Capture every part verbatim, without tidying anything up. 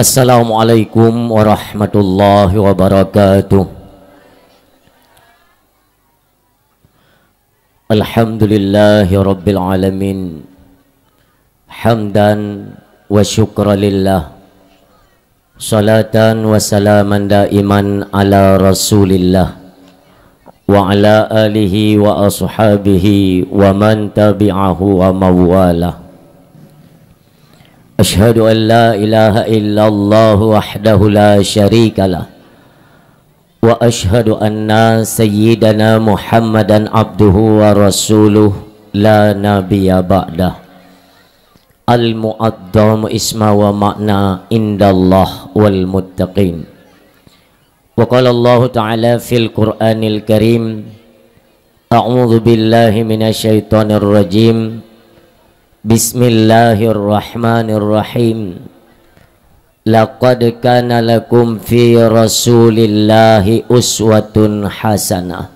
Assalamualaikum warahmatullahi wabarakatuh. Alhamdulillahirabbil alamin. Hamdan wa syukra lillah. Salatan wa salaman daiman ala Rasulillah wa ala alihi wa ashabihi wa man tabi'ahu wa mawalah. Asyhadu an la ilaha illallah wahdahu la syarikalah. Wa asyhadu anna sayyidana Muhammadan abduhu wa rasuluh la nabiyya ba'dah. Al-mu'adhdhamu isma wa ma'na indallah wal muttaqin. Wa qala Allahu ta'ala fil Qur'anil Karim, a'udzu billahi minasy syaithanir rajim. Bismillahirrahmanirrahim. Laqad kana lakum fi Rasulillahi uswatun hasanah.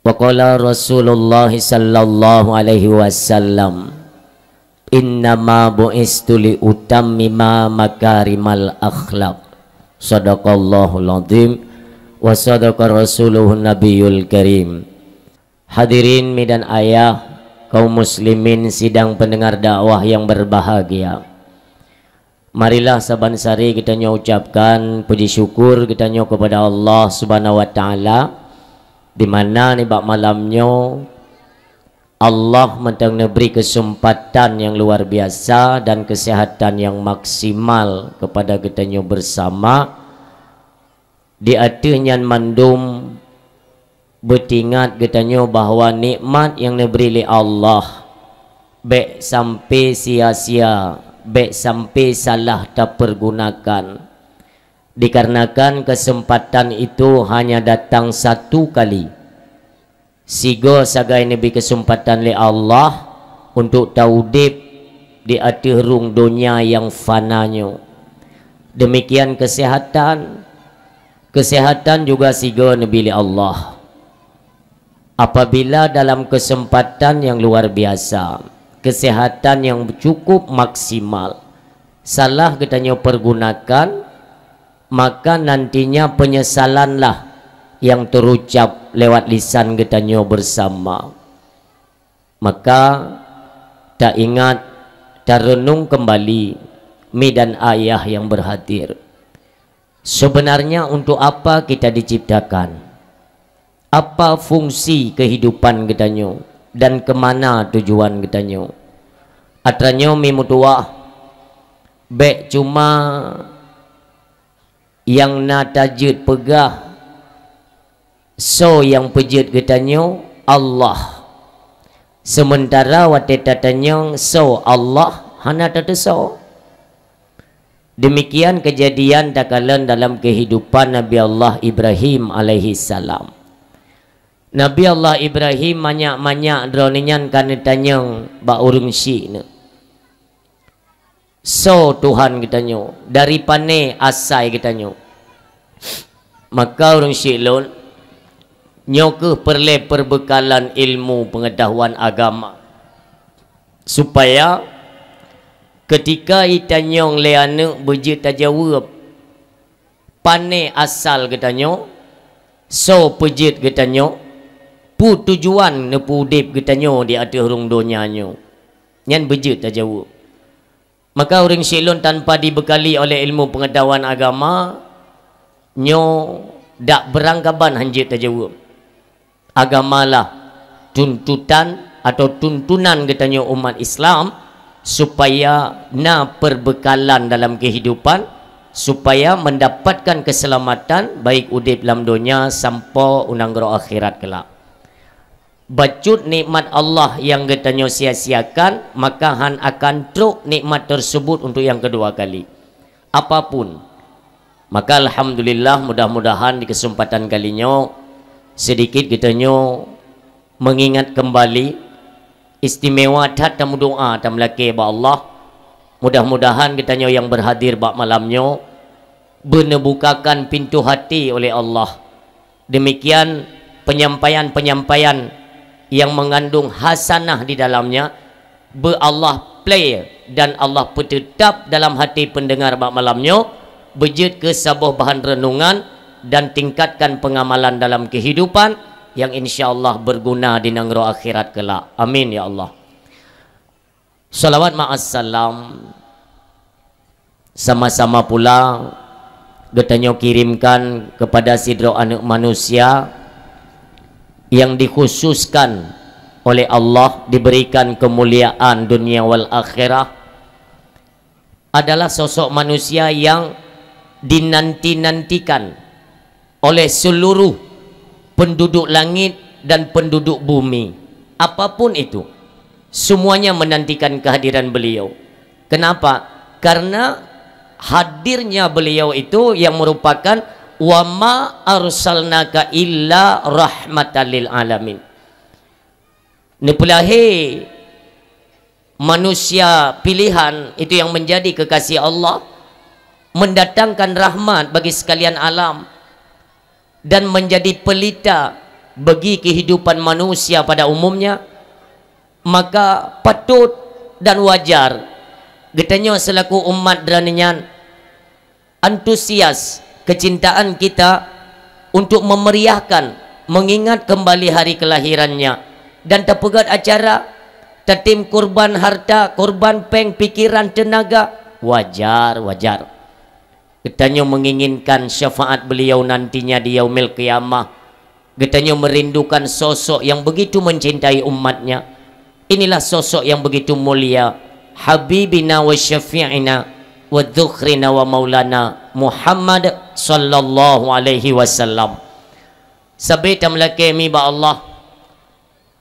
Wa qala Rasulullah sallallahu alaihi wasallam, "Innama bu'istu li utammima makarimal akhlaq." Sadaqallahul azim wa sadaqa rasuluhun nabiyul karim. Hadirin mi dan ayah, kaum muslimin sidang pendengar dakwah yang berbahagia. Marilah saban sari geutanyoe ucapkan puji syukur geutanyoe kepada Allah Subhanahu wa Taala, di mana nibak malam nyoe Allah mantong neubri keuseumpatan nyang luar biasa dan keuseuhatan nyang maksimal kepada geutanyoe beusama. Di ateueh nyan mandum, beutingat geutanyoe bahwa nikmat nyang neubri lé Allah bék sampai sia-sia, bék sampai salah tapeurgunakan. Dikarenakan keuseumpatan itu hanya datang satu kali. Sigoe sagai neubri keuseumpatan lé Allah untuk taudeb di ateueh rhueng donya nyang fana nyoe. Demikian keuseuhatan, keuseuhatan juga sigoe neubri lé Allah. Apabila dalam keuseumpatan nyang luar biasa, keuseuhatan nyang cukup maksimal, salah geutanyoe peurgunakan, maka nantinya peunyesalanlah nyang teurucab lewat lisan geutanyoe beusama. Maka, taingat, tareunong keumbali, mi dan ayah nyang beurhadir. Sebenarnya untuk apa kita diciptakan? Apa fungsi kehidupan geutanyoe dan keu mana tujuan geutanyoe? Atra nyoe mi meutuwah, bék cuma nyang na tajeuet peugah, soe nyang peujeuet geutanyoe? Allah. Sementara watée tatanyong soe Allah, hana tateusoe. Demikian kejadian takalon dalam kehidupan Nabi Allah Ibrahim alaihissalam. Nabi Allah Ibrahim manyak-manyak droeneuh nyan ka neutanyong bak ureuëng syiek nyoe, "Soe Tuhan geutanyoe? Dari pane asai geutanyoe?" Maka ureuëng syiek lôn, nyoe kheueh peureulée perbekalan ilmu pengetahuan agama. Supaya keutika itanyong lé aneuëk beujeuet tajaweueb, pane asal geutanyoe, soe peujeuet geutanyoe, peue tujuan neupeuudeb geutanyoe di ateueh rhueng donya nyoe, nyan beujeuet tajaweueb. Maka ureuëng syiek lôn tanpa dibekali oleh ilmu pengetahuan agama, nyoe dak beurangkaban hanjeuet tajaweueb. Agamalah tuntutan atau tuntunan geutanyoe umat Islam supaya na perbekalan dalam kehidupan, supaya mendapatkan keselamatan baik udeb lam donya sampoe u nanggroe akhirat kelak. Bacut nikmat Allah nyang geutanyoe sia-siakan, maka han akan trok nikmat tersebut untuk nyang keudua kali. Apapun. Maka alhamdulillah, mudah-mudahan di kesempatan kali nyoe, sedikit geutanyoe mengingat kembali istimewa that tameudoa tameulakée bak Allah. Mudah-mudahan geutanyoe nyang beurhadir bak malam nyoe beuneubukakan pintoe hati oleh Allah. Demikian penyampaian-penyampaian yang mengandung hasanah di dalamnya, beu Allah play dan Allah peuteutap dalam hati pendengar bak malam nyoe, beujeuet keu saboh bahan renungan dan tingkatkan pengamalan dalam kehidupan yang insya Allah berguna di nanggroe akhirat kelak. Amin ya Allah. Salawat ma'as salam sama-sama pula geutanyoe kirimkan kepada sidroe aneuëk manusia yang dikhususkan oleh Allah, diberikan kemuliaan dunia wal akhirah, adalah sosok manusia yang dinanti-nantikan oleh seluruh penduduk langit dan penduduk bumi. Apapun itu, semuanya menantikan kehadiran beliau. Kenapa? Karena hadirnya beliau itu yang merupakan, "Wa ma arsalnaka illa rahmatan lil alamin." Neupeulahé manusia pilihan itu yang menjadi kekasih Allah, mendatangkan rahmat bagi sekalian alam, dan menjadi pelita bagi kehidupan manusia pada umumnya, maka patut dan wajar geutanyoe selaku umat Droeneueh nyan antusias kecintaan kita untuk memeriahkan, mengingat kembali hari kelahirannya, dan tapeugét acara, tatem kurban harta, kurban péng, pikiran, tenaga, wajar, wajar. Geutanyoe menginginkan syafaat beliau nantinya di Yaumil Qiyamah. Geutanyoe merindukan sosok yang begitu mencintai umatnya. Inilah sosok yang begitu mulia, Habibina wa Syafi'ina wa Dzukhrina wa Maulana Muhammad sallallahu alaihi wasallam. Sabe tameulakée mi bak Allah,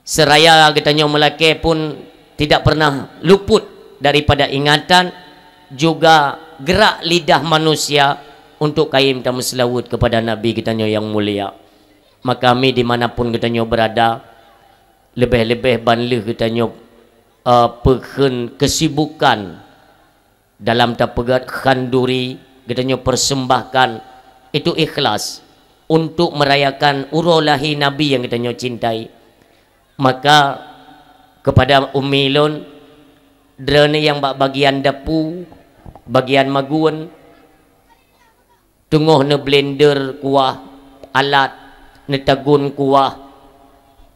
seraya geutanyoe meulakée pun tidak pernah luput daripada ingatan, juga gerak lidah manusia untuk kayém tameuseulaweuet kepada Nabi geutanyoe yang mulia. Maka mi di mana pun geutanyoe berada, leubeh-leubeh ban lheueh geutanyoe, eh, peukheun kesibukan dalam tapeugét khanduri, geutanyoe persembahkan itu ikhlas untuk merayakan uroe lahé Nabi yang geutanyoe cintai. Maka kepada ummi lôn, Droeneueh nyang bak bagian dapu, bagian magun, teungoh neublender kuah alat, neutagun kuah,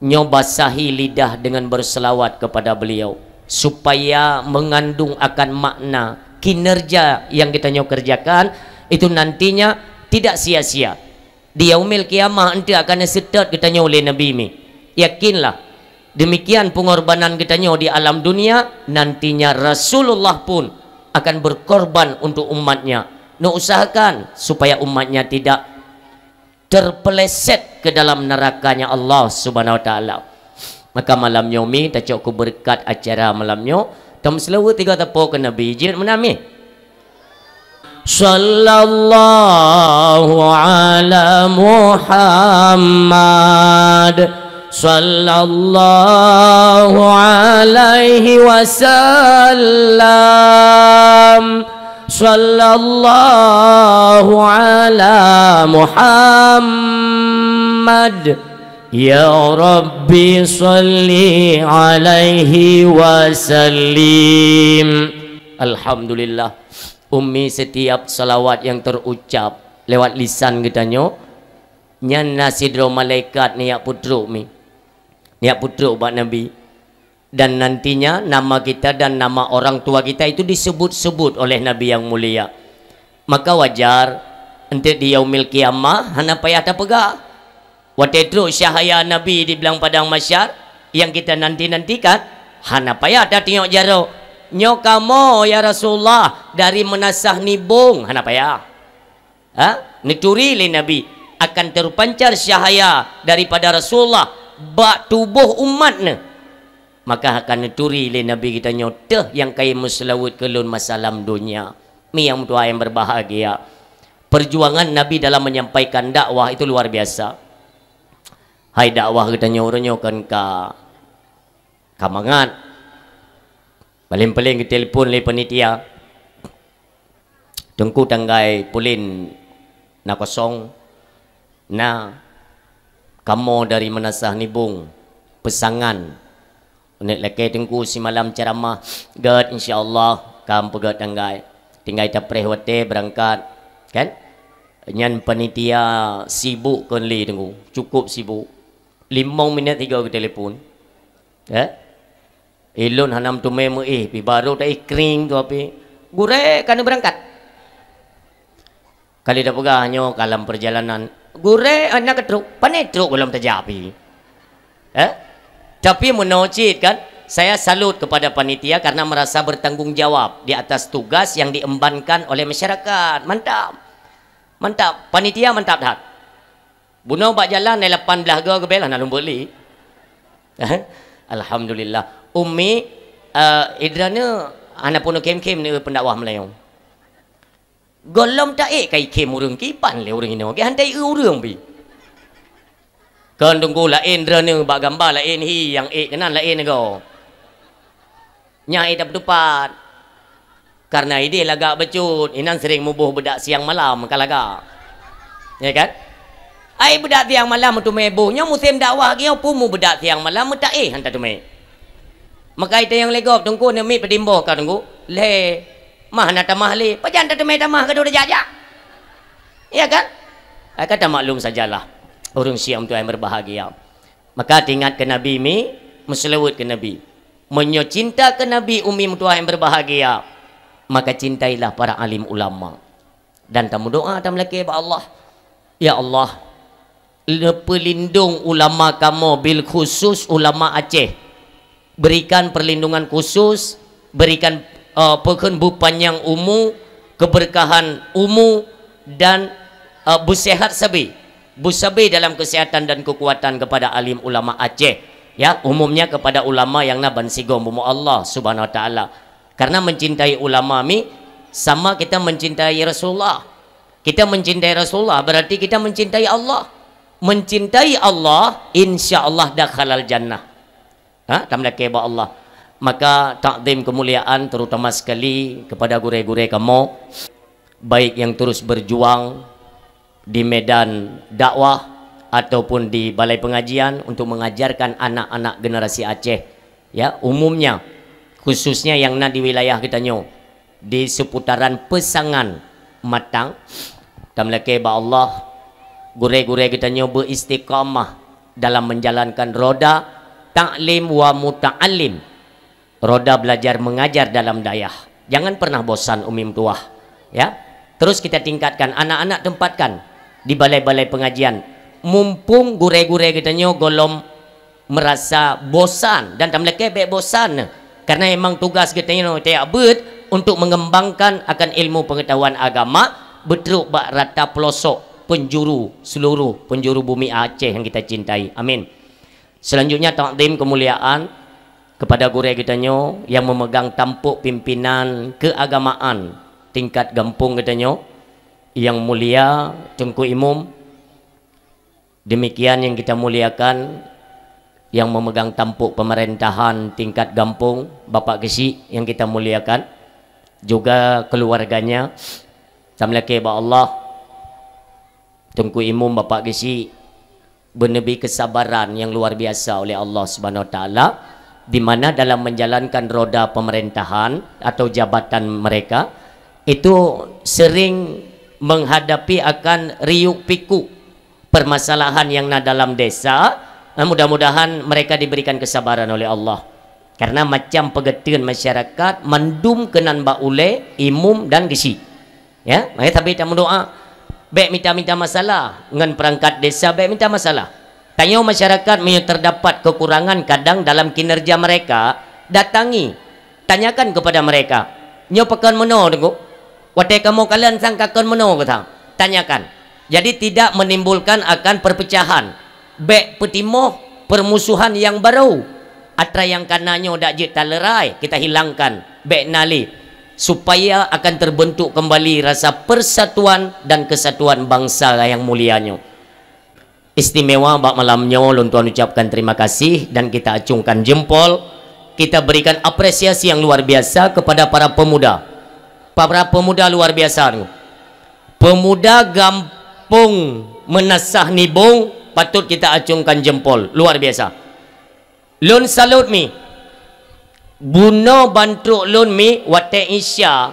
nyoe basahi lidah dengan berselawat kepada beliau, supaya mengandung akan makna kinerja yang geutanyoe kerjakan itu nantinya tidak sia-sia. Di Yaumil Qiyamah eunteuk akan neuseutôt geutanyoe lé Nabi mi. Yakinlah, demikian pengorbanan geutanyoe di alam dunia, nantinya Rasulullah pun akan berkorban untuk umatnya. Neuusahakan supaya umatnya tidak terpeleset ke dalam nerakanya Allah Subhanahu Wa Taala. Maka malam nyoe mi tacok keu beureukat acara malam nyoe, tameuseulaweuet tiga tapo keu Nabi. Jeuet meunan mi. Sallallahu ala Muhammad, sallallahu alaihi wasallam, sallallahu ala Muhammad, ya Rabbi salli alaihi wasallim. Alhamdulillah. Ummi, setiap salawat yang terucap lewat lisan geutanyoe, nyan na sidroe malaikat neujak peutrok mi, neujak peutrok bak Nabi. Dan nantinya nama kita dan nama orang tua kita itu disebut-sebut oleh Nabi yang mulia. Maka wajar, eunteuk di Yaumil Qiyamah hana payah tapeugah. Watée trok syahaya Nabi di blang padang mahsyar nyang kita nanti-nantikan, hana payah tatiok jaroe, "Nyoe kamoe, ya Rasulullah, dari meunasah nibong," hana payah. Ha? Neuturi lé Nabi, akan teupancar syahaya daripada Rasulullah bak tuboh umat neuh. Maka akan neuturi lé Nabi geutanyoe, "Teuh nyang kayém meuseulaweuet keu lôn masa lam donya." Mi nyang meutuah nyang berbahagia. Perjuangan Nabi dalam menyampaikan dakwah itu luar biasa. Hai dakwah geutanyoe uroe nyoe kon ka, ka mangat. Paléng-paléng geutelepon lé panitia, "Teungku, tanggai pulen na kosong, na kamoe dari meunasah nibong peusangan Neuk lakée Teungku simalam ceramah, gét, insya Allah, ka meupeugét tanggai. Tinggai tapreh watée beurangkat, kan? Nyan panitia sibuk kon lé Teungku, cukup sibuk. Limong minét sigoe geutelepon. Eh? Ilôn hana meuteumé meuéh, pi barô taéh kring tu api. Gurée ka neubeurangkat. Kali tapeugah nyoe ka lam peurjalanan, gurée hana keu trok, pane trok gohlom tajak pi. Eh? Tapi meunoe cit kan, saya salut kepada panitia karena merasa bertanggung jawab di atas tugas yang diembankan oleh masyarakat. Mantap. Mantap. Panitia mantap that. Bunoe bak jalan, eh, lapan blaih goe geubela na lumbot li. Alhamdulillah. Umi, eh, idra ni hana peunoh khem-khem ni pendakwah Melayu. Gohlom taék kai khem ureuëng kiban lé ureuëng inoe, geuhantai ureuëng pi. Kon Teungku laén droeneuh bak gamba laén hi nyang ék keunan laén go. Nyang ék tapeutupat. Karena idéh lagak bacut, inan sering muboh beudak siang malam ka lagak. Ya kan? Ai beudak siang malam meuteumé boh, nyoe musém dakwah geuh pun mubeudak siang malam meutaéh han tateumé. Maka ita nyang lé gob Teungku neumi peutimboh ka Teungku. Lhée. Mah na tamah lé, pajan tateumé tamah ka dua jak-jak. Ya kan? Ai ka tamaklum sajalah. Ureuëng siang tuai berbahagia. Maka teuingat keu Nabi mi, meuseulaweuet keu Nabi. Meunyoe cinta keu Nabi umi meutuah yang berbahagia, maka cintailah para alim ulama. Dan tameudoa tameulakée bak Allah. Ya Allah, neupeulindong ulama kamoe bil khusus ulama Aceh. Berikan perlindungan khusus, berikan, eh, peukheun beupanyang umu, keberkahan umu dan, eh, beusehat sabe. Beusabe dalam kesehatan dan kekuatan kepada alim ulama Aceh. Ya, umumnya kepada ulama yang na ban sigom bumoe Allah Subhanahu Wa Taala. Karena mencintai ulama mi sama kita mencintai Rasulullah. Kita mencintai Rasulullah berarti kita mencintai Allah. Mencintai Allah, insya Allah dakhalal jannah. Ha, tameulakée bak Allah. Maka takzim kemuliaan terutama sekali kepada gurée-gurée kamoe, baik yang terus berjuang di medan dakwah ataupun di balai pengajian untuk mengajarkan anak-anak generasi Aceh, ya, umumnya, khususnya yang na di wilayah geutanyoe, di seputaran Peusangan Matang. Tameulakée bak Allah, gurée-gurée geutanyoe beuistiqamah dalam menjalankan roda taklim wa muta'allim, roda belajar mengajar dalam dayah. Jangan pernah bosan umi meutuah, ya. Terus kita tingkatkan, anak-anak tempatkan di balai-balai pengajian. Mumpung gurée-gurée geutanyoe gohlom merasa bosan dan tameulakée bék bosan, karena emang tugas geutanyoe tajak beuet untuk mengembangkan akan ilmu pengetahuan agama beutrok bak rata pelosok penjuru, seluruh penjuru bumi Aceh yang kita cintai. Amin. Selanjutnya, takzim kemuliaan kepada gurée geutanyoe yang memegang tampuk pimpinan keagamaan tingkat gampông geutanyoe, yang mulia Teungku Imum. Demikian yang kita muliakan, yang memegang tampuk pemerintahan tingkat gampông, Bapak Geuchik yang kita muliakan, juga keluarganya. Tameulakée bak Allah, Teungku Imum Bapak Geuchik beuneubri kesabaran yang luar biasa oleh Allah Subhanahu Wa Taala, di mana dalam menjalankan roda pemerintahan atau jabatan mereka itu sering menghadapi akan riuk pikuk permasalahan yang na dalam desa. Nah, mudah-mudahan mereka diberikan kesabaran oleh Allah. Karena macam peugeuteuan masyarakat mandum keunan bak ulée, imum dan geuchik. Ya, mari sabe tameudoa. Bék mita-mita masalah ngon perangkat desa, bék mita masalah. Tanyoe masyarakat meunyoe terdapat kekurangan kadang dalam kinerja mereka, datangi, tanyakan kepada mereka. Nyoe pakon meunoe Teungku? Watée kamoe kalon sang ka kon meunoe keu sang? Tanyakan. Jadi tidak menimbulkan akan perpecahan. Bék peutimoh permusuhan yang baru. Atra nyang kana nyoe dak jeuet talerai, kita hilangkan. Bék na lé. Supaya akan terbentuk kembali rasa persatuan dan kesatuan bangsa yang mulia nyoe. Istimewa bak malam nyoe lôn tuan ucapkan terima kasih dan kita acungkan jempol, kita berikan apresiasi yang luar biasa kepada para pemuda. Para pemuda luar biasa tu. Pemuda gampông Meunasah Nibong patut kita acungkan jempol. Luar biasa. Lôn salut mi. Bunoe ban trok lôn mi watée Isya,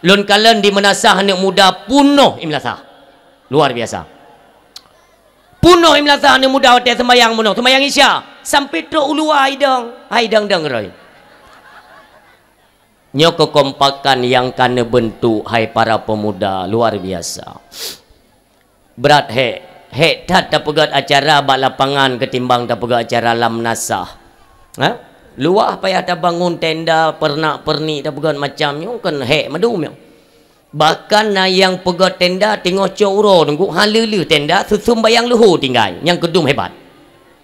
lôn kalon di meunasah aneuëk muda punoh i meunasah. Luar biasa. Punoh i meunasah aneuëk muda watée seumayang bunoe, seumayang Isya, sampai trok u luwa hai dong, hai dong-dong roi. Nyoe keukompakan nyang ka neubeuntuk hai para pemuda, luar biasa. Brat hék, hék that tapeugét acara bak lapangan ketimbang tapeugét acara lam meunasah. Ha? Luwah payah tabangun tenda, peurenak-peurenik tapeugét macam nyoe kan hék mandum nyoe. Bahkan na nyang peugét tenda teungoh cok uroe teungku, hana lheueh tenda, susumbayang luhô tinggai, nyang keudum hebat.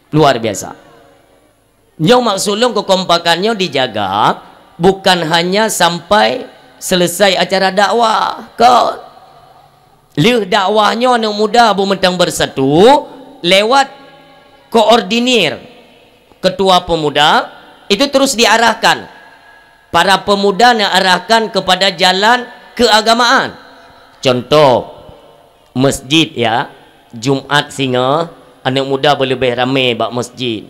Luar biasa. Nyoe maksud lôn keukompakan nyoe dijaga bukan hanya sampai selesai acara dakwah, kon. Lheueh dakwah nyoe aneuëk muda beumeutang bersatu lewat koordinir ketua pemuda itu terus diarahkan. Para pemuda neuarahkan kepada jalan keagamaan. Contoh, masjid ya, Jumat singoh, aneuëk muda beuleubeh ramé bak masjid.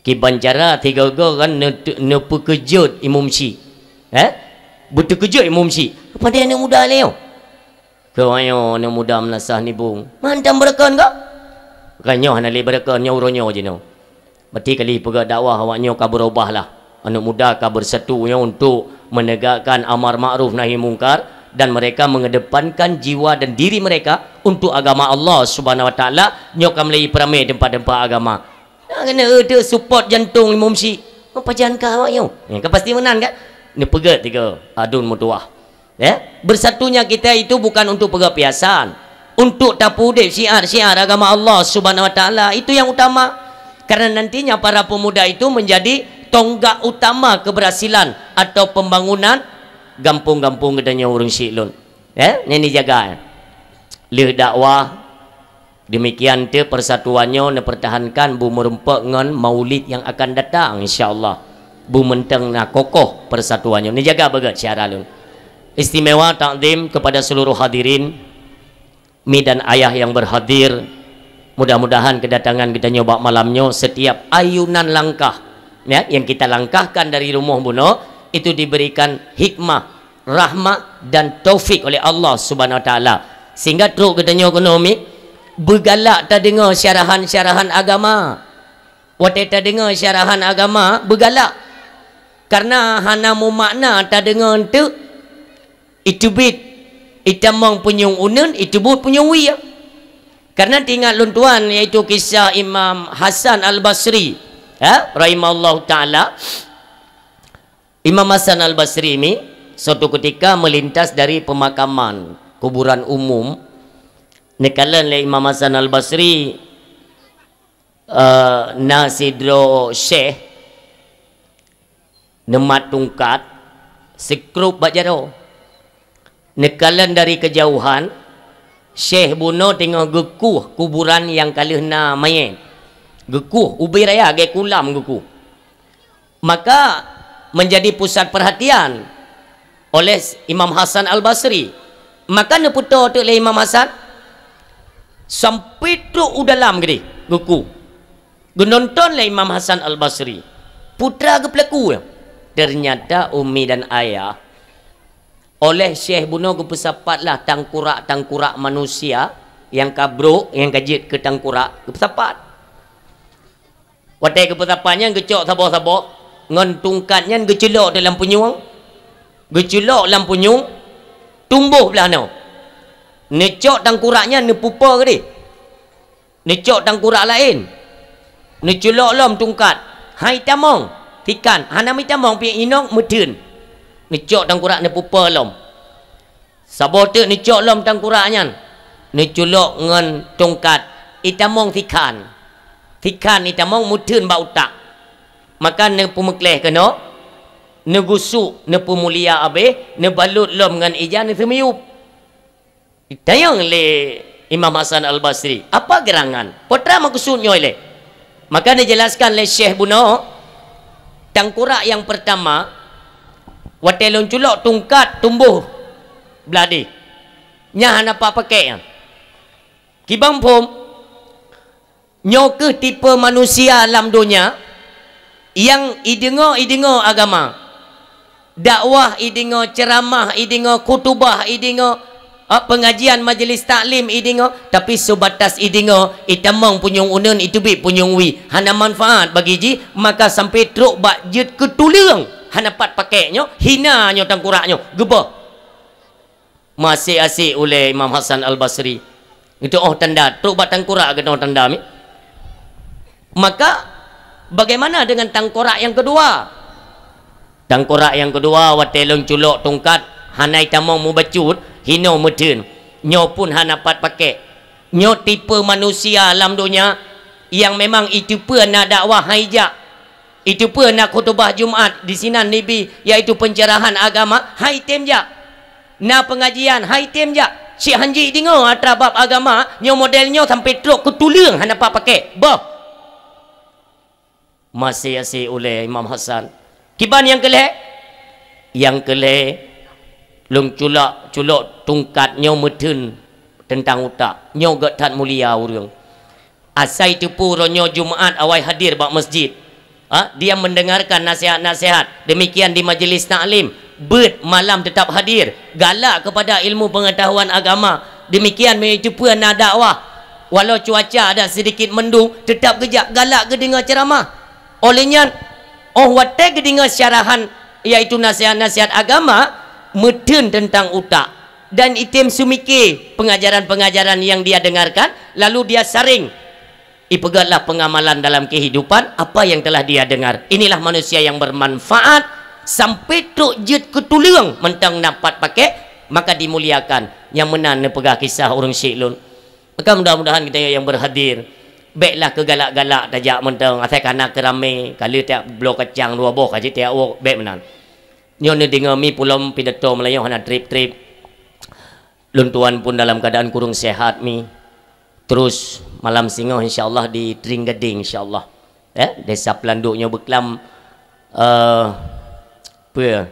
Kiban cara tiga-tiga kan ne-, neupeukeujot imum syik. Eh? Beuteukeujot imum syik. Padahai aneuëk muda lé nyoe. Keu awak nyoe aneuëk muda meunasah nibung. Mantong beureukan kah? Bukan nyoe hana lé beureukan, nyoe uroe nyoe jinoe. Berarti kali peugah dakwah awak nyoe ka beurubah lah. Aneuëk muda ka bersatu nyoe untuk menegakkan amar ma'ruf nahi mungkar dan mereka mengedepankan jiwa dan diri mereka untuk agama Allah Subhanahu Wa Taala. Nyoe ka meulai peramé tempat-tempat agama. Nah, kena ada support jantung imum syik. Apa jangan kau awak nyoe? Ya, kan pasti meunan kan? Ni peugah tiga adun meutuah. Ya, bersatunya kita itu bukan untuk peugah piasan, untuk tapeudeb syiar-syiar agama Allah Subhanahu Wa Taala, itu yang utama. Karena nantinya para pemuda itu menjadi tonggak utama keberhasilan atau pembangunan gampong-gampong geutanyoe ureuëng syik lôn. Ya, ini jaga. Lheueh dakwah, demikian teuh persatuan nyoe neupertahankan beumeureumpok ngon maulid yang akan datang, insya Allah. Beumeutang na kokoh persatuan nyoe. Neujaga beugét syedara lôn. Istimewa takzim kepada seluruh hadirin, mi dan ayah yang berhadir. Mudah-mudahan kedatangan geutanyoe bak malam nyoe setiap ayunan langkah, ya, yang kita langkahkan dari rumoh bunoe itu diberikan hikmah, rahmat dan taufik oleh Allah Subhanahu Wa Taala. Sehingga trok geutanyoe keunoe mi beugalak tadeungoe syarahan-syarahan agama. Watée tadeungoe syarahan agama beugalak. Karena hana mumakna tadeungoe enteuk, iteubiet itamong punyueng uneun, iteubiet punyueng wie. Karena teuingat lôn tuan, yaitu kisah Imam Hasan Al-Basri, ya, rahimahullahu taala. Imam Hasan Al-Basri ni suatu ketika melintas dari pemakaman kuburan umum. Neukalon lé Imam Hasan Al-Basri, eh, na sidroe syekh neumat tungkat sikrup bak jaroe. Neukalon dari kejauhan, syekh bunoe teungoh geukueh kuburan nyang ka lheueh na manyét. Geukueh ubé raya lagée kulam geukueh. Maka menjadi pusat perhatian oleh Imam Hasan Al-Basri. Maka neupeutoe teuk lé Imam Hasan sampai trok u dalam geude geukueh. Geunonton lé Imam Hasan Al-Basri. Putra geupeulaku. Ternyata umi dan ayah oleh syekh bunoe geupeusapat lah tangkurak-tangkurak manusia nyang ka brok, nyang ka jeuet keu tangkurak, geupeusapat. Watée geupeusapat nyan geucok saboh-saboh, ngon tungkat nyan geuculok dalam punyueng, geuculok lam punyueng, tumboh blaih noe. Neucok tangkurak nyan neupupa keudeh. Neucok tangkurak laén. Neuculok lom tungkat. Hai tamong, tikan, hana meutamong pih inong meutheun. Neucok tangkurak neupupa lom. Saboh teuk neucok lom tangkurak nyan, neuculok ngon tungkat, itamong sikhan. Sikhan itamong meutheun bak utak. Maka neupeumeukleh keunoe, neugusuk, neupeumulia abéh, neubalot lom ngon ija neuseumiyueb. Itanyong lé Imam Hasan Al-Basri, "Apa geurangan? Peue meukeusut nyoe lé?" Maka neujelaskan lé syekh bunoe, tangkurak nyang peurtama, watée lôn culok tungkat tumboh blaih deh. Nyan hana pat pakèk nyan. Kiban phom, nyoe kheueh tipe manusia lam donya, Nyang ideungoe, ideungoe agama. Dakwah ideungoe, ceuramah ideungoe, khutubah ideungoe, ah, peungajian majlis taklim ideungoe, tapi seubatas ideungoe, itamong punyueng uneuen, iteubiet punyueng wie, hana manfaat bagi jih, maka sampai trok bak jeuet keu tuleueng, hana pat pakék nyoe, hina nyoe tangkurak nyoe, geuboh. Meuasék-asék ulée Imam Hasan Al-Basri. Itu oh tanda, trok bak tangkurak geutanyoe tanda mi. Maka, bagaimana dengan tangkorak nyang keudua? Tangkorak nyang keudua, watée lôn culok tungkat, hana itamong mubacut, hinoe meutheun. Nyoe pun hana pat pakék. Nyoe tipe manusia lam donya nyang memang iteupeue na dakwah hai jak. Iteupeue na khutubah Jumat di sinan Nabi, yaitu pencerahan agama, hai tem jak. Na peungajian, hai tem jak. Cit hanji deungoe atra bab agama, nyoe model nyoe sampai trok keu tuleueng hana pat pakék. Boh! Meuasék-asék ulée Imam Hasan. Kiban nyang keu lhée? Nyang keu lhée, lôn culok, culok tungkat nyoe meutheun teuntang utak. Nyoe gét that mulia ureuëng. Asai teupeu uroe nyoe Jumat awai hadir bak masjid. Ha? Dia mendengarkan nasihat-nasihat. Demikian di majelis taklim. Beuet malam tetap hadir. Galak kepada ilmu pengetahuan agama. Demikian meunyoe teupeu na dakwah. Walau cuaca ada sedikit mendung, tetap geujak galak geudeungoe ceramah. Oleh nyan, oh watée geudeungoe syarahan, yaitu nasihat-nasihat agama, meutheun teuntang utak. Dan item seumiké pengajaran-pengajaran yang dia dengarkan, lalu dia saring. Ipeugötlah pengamalan dalam kehidupan apa yang telah dia dengar. Inilah manusia yang bermanfaat sampai trok jeuet keu tuleueng mantong na pat pakék, maka dimuliakan. Nyang meunan neupeugah kisah ureuëng syik lôn. Maka mudah-mudahan geutanyoe nyang berhadir, béklah keu galak-galak tajak mantong, asai ka na keu ramé, ka lheueh tajak bloe kacang dua boh ka jitiak wok, bék meunan. Nyoe neudeungoe mi pulom pidato meulayeue hana treb-treb. Lôn tuan pun dalam keadaan kureueng sehat mi. Terus malam singoh insya Allah di Tring Gading insya Allah. Eh, Desa Pelanduk nyoe beuklam, eh, peue?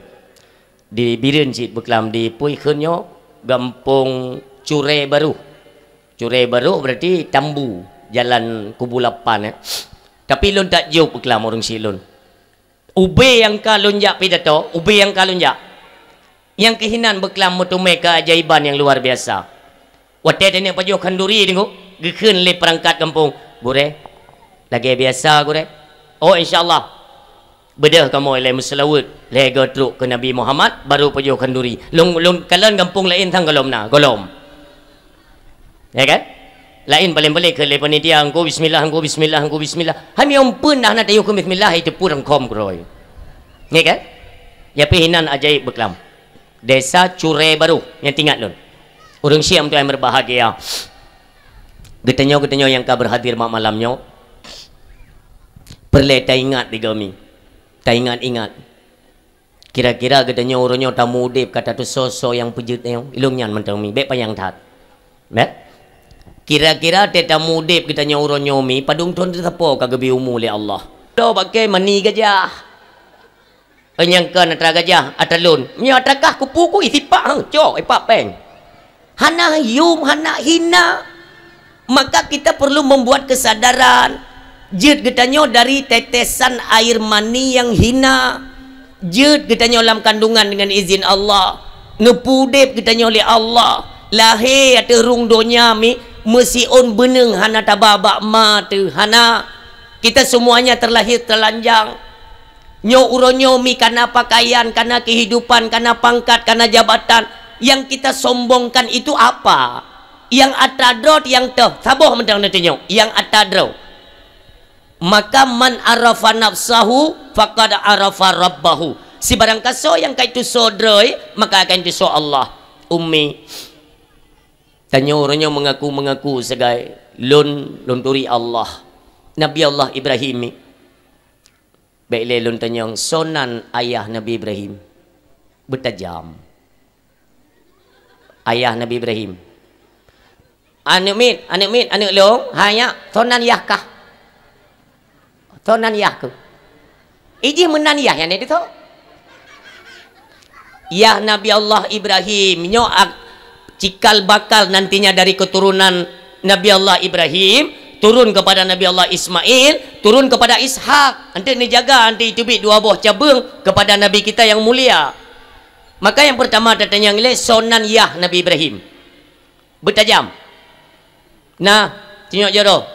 Di Bireuen cit beuklam di peue kheun nyoe, Gampông Curé Baroh. Curé Baroh berarti Tambu, jalan Kubu Lapan, eh. Tapi lôn takjub beuklam ureuëng syik lôn. Ubé nyang ka lôn jak pidato, ubé nyang ka lôn jak. Nyang keuh inan beuklam meuteumé keajaiban nyang luar biasa. Watée teuneuk pajoh khanduri teungku, geukheun lé peurangkat gampông, "Gurée, lagée biasa, Gurée?" "Oh, insya Allah." "Beudôh kamoe ilée meuseulaweuet, lhée goe trok keu Nabi Muhammad, baru pajoh khanduri." Lôn, lôn kalon gampông laén sang gohlom na, gohlom. Ya kan? Laén paléng-paléng keu lé panitia, "Engku bismillah, engku bismillah, engku bismillah." Hai miyuem peuen dah na tayue keu bismillah, itu pun rangkom keurôi. Ya kan? Nyan pih inan ajaéb beuklam. Desa Curé Baroh, nyang teuingat lôn. Ureuëng syik meutuah nyang berbahagia. Geutanyoe, geutanyoe nyang ka berhadir mak malam nyoe. Peureulée taingat di gomi. Taingat-ingat. Kira-kira geutanyoe uroe nyoe tamu udeb ka tatusoe-soe nyang peujeuet nyoe, ilong nyan mantong mi, bék panyang that. Bék? Kira-kira tée tamu udeb geutanyoe uroe nyoe mi, padum thon teusapo ka geubri umu lé Allah. Toh pakai mani gajah. Eh, nyang kon atra gajah, atra lôn. Meunyoe atra kah kupu ku isipak hang, cok, ipak péng. Hana yum, hana hina. Maka kita perlu membuat kesadaran. Jeuet geutanyoe dari tetesan air mani yang hina. Jeuet geutanyoe lam kandungan dengan izin Allah. Neupeudeb geutanyoe lé Allah. Lahé ateueh rhueng donya mi meusiôn beuneueng hana taba bak ma teuh, hana. Kita semuanya terlahir telanjang. Nyoe uroe nyoe mi kana pakaian, kana kehidupan, kana pangkat, kana jabatan. Yang kita sombongkan itu apa? Yang atra droe nyang toh, saboh mantong neutunyok, yang atra droe. Maka man arafa nafsahu faqad arafa rabbahu. Sibarang kasoe nyang ka itusoe droe, maka akan itusoe Allah. Ummi, tanyoe uroe nyoe mengaku-mengaku sebagai lôn, lôn turi Allah. Nabi Allah Ibrahim mi. Bék lé lôn tanyong, soe nan ayah Nabi Ibrahim? Beutajam. Ayah Nabi Ibrahim. Aneuk miet, aneuk miet, aneuk lôn, hai nyak, soe nan yah kah? Soe nan yah keuh? Ijih meunan yah nyan itu. Yah Nabi Allah Ibrahim, nyoe ak-, cikal bakal nantinya dari keturunan Nabi Allah Ibrahim, Turun kepada Nabi Allah Ismail, turun kepada Ishak. Anteuk neujaga, anteuk teubiet dua boh cabeueng kepada Nabi kita yang mulia. Maka yang pertama tatanyong ilée, soe nan yah Nabi Ibrahim. Beutajam. Nah, tunyok jaroe.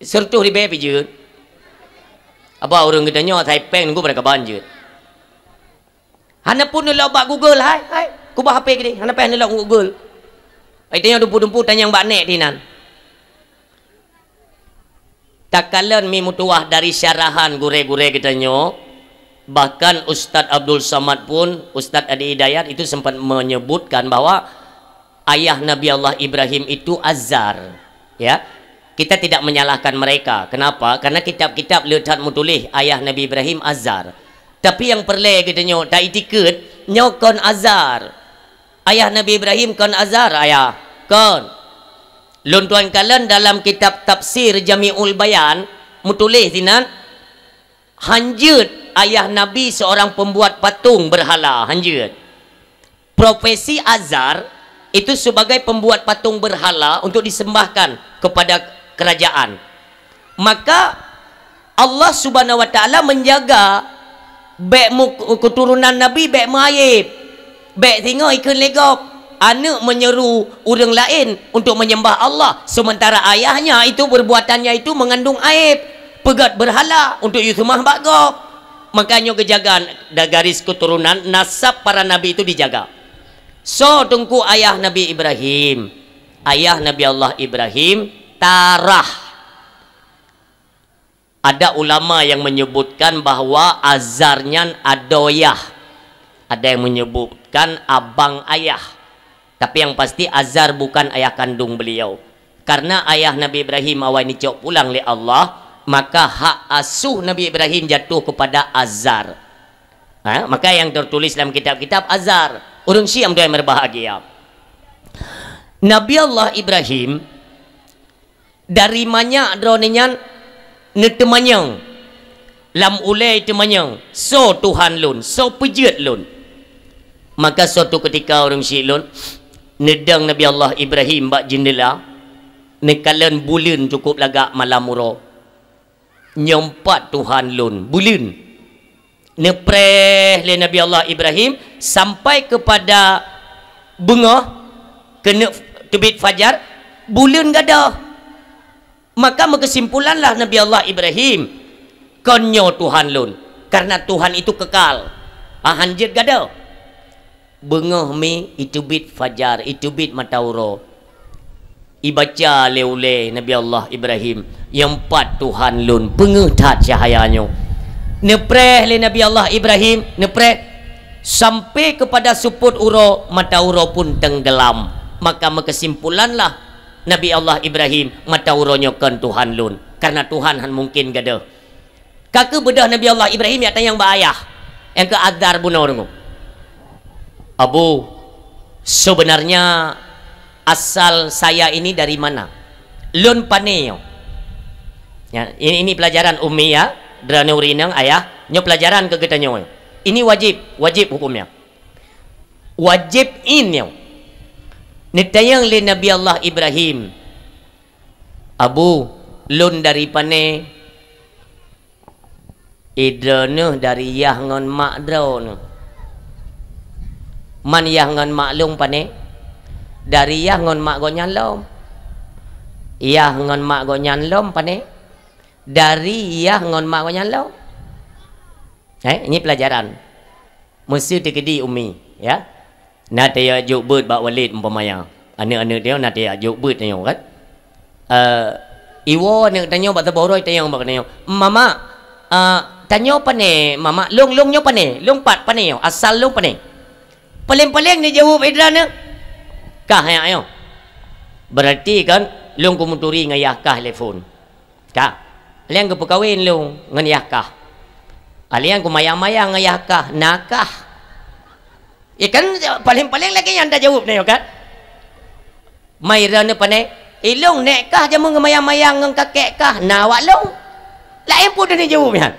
Sireutoh ribée pih jeuet. Apa ureuëng geutanyoe asai péng nunggu pada kaban jeuet. Hana pun neulok bak Google, hai, hai. Kubah H P keudeh, hana payah neulok Google. Ai tanyoe dumpu-dumpu tanyong bak nek dinan. Takalon mi meutuwah dari syarahan gurée-gurée geutanyoe, bahkan Ustaz Abdul Samad pun, Ustaz Adi Hidayat itu sempat menyebutkan bahwa ayah Nabi Allah Ibrahim itu Azar, ya. Kita tidak menyalahkan mereka. Kenapa? Karena kitab-kitab le that meutuléh ayah Nabi Ibrahim Azar. Tapi nyang peureulée geutanyoe ta-itikeuet nyoe kon Azar. Ayah Nabi Ibrahim kon Azar, ayah. Kon. Lôn tuan kalon dalam kitab tafsir Jami'ul Bayan, meutuléh sinan, hanjeuet ayah Nabi seorang pembuat patung berhala, hanjeuet. Profesi Azar itu sebagai pembuat patung berhala untuk disembahkan kepada kerajaan. Maka Allah Subhanahu wa Taala menjaga bék mu-, keturunan Nabi bék meuayeb, bék singoh ikheun lé gob, aneuëk meunyeru ureuëng laén untuk menyembah Allah, sementara ayahnya itu perbuatannya itu mengandung aib, peugét berhala untuk yue seumah bak gob. Maka nyoe geujaga da garis keturunan nasab para nabi itu dijaga. Soe teungku ayah Nabi Ibrahim? Ayah Nabi Allah Ibrahim Tarah. Ada ulama yang menyebutkan bahwa Azar nyan adoe yah. Ada yang menyebutkan abang ayah. Tapi yang pasti Azar bukan ayah kandung beliau. Karena ayah Nabi Ibrahim awai neucok pulang lé Allah, maka hak asuh Nabi Ibrahim jatuh kepada Azar. Ha? Maka yang tertulis dalam kitab-kitab Azar. Ureuëng Syiah tuan yang berbahagia. Nabi Allah Ibrahim dari manyak droeneuh nyan neuteumanyong, lam ulée teumanyong, "Soe Tuhan lôn? Soe peujeuet lôn?" Maka suatu ketika ureuëng syiek lôn neudong Nabi Allah Ibrahim bak jeundela, neukalon buleuen cukup lagak malam uroe. "Nyoe pat Tuhan lôn, buleuen." Neupreh lé Nabi Allah Ibrahim sampai kepada beungoh keuneuk teubiet fajar, buleuen gadôh. Maka meukeusimpulanlah Nabi Allah Ibrahim, "Kon nyoe Tuhan lôn, karena Tuhan itu kekal, hán jeuet gadôh." Beungoh mi iteubiet fajar, iteubiet mata uroe. Ibaca lé ulée Nabi Allah Ibrahim, "Nyoe pat Tuhan lôn, peungeuh that cahaya nyoe." Neupreh lé Nabi Allah Ibrahim, neupreh sampai kepada seupôt uroe, mata uroe pun tenggelam. Maka meukeusimpulanlah Nabi Allah Ibrahim, "Mata uroe nyoe kon Tuhan lôn, karena Tuhan hán mungken gadôh." Ka keuh beudôh Nabi Allah Ibrahim jak tanyong bak ayah, nyang keu Azar bunoe deungoe. "Abu, sebenarnya asal saya ini dari mana? Lôn pané nyoe?" Ya, ini, ini pelajaran ummi ya, droeneuh ureuëng inong ayah, nyoe pelajaran keu geutanyoe. Ini wajib, wajib hukumnya. Wajib in nyoe. Neutanyong lé Nabi Allah Ibrahim, "Abu, lôn dari pané?" "Idroeneuh dari yah ngon mak droeneuh." "Man yah ngon mak lôn pané?" "Dari yah ngon mak gobnyan lom." "Yah ngon mak gobnyan lom pané?" "Dari yah ngon mak gobnyan lom." Eh, ini pelajaran. Meuseu teukeudi ummi, ya. Na tayue jok beuet bak Walid umpamanya. Aneuëk-aneuëk tanyoe na tayue jok beuet tanyoe kan. Eh, iwoe aneuëk tanyoe bak saboh uroe tanyong bak tanyoe, "Mamak, eh, tanyoe pané, Mamak, lôn, lôn nyoe pané, lôn pat pané nyoe, asal lôn pané?" Paleng-paleng neujaweueb idroeneuh, "Kah nyak nyoe." Berarti kan lôn keumeuturi ngon yah kah lé phon. Ka. Alèh nyan geupeukawen lôn ngon yah kah. Alèh nyan geumayang-mayang ngon yah kah, na kah. Ya kan, paleng-paleng lagèe nyan tajaweueb nyoe kan. Mai droeneuh pané, "Ilôn nèk kah jameun geumayang-mayang ngon kakèk kah, na awak lôn." Laén peue droeneuh jaweueb nyan.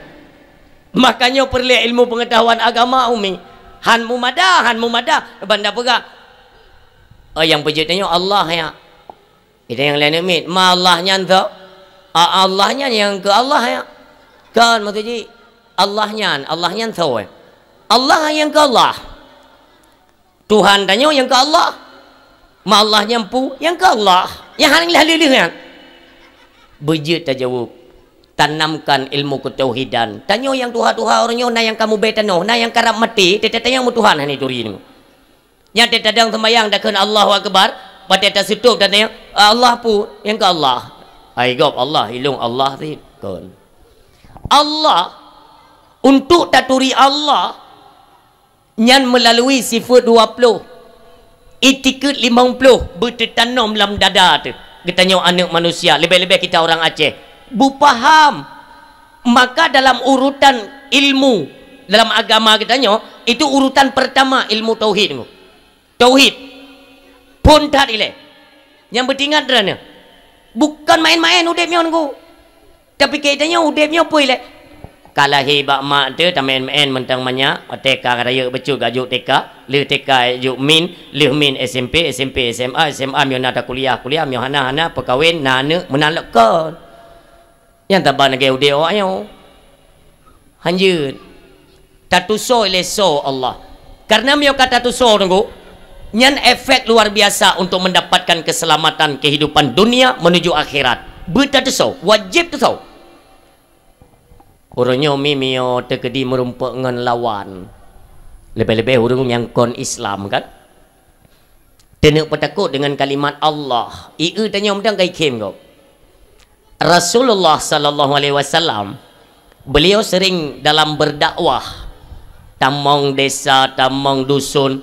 Makajih peureulèe ilmu pengetahuan agama, Umi. Han mumada, han mumada. Banda peugah, "Oh, nyang peujeuet tanyoe Allah, ya." Ita nyang laén miet, ma Allah nyan tho? A-, Allah nyan nyang keu Allah, ya? Kon, maksud jih, Allah nyan, Allah nyan tho, eh? Allah nyang keu Allah. Tuhan tanyoe nyang keu Allah. Ma Allah nyan peue? Nyang keu Allah. Nyang hana lheueh-lheueh nyan. Beujeuet tajaweueb. Tanamkan ilmu keutauhidan. Tanyoe nyang tuha-tuha uroe nyoe na nyang ka mubée tanoh, na nyang karab maté, teuh-teuh nyang meutuhan hana turi nyoe. Nyan teuh tadong seumayang takheun Allahu Akbar, watée taseutôb tatanyong, "Allah peue?" "Nyang keu Allah." "Hai gob Allah, ilôn Allah cit." Kon. Allah, untuk taturi Allah, nyan meulalui sifeuet dua ploh, itikeuet limong ploh beuteutanom lam dada teuh geutanyoe aneuëk manusia, leubeh-leubeh kita ureuëng Aceh, beupaham. Maka dalam urutan ilmu dalam agama geutanyoe, itu urutan pertama ilmu tauhid. Tauhid. Phon that ilée. Nyang beutingat droeneuh. Bukon maén-maén udeb nyoe, Teungku. Tapi keu tanyoe udeb nyoe peue ilée? Ka lahé bak mak teuh tamén-mén mantong manyak, watée ka rayeuk bacut ka jok T K, lheueh T K jok min, lheueh min S M P, S M P S M A, S M A meunyoe na takuliah, kuliah, meunyoe hana, hana, peukawen, na aneuëk, meunan lom kon. Nyang taban lagée udeb awak nyoe. Hanjeuet. Tatusoe lé soe Allah. Karena meunyoe ka tatusoe, Teungku, nyan efek luar biasa untuk mendapatkan keselamatan kehidupan dunia menuju akhirat. Beutatusoe, wajéb tusoe. Uroe nyoe mi meunyoe teukeudi meurumpok ngon lawan. Leubeh-leubeh ureuëng nyang kon Islam, kan? Teuneuk peutakot deungon kalimat Allah. Ié tanyoe mantong ka ikhém gob. Rasulullah sallallahu alaihi wasallam, beliau sering dalam berdakwah, tamong desa, tamong dusun.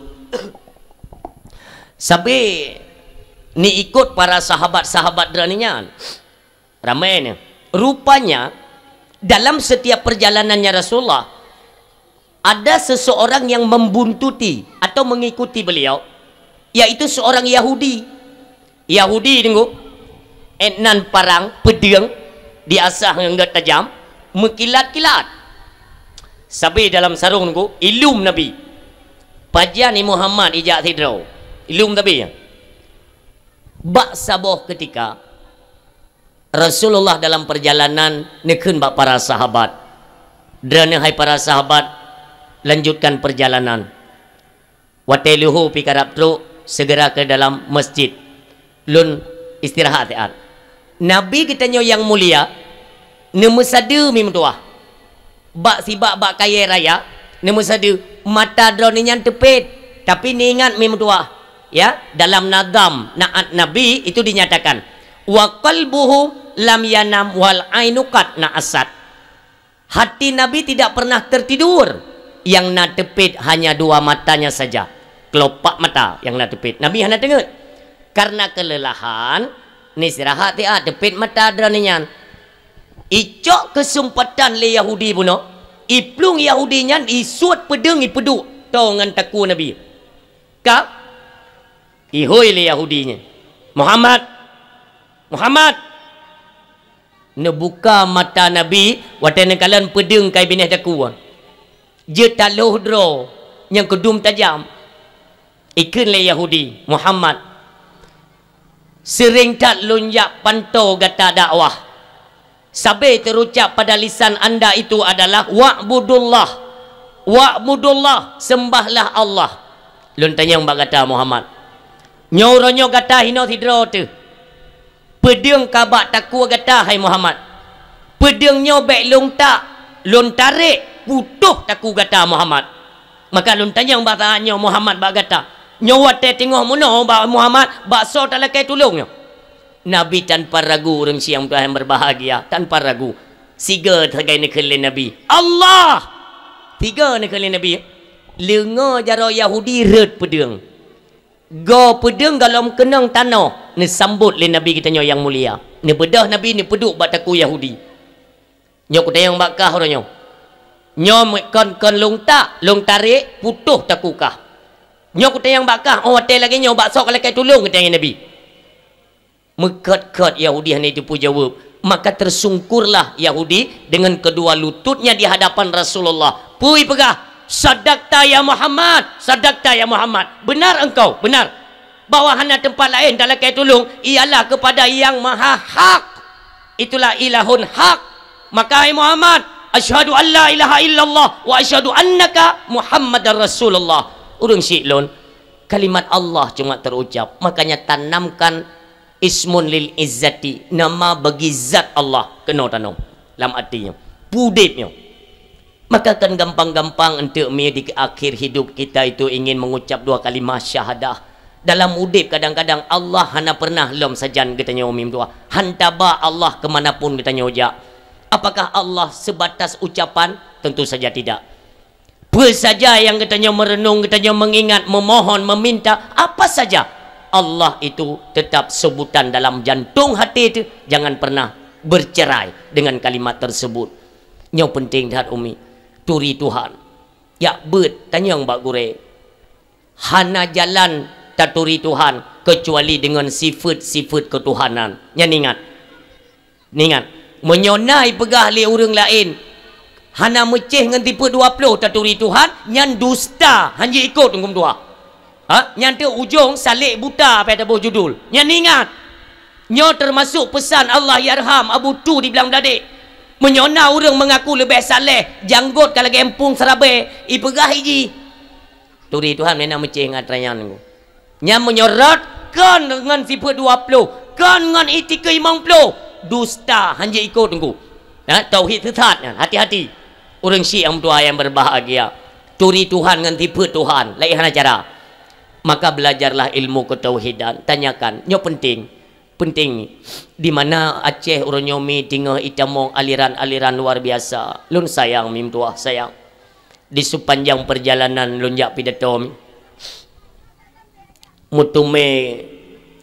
Sabe neuikot para sahabat-sahabat droeneuh nyan. Ramé nyan. Rupanya, dalam setiap perjalanannya Rasulullah, ada seseorang yang membuntuti atau mengikuti beliau, yaitu seorang Yahudi. Yahudi, Teungku, eh, nan parang, peudeueng, diasah ngon gét tajam, meukilat-kilat. Sabe dalam sarong, Teungku, ilum Nabi. Pajan i Muhammad ijak sidroe. Ilum sabe. Bak saboh keutika, Rasulullah dalam perjalanan neukheun bak para sahabat, "Droeneuh hai para sahabat, lanjutkan perjalanan. Watée leuhô pih karab trok, segera ke dalam masjid. Lôn istirahat siat." Nabi geutanyoe nyang mulia neumeusadeue mi meutuwah. Bak sibak bak kayée raya, neumeusadeue, mata droeneuh nyan teupet, tapi neuingat mi meutuwah. Ya, dalam nazam naat Nabi itu dinyatakan, "Wa qalbuhu lam yanam wal ainu qad na'asat." Hati Nabi tidak pernah tertidur, yang na teupet hanya dua matanya saja. Kelopak mata yang na teupet. Nabi hana teungeut. Karena kelelahan, neusirahat siat, teupet mata droeneuh nyan. Icok keusumpatan lé Yahudi bunoe, iplueng Yahudi nyan isuet peudeueng ipeuduek toe ngon takue Nabi. Ka ihôi lé Yahudi nyan, "Muhammad! Muhammad!" Neubuka mata Nabi watée neukalon peudeueng ka ibinéh takue. Jeuet taloh droe nyang keudum tajam. Ikheun lé Yahudi, "Muhammad, seuréng that lôn jak pantoe gata dakwah. Sabe teurucab pada lisan anda itu adalah, 'Wa'budullah, wa'budullah, seumbahlah Allah.' Lôn tanyong bak gata, Muhammad. Nyoe uroe nyoe gata hinoe sidroe teuh. Peudeueng ka bak takue gata, hai Muhammad. Peudeueng nyoe bék lôn tak, lôn tarek, putôh takue gata, Muhammad. Maka lôn tanyong bak saát nyoe, Muhammad, bak gata. Nyoe watée teungoh meunoe bak Muhammad, bak soe talakée tulông nyoe?" Nabi tanpa ragu, ureuëng siang Tuhan yang berbahagia, tanpa ragu. Siga sagai neukheun lé Nabi, "Allah!" Siga neukheun lé Nabi. Leungoe jaroe Yahudi rhot peudeueng. Goe peudeueng golom keunong tanoh, neusambot lé Nabi geutanyoe nyang mulia. Neubeudôh Nabi neupeuduek bak takue Yahudi. Nyoe kutanyong bak kah uroe nyoe. Nyoe kon, kon lôn tak, lôn tarek, putôh takue kah. Nyoe kutanyong bak kah, óh watée lagée nyoe bak soe ka lakée tulông, geutanyong Nabi. Meukhot-khot Yahudi hana jiteupeue jaweueb, maka tersungkurlah Yahudi dengan kedua lututnya di hadapan Rasulullah. Peue ipeugah, "Sadaqta ya Muhammad, sadaqta ya Muhammad." "Benar engkau, benar." Bahwa hana teumpat laén talakée tulông ialah keupada Nyang Maha Hak. Itulah ilahun hak. Maka, hai Muhammad, asyhadu an la ilaha illallah wa asyhadu annaka Muhammadar Rasulullah. Ureuëng syiek lôn, kalimat Allah cuma teurucab. Makanya tanamkan ismun lil izzati, nama bagi zat Allah keunoe tanoh lam até nyoe, peudeb nyoe. Maka kan gampang-gampang eunteuk mi di akhir hidup kita itu ingin mengucap dua kalimah syahadah. Dalam udeb kadang-kadang Allah hana pernah lom sajan geutanyoe mim doa. Han taba Allah keumanapun geutanyoe jak. Apakah Allah sebatas ucapan? Tentu saja tidak. Peue saja nyang geutanyoe meureunong, geutanyoe meungingat, meumohon, meuminta, apa saja, Allah itu tetap sebutan dalam jantung hati itu, jangan pernah bercerai dengan kalimat tersebut. Nyoe penting that umi. Turi Tuhan. Jak beuet tanyong bak gurée. Hana jalan taturi Tuhan kecuali dengan sifat-sifat ketuhanan. Nyan ingat. Ingat, meunyoe na ipeugah lé ureuëng laén hana meucéh ngon sifeuet dua ploh taturi Tuhan, nyan dusta, hanjeuet ikot huköm Tuhan. Ha? Nyan teuk ujong salek buta, apa taboh judul. Nyan ingat. Nyoe teumasok peusan Allahyarham Abu Tu di Blang Bladek. Meunyoe na ureuëng meungaku leubeh saleh, janggot ka lagée empung seurabe, ipeugah iji. Turi Tuhan meunan meucéh ngon atra nyan. Nyan meunyoe rot kon ngon sifeuet dua ploh, kon ngon itikeuh limong ploh, dusta, hanjeuet ikot teungku. Ha, tauhid sesat nyan, hati-hati. Ureuëng syiek nyang meutuah nyang berbahagia. Turi Tuhan ngon sifeuet Tuhan, laén hana cara. Maka belajarlah ilmu ketauhidan, tanyakan. Nyoe penting. Penting ni. Di mana Aceh uroe nyoe mi teungoh itamong aliran-aliran luar biasa. Lôn sayang mi meutuah, sayang. Di sepanjang perjalanan lôn jak pidato mi, meuteumé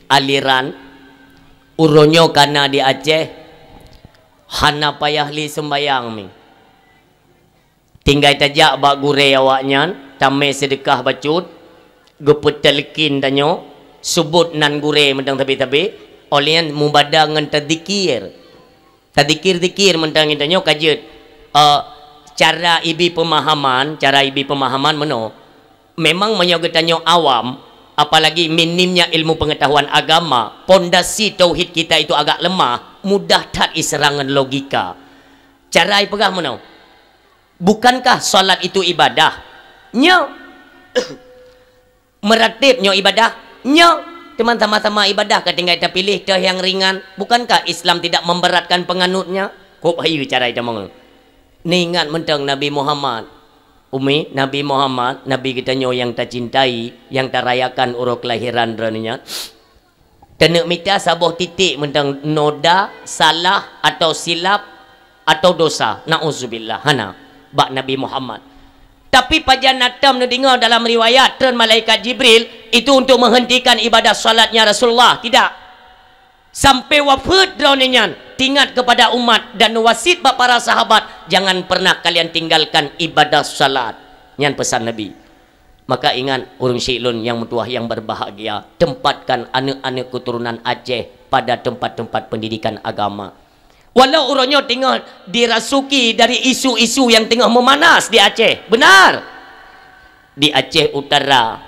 aliran, uroe nyoe kana di Aceh, hana payah lé seumbayang mi. Tinggai tajak bak gurée awaknyan, tamé seudeukah bacut, geupeutalkin tanyoe, subot nan gurée mantong sabe-sabe, óh lheueh nyan mubada ngon tazikir. Tazikir-zikir mantong tanyoe ka jeuet. Eh, cara ibi peumahaman, cara ibi peumahaman meunoe. Memang meunyoe geutanyoe awam, apalagi minimnya ilmu pengetahuan agama, pondasi tauhid kita itu agak lemah, mudah that iseurang ngon logika. Cara ipeugah meunoe. Bukankah salat itu ibadah? Nyo. Meuratéb nyoe ibadah? Nyo. Teuma sama-sama ibadah ka tinggai tapiléh teuh nyang ringan. Bukankah Islam tidak memberatkan penganutnya? Kok bahayu cara itamong. Neuingat mantong Nabi Muhammad. Umi, Nabi Muhammad, Nabi geutanyoe nyang tacintai, nyang tarayakan uroe keulahiran droeneuh nyan. Taneuk mita saboh titik mantong noda, salah, atau silap, atau dosa. Nauzubillah, hana bak Nabi Muhammad. Tapi pajan na tom neudeungoe dalam riwayat treun malaikat Jibril itu untuk menghentikan ibadah salatnya Rasulullah? Tidak. Sampai wafeuet droeneuh nyan teuingat keupada umat dan wasiet bak para sahabat, "Jangan pernah kalian tinggalkan ibadah salat." Nyan peusan Nabi. Maka ingat, ureuëng syiek lôn nyang meutuah nyang berbahagia, tempatkan aneuëk-aneuëk keuturonan Aceh pada tempat-tempat pendidikan agama. Walau uroe nyoe teungoh dirasuki dari isu-isu nyang teungoh meumanas di Aceh, benar. Di Aceh Utara,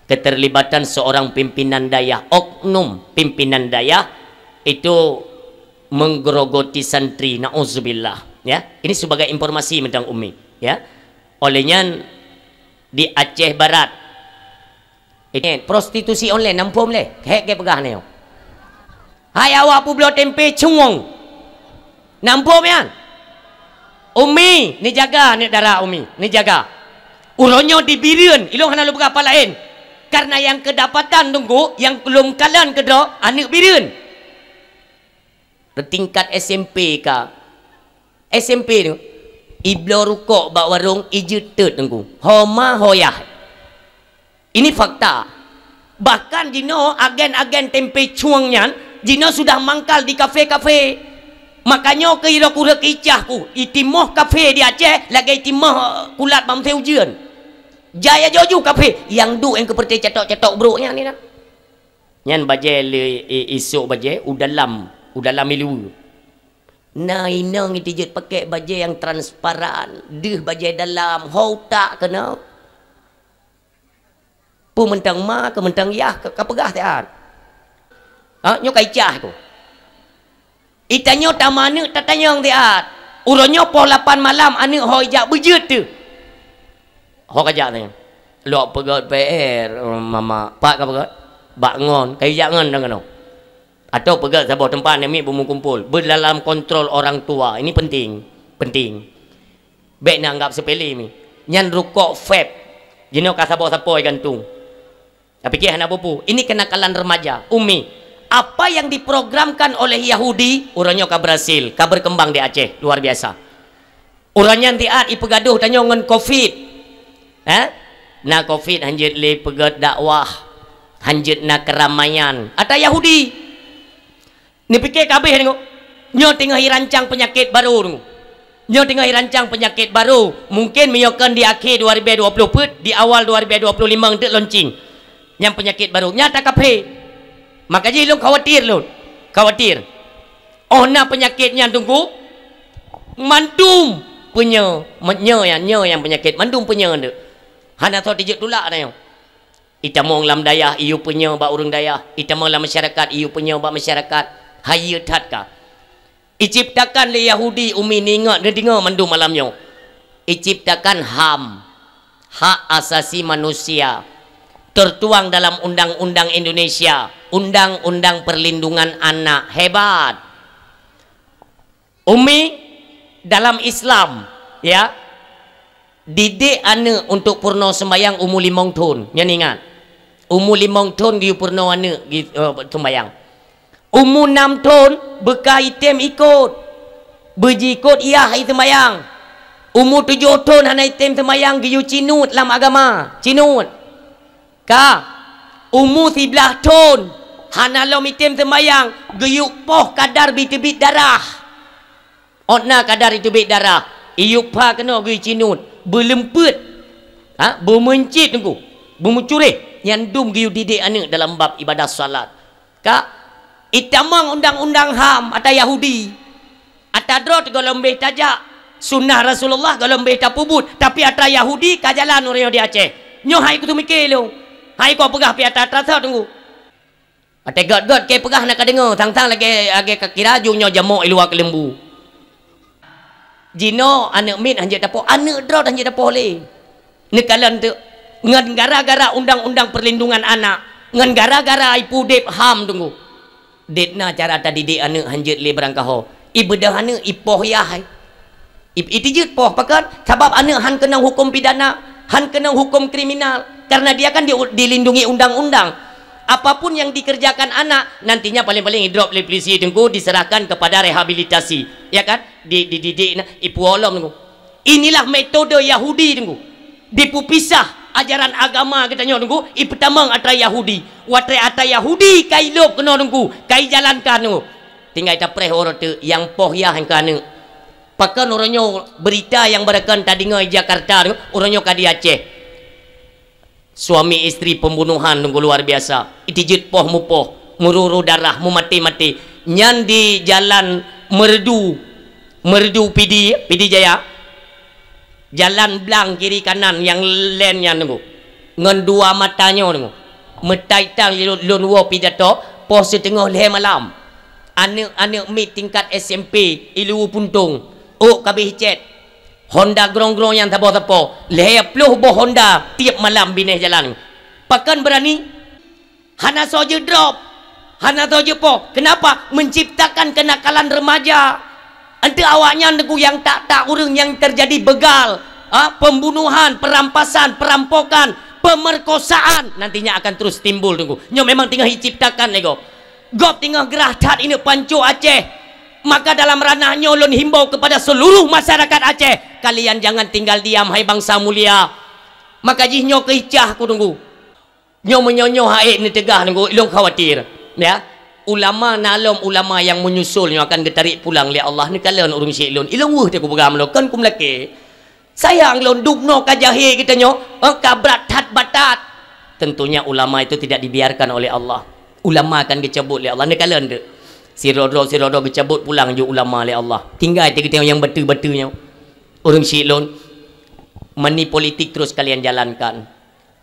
keterlibatan seorang pimpinan dayah, oknum pimpinan dayah itu menggerogoti santri, nauzubillah, ya. Ini sebagai informasi mantong umi, ya. Óh lheueh nyan di Aceh Barat, ini prostitusi online, na muphom lé, hék geupeugah nyoe. Hai awak peubloe tempe cueng. Na muphom nyan? Umi, neujaga aneuk dara umi, neujaga. Uroe nyoe di Bireuen, ilôn hana lôn peugah pat laén. Karena nyang keudapatan teungku, nyang lôn kalon keudroe, aneuk Bireuen. Tingkat S M P ka. S M P tu, ibloe rukok bak warong, ijeuet teut teungku. Ho ma ho yah. Ini fakta. Bahkan jinoe agen-agen tempe cueng nyan, jinoe sudah mangkal di kafe-kafe. Makanya keu irok ureuëng icah ku, itimoh kafe di Aceh lagée itimoh kulat bak meuté ujeuen. Jaya joju kafe, nyang duek nyang keupeureuté catok-catok brok nyan ni na. Nyan bajée le i-, isok bajée u dalam, u dalam ilu. Na inong itijeuet pakek bajée nyang transparan, deuh bajée dalam, ho utak keunoe. Peue mantong ma, keu mantong yah, ka, ka peugah siat. Ha, nyoe ka icah ku. Itanyoe tamaneuk tatanyong siat. Uroe nyoe poh lapan malam aneuk ho ijak beujeuet teuh. Ho kajak nyan. Lok peugét P R, mama. Pat ka peugét? Bak ngon. Ka ijak ngon dan keunoe. Atau peugét saboh teumpat nyang miet beumeukumpul. Beudalam kontrol orang tua. Ini penting. Penting. Bék na anggap sepele mi. Nyan rukok vape. Jinoe ka saboh sapoi gantung. Tapi keu hana bubu, ini kenakalan remaja, Umi. Apa yang diprogramkan oleh Yahudi, uroe nyoe ka berhasil, ka berkembang di Aceh, luar biasa. Uroe nyan siat ipeugadoh tanyoe ngon covid. Eh? Na covid hanjeuet lé peugét dakwah, hanjeuet na keramaian. Ata Yahudi. Neupike kabeh deungoe. Nyoe teungoh irancang peunyakét barô deungoe. Nyoe teungoh irancang peunyakét barô. Mungken meunyoe kon di akhé dua ribu dua puluh peuet, di awal dua ribu dua puluh lima teuk launching. Nyang peunyakét barô. Nyata kaphé. Maka jih lôn khawatir lôn. Khawatir. Oh na peunyakét nyan Teungku, mandum peunyoe, nyoe nyang, nyoe nyang peunyakét, mandum peunyoe teuk. Hana soe tijeuet tulak na nyoe. Itamong lam dayah, iyue peunyoe bak ureuëng dayah. Itamong lam masyarakat, iyue peunyoe bak masyarakat. Hayeue that ka. Iciptakan lé Yahudi, Umi, neuingat, neudeungoe mandum malam nyoe. Iciptakan HAM, Hak Asasi Manusia, tertuang dalam Undang-Undang Indonesia, Undang-Undang Perlindungan Anak. Hebat! Umi, dalam Islam, ya, didik aneuk untuk purno sembayang umu limong thon. Nyan ingat, umu limong thon geuyue purno aneuk gi-, eh, sembayang. Umu nam thon beuka item ikot, beujiikot yah i sembayang. Umu tujoh thon hana item sembayang geuyue cinuet lam agama, cinuet. Ka, umu siblaih thon, hana lom item seumayang, geuyue poh kadar jiteubiet darah. Ôt na kadar jiteubiet darah, iyue pha keunoe geuyue cinuet, beuleumpeuet, ha, beumeuncit teungku, beumeucureh, nyan dum geuyue didik aneuk dalam bab ibadah salat. Ka, itamong undang-undang HAM ata Yahudi. Ata droe gohlom béh tajak, sunnah Rasulullah gohlom béh tapeubuet, tapi ata Yahudi ka jalan ureuëng di Aceh. Nyoe hai kuteumike lôn, hai kok peugah pih ata-ata teungku. Watée gét-gét keu peugah na ka deungoe, sang-sang lagée, lagée ka kira ju nyoe jamok i luwa keuleumbu. Jinoe aneuk miet hanjeuet tapoh, aneuk droe hanjeuet tapoh lé. Neukalon teuk, ngon gara-gara undang-undang perlindungan anak, ngon gara-gara ipeudeb HAM teungku. Deb na cara tadidik aneuk hanjeuet lé barangkaho. Ibeudoh aneuk ipoh yah. I, itijeuet poh pakon? Sabab aneuk han keunong huköm pidana, han keunong huköm kriminal. Karena dia kan di, dilindungi undang-undang. Apapun yang dikerjakan anak, nantinya paling-paling idrop lé polisi teungku diserahkan kepada rehabilitasi. Ya kan? Di, dididik na, ipuolom teungku. Inilah metode Yahudi teungku. Dipeupisah ajaran agama geutanyoe teungku, ipeutamong atra Yahudi. Watée atra Yahudi ka ilôb keunoe teungku, ka ijalankan teungku. Tinggai tapreh uroe teuk nyang poh yah nyang keu aneuk. Pakon uroe nyoe beurita nyang barokon tadeungoe di Jakarta teungku, uroe nyoe ka di Aceh. Suami istri pembunuhan teungku luar biasa. Itijeuet poh mupoh, meururu darah, meumaté-maté. Nyan di jalan Meureudu, Meureudu Pidi, Pidi Jaya. Jalan blang kiri kanan nyang len nyan teungku. Ngon dua mata nyoe teungku. Meutai tang lôn, lôn woe pidato, poh siteungoh lhée malam. Aneuk-aneuk miet tingkat S M P i Luwu Puntong. Ôk kabeh cet. Honda grong-grong nyang saboh-saboh, lhée ploh boh Honda tieb malam binéh jalan. Pakon beurani? Hana soe jeuet drop, hana soe jeuet poh. Kenapa? Menciptakan kenakalan remaja. Enteuk awaknyan teungku nyang tak-tak ureuëng nyang terjadi begal, ha, pembunuhan, perampasan, perampokan, pemerkosaan nantinya akan terus timbul teungku. Nyoe memang teungoh diciptakan lé gob. Gob teungoh grah that ineuk panco Aceh. Maka dalam ranah nyoe lôn himbau kepada seluruh masyarakat Aceh, kalian jangan tinggal diam, hai bangsa mulia. Maka jih nyoe keuh cah ku teungku. Nyoe meunyoe nyoe hai neuteugah teungku, lôn khawatir. Ya. Ulama na lom ulama nyang menyusul nyoe akan geutarék pulang lé Allah, neukalon ureuëng syik lôn. Ilôn weueh teuh kupeugah meulôn, kon kumeulakée. Sayang lôn dubnoe ka jahé geutanyoe, eh, ka brat that batat. Tentunya ulama itu tidak dibiarkan oleh Allah. Ulama akan geucabut lé Allah. Neukalon teuk. Sidroe-droe, sidroe-droe geucabut pulang ju ulama lé Allah. Tinggai teuh geutanyoe nyang bateue-bateue nyoe. Ureuëng syik lôn, money politik terus kalian jalankan.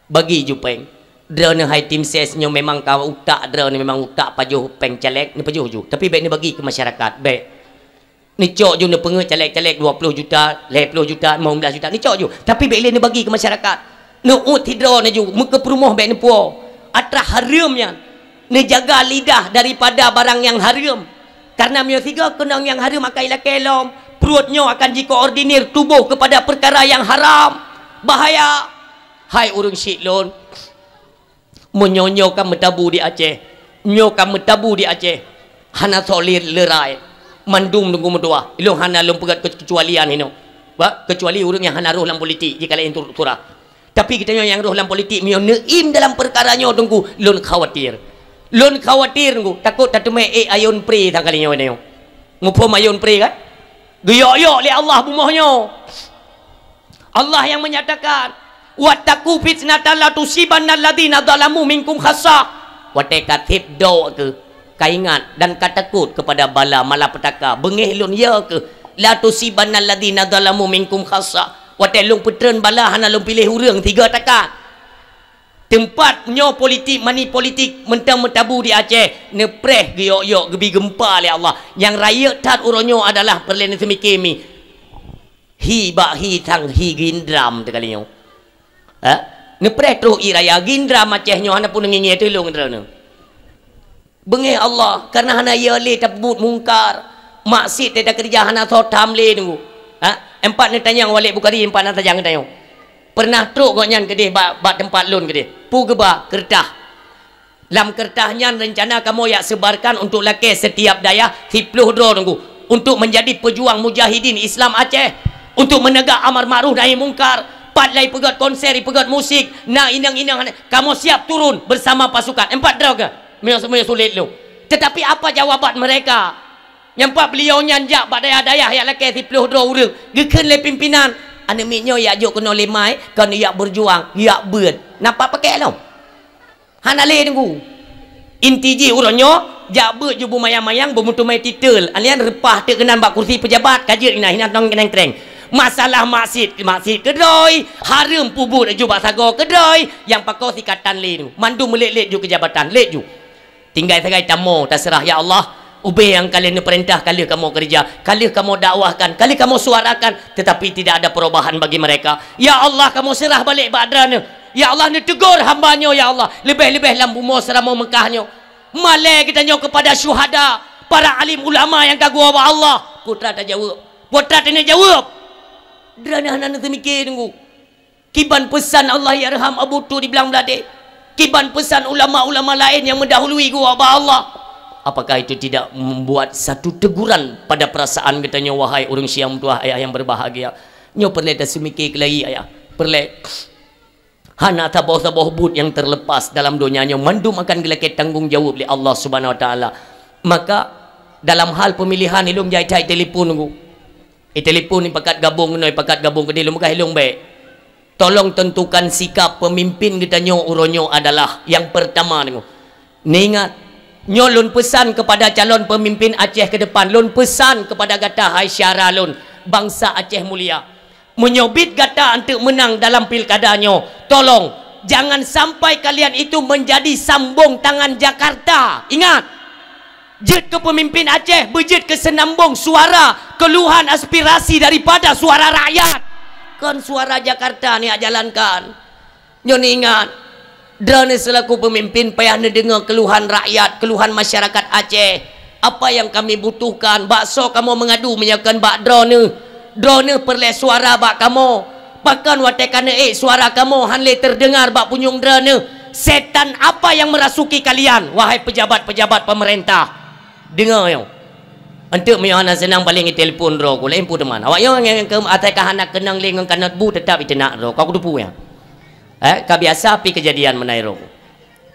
Bagi ju péng. Droeneuh hai tim ses nyoe memang ka utak droeneuh memang utak pajoh péng caleg, neupajoh ju. Tapi bék neubagi keu masyarakat, bék. Neucok ju neupeungeuet caleg-caleg dua ploh juta, lhèe ploh juta, limong blaih juta, neucok ju. Tapi bék lé neubagi keu masyarakat. Neuôt sidroe neuju, meukeupeurumoh bék neupuwoe. Atra hareuem nyan. Neujaga lidah daripada barang nyang hareuem. Karena meunyoe sigoe keunong nyang hareuem akan ilakée lom, pruet nyoe akan jikoordinir tuboh keupada peukara nyang haram. Bahaya! Hai ureuëng syiek lôn, meunyoe nyoe ka meutabu di Aceh, nyoe ka meutabu di Aceh, hana soe lé leurai, mandum teungku meutuwah. Ilôn hana lôn peugét keucualian hinoe. Ba, keucuali ureuëng nyang hana roh lam politik, jih ka laén turot surah. Tapi geutanyoe nyang roh lam politik, meunyoe neuiem dalam peukara nyoe teungku, lôn khawatir. Lôn khawatir teungku, takot tateumé ék ayôn pre sang kali nyoe geutanyoe. Muphom ayôn pre kan? Geuyok-yok lé Allah bumoh nyoe. Allah yang menyatakan, "Wattaqu fitnatan la tusibannal ladzina zalamu minkum khassah." Watée ka sép dok keuh, ka ingat dan ka takot keupada bala malapetaka. Beungéh lôn ya keuh, "La tusibannal ladzina zalamu minkum khassah." Watée lôn peutreun bala hana lôn piléh ureuëng tiga takat. Teumpat nyoe politik, mani politik, meuntang meutabu di Aceh, neupreh geuyok-yok geubi geumpa lé Allah. Nyang rayeuk that uroe nyoe adalah peureulée neuseumiké mi. Hi bak hi thang hi gindram teuka lé nyoe. Ha? Neupreh troh ie raya gindram Aceh nyoe hana pun ngieng-ngieng teuh lôn droeneuh. Beungéh Allah, karena hana iya lé tapeubuet mungkar, maksiet teuh takeurija hana soe tham lé teungku. Ha? Empat neutanyong Walid Bukhari, empat neutanyong geutanyoe. Pernah trok gobnyan keudeh bak, bak teumpat lôn keudeh. Peue geuba? Keureutah. Lam keureutah nyan reuncana kamoe jak seubarkan untuk lakée setiap dayah siploh droe teungku. Untuk menjadi pejuang mujahidin Islam Aceh. Untuk menegak amar makruf nahi mungkar. Pat lai peugét konser, ipeugét musik, na inong-inong, kamoe siap turun bersama pasukan. Empat droe keuh. Meunyoe, meunyoe sulet lôn. Tetapi apa jawaban mereka? Nyang pat beliau nyan jak bak dayah-dayah jak lakée siploh droe ureuëng. Geukheun lé pimpinan, "Aneuk miet nyoe jak jok keunoe lé mai, kon jak beujuang, jak beuet." Napa pakée lom? Hana lé teungku. Inti jih uroe nyoe, jak beuet ju beumayang-mayang, beumeuteumé titel. Alian reupah teuk keunan bak kursi peujabat, ka jeuet inan, inan tong nangkreng. Masalah maksiet, maksiet keudroe, hareuem peubuet ju bak sagoe keudroe, nyang pakoe sikatan lé teungku. Mandum meulet-let ju keu jabatan, let ju. Tinggai sagai tamoe taseurah, "Ya Allah, ubé nyang ka lheueh neupeurintah ka lheueh kamoe keurija, ka lheueh kamoe dakwahkan, ka lheueh kamoe suarakan, tetapi tidak ada perubahan bagi mereka. Ya Allah, kamoe seurah balek bak Droeneuh. Ya Allah, neuteugor hamba nyoe, ya Allah, leubeh-leubeh lam bumoe Seuramoe Meukah nyoe. Malée geutanyoe keupada syuhada, para alim ulama nyang ka geuwoe bak Allah." Peue atra tajaweueb? Peue atra taneuk jaweueb? Droeneuh hana neuseumiké teungku. Kiban peusan Allahyarham Abu Tu di Blang Bladeh? Kiban peusan ulama-ulama laén nyang meudahului geuwoe bak Allah? Apakah itu tidak membuat satu teguran pada perasaan geutanyoe, wahai ureuëng syiek meutuwah, ayah yang berbahagia? Nyoe peureulée taseumiké keulayi, ayah. Peureulée. Hana saboh-saboh buet nyang terlepas dalam donya nyoe, mandum akan geulakée tanggong jaweueb lé Allah Subhanahu Wa Taala. Maka, dalam hal pemilihan, ilôn jai that itelepon teungku. Itelepon ipakat gabong keunoe, ipakat gabong keudeh, lôn peugah ilôn bék. Tolong tentukan sikap pemimpin geutanyoe uroe nyoe adalah nyang pertama teungku. Neuingat, nyoe lôn peusan keupada calon pemimpin Aceh ke depan, lôn peusan keupada gata hai syedara lôn, bansa Aceh mulia. Meunyoe bit gata anteuk meunang dalam pilkada nyoe, tolong, jangan sampai kalian itu menjadi sambong tangan Jakarta. Ingat, jeuet keu pemimpin Aceh, beujeuet keu seunambong suara, keluhan, aspirasi daripada suara rakyat. Kon suara Jakarta neujak jalankan. Nyoe neuingat, Droeneuh seulaku peumimpin payah neudeungoe keuluhan rakyat, keuluhan masyarakat Aceh. Apa nyang kami butuhkan, bak soe kamoe meungadu meunyoe kon bak Droeneuh? Droeneuh peureulée suara bak kamoe. Pakon watée ka neuék suara kamoe hán lé teudeungar bak punyueng Droeneuh? Setan apa yang merasuki kalian, wahai pejabat-pejabat pemerintah? Deungoe nyoe. Enteuk meunyoe hana seunang paleng itelepon droe ku, laén peue teuma. Awak nyoe nyang keu asai ka hana keunong lé ngon kanot bu, teutap iteunak droe. Ka kuteupeue nyan. Eh, ka biasa pi keujadian meunan droe ku.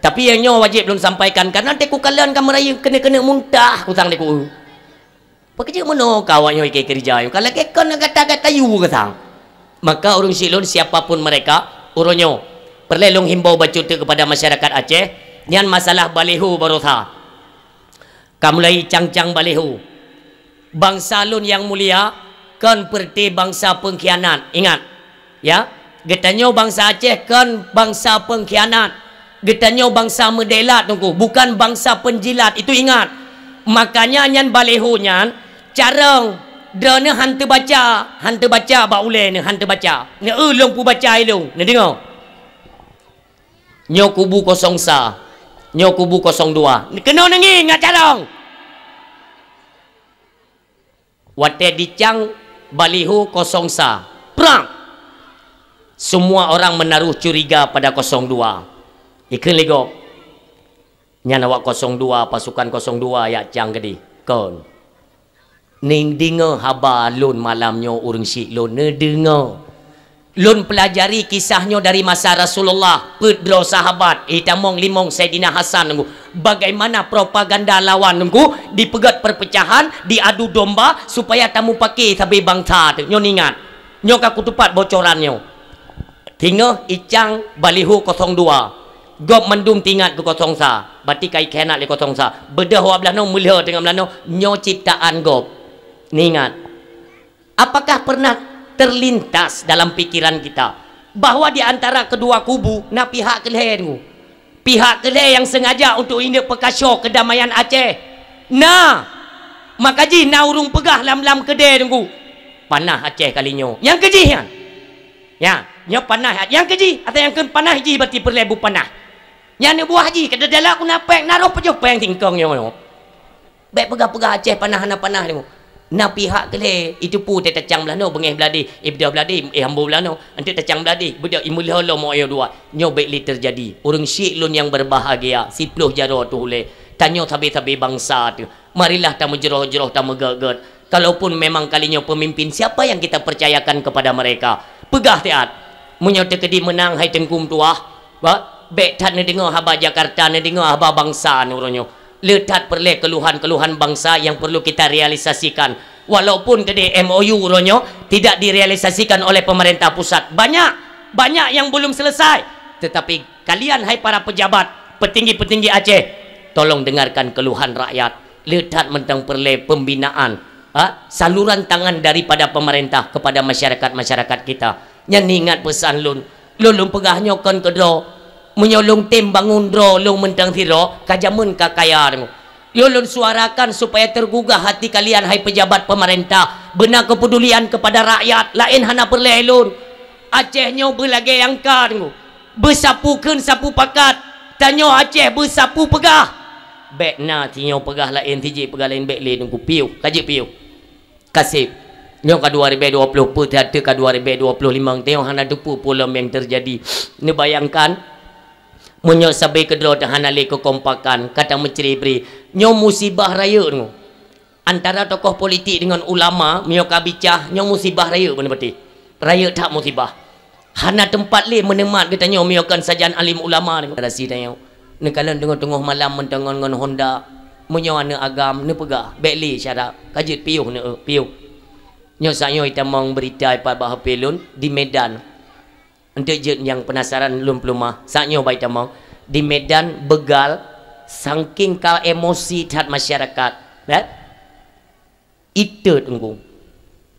Tapi nyang nyoe wajéb lôn sampaikan, karena teuk ku kalon ka meurayeuk keuneuk-keuneuk muntah, ku sang teuk ku. Peukeujeut meunoe ka awak nyoe ikei keurija, ka lagée kon gata-gata yue keusang. Maka ureuëng syiek lôn, siapa pun mereka, uroe nyoe, peureulée lôn himbau bacut teuk keupada masyarakat Aceh, nyan masalah baliho baroesa. Ka mulai cang-cang baliho. Bansa lôn nyang mulia, kon peureuté bansa peungkhianat. Ingat, ya, geutanyoe bansa Aceh kon bansa peungkhianat. Geutanyoe bansa meudelat, Teungku, bukan bansa penjilat. Itu ingat. Makanya nyan baliho nyan carông. Droeneuh han teubaca, han teubaca bak ulée neuh, han teubaca. Neu-, eu lôn peubaca ilôn, neudeungoe. Nyoe kubu kosong sa, nyoe kubu kosong dua. Keunoe neungieng ngat carông. Watée dicang baliho kosong sa, prang! Semua orang menaruh curiga pada kosong dua. Ikheun lé gob, nyan awak kosong dua, pasukan kosong dua jak cang keudeh. Kon. Neudeungoe haba lôn malam nyoe ureuëng syiek lôn, neudeungoe. Lôn peulajari kisah nyoe dari masa Rasulullah, peuet droe sahabat, eh, tamong limong Saidina Hasan nunggu. Bagaimana propaganda lawan nunggu dipeugét perpecahan, diadu domba supaya tamupake sabe bansa teuh. Nyoe ingat. Nyoe ka kutupat bocoran nyoe. Teungoh icang baliho kosong dua. Gob mandum teuingat keu kosong sa. Berarti ka ikhianat lé kosong sa. Beudôh awak blaih nyoe meulhö teungoh blaih nyoe, nyoe ciptaan gob. Neuingat. Apakah pernah terlintas dalam pikiran kita bahwa di antara kedua kubu na pihak keu lhée tu? Pihak keu lhée nyang sengaja untuk indak peukaso keudamaian Aceh. Na! Maka jih na ureuëng peugah lam-lam keudée teungku, "Panah Aceh kali nyoe." Nyang keu jih nyan. Ya, nyoe panah, nyang keu jih, atau nyang keu panah jih berarti peureulée bu panah. Nyan buah jih, keu dalam ku na péng, na roh pajoh péng singkong nyoe. Bék peugah-peugah Aceh panah hana panah nyoe. Na pihak keu lhée, itu pu teuh tacang blaih nyoe beungéh blaih deh, ibeudôh blaih deh, eh, hambo blaih nyoe, enteuk tacang blaih deh, beudôh imeulhô lom moyo dua. Nyoe bék lé teujadi. Ureuëng syiek lôn nyang berbahagia, siploh jaroe teuh ulée. Tanyoe sabe-sabe bansa teuh. Marilah tameujroh-jroh, tameugét-gét. Kalaupun memang kali nyoe pemimpin, siapa yang kita percayakan kepada mereka? Peugah siat. Meunyoe teukeudi meunang hai Teungku Meutuah, bah, bék that neudeungoe haba Jakarta, neudeungoe haba bansa uroe nyoe. Le that peureulée keluhan-keluhan bansa yang perlu kita realisasikan. Walaupun keudeh M O U uroe nyoe tidak direalisasikan oleh pemerintah pusat. Banyak, banyak yang belum selesai. Tetapi kalian, hai para pejabat, petinggi-petinggi Aceh, tolong dengarkan keluhan rakyat. Le that mantong peureulée pembinaan, ha, saluran tangan daripada pemerintah kepada masyarakat-masyarakat kita. Nyan ingat peusan lôn. Lôn, lôn peugah nyoe kon keudroe. Meunyoe lôn tem bangun droe lôn mantong sidroe, ka jameun ka kaya teungku. Yo lôn suarakan supaya tergugah hati kalian, hai pejabat pemerintah. Beuna kepedulian kepada rakyat, laén hana peureulée lôn. Aceh nyoe beulagée angka teungku. Beusapeue kheun sapeue pakat, tanyoe Aceh beusapeue peugah. Bék na sinyoe peugah laén, sijih peugah laén, bék lé teungku, piôh, ka jeuet piôh. Kaseb. Nyoe ka dua ribée dua ploh, peue that ka dua ribée dua ploh limong, tanyoe hana teupeue peue lom nyang teujadi. Neubayangkan, meunyoe sabe keudroe teuh hana lé keukompakan, ka tameucre-bre. Nyoe musibah rayeuk nyoe. Antara tokoh politik deungon ulama, meunyoe ka bicah, nyoe musibah rayeuk beuneupatéh. Rayeuk that musibah. Hana teumpat lé meuneumat geutanyoe meunyoe kon sajan alim ulama deungon generasi tanyoe. Neukalon teungoh-teungoh malam meuteungon ngon honda, meunyoe aneuëk agam neupeugah, bék lé syara, ka jeuet piôh neu-, piôh. Nyoe saat nyoe itamong beurita ipat bak H P lôn di Medan. Enteuk jeuet nyang peunasaran lôn peuleumah. Saat nyoe bai tamong di Medan beugal, sangking ka emosi that masyarakat. Eh? Iteut teungku.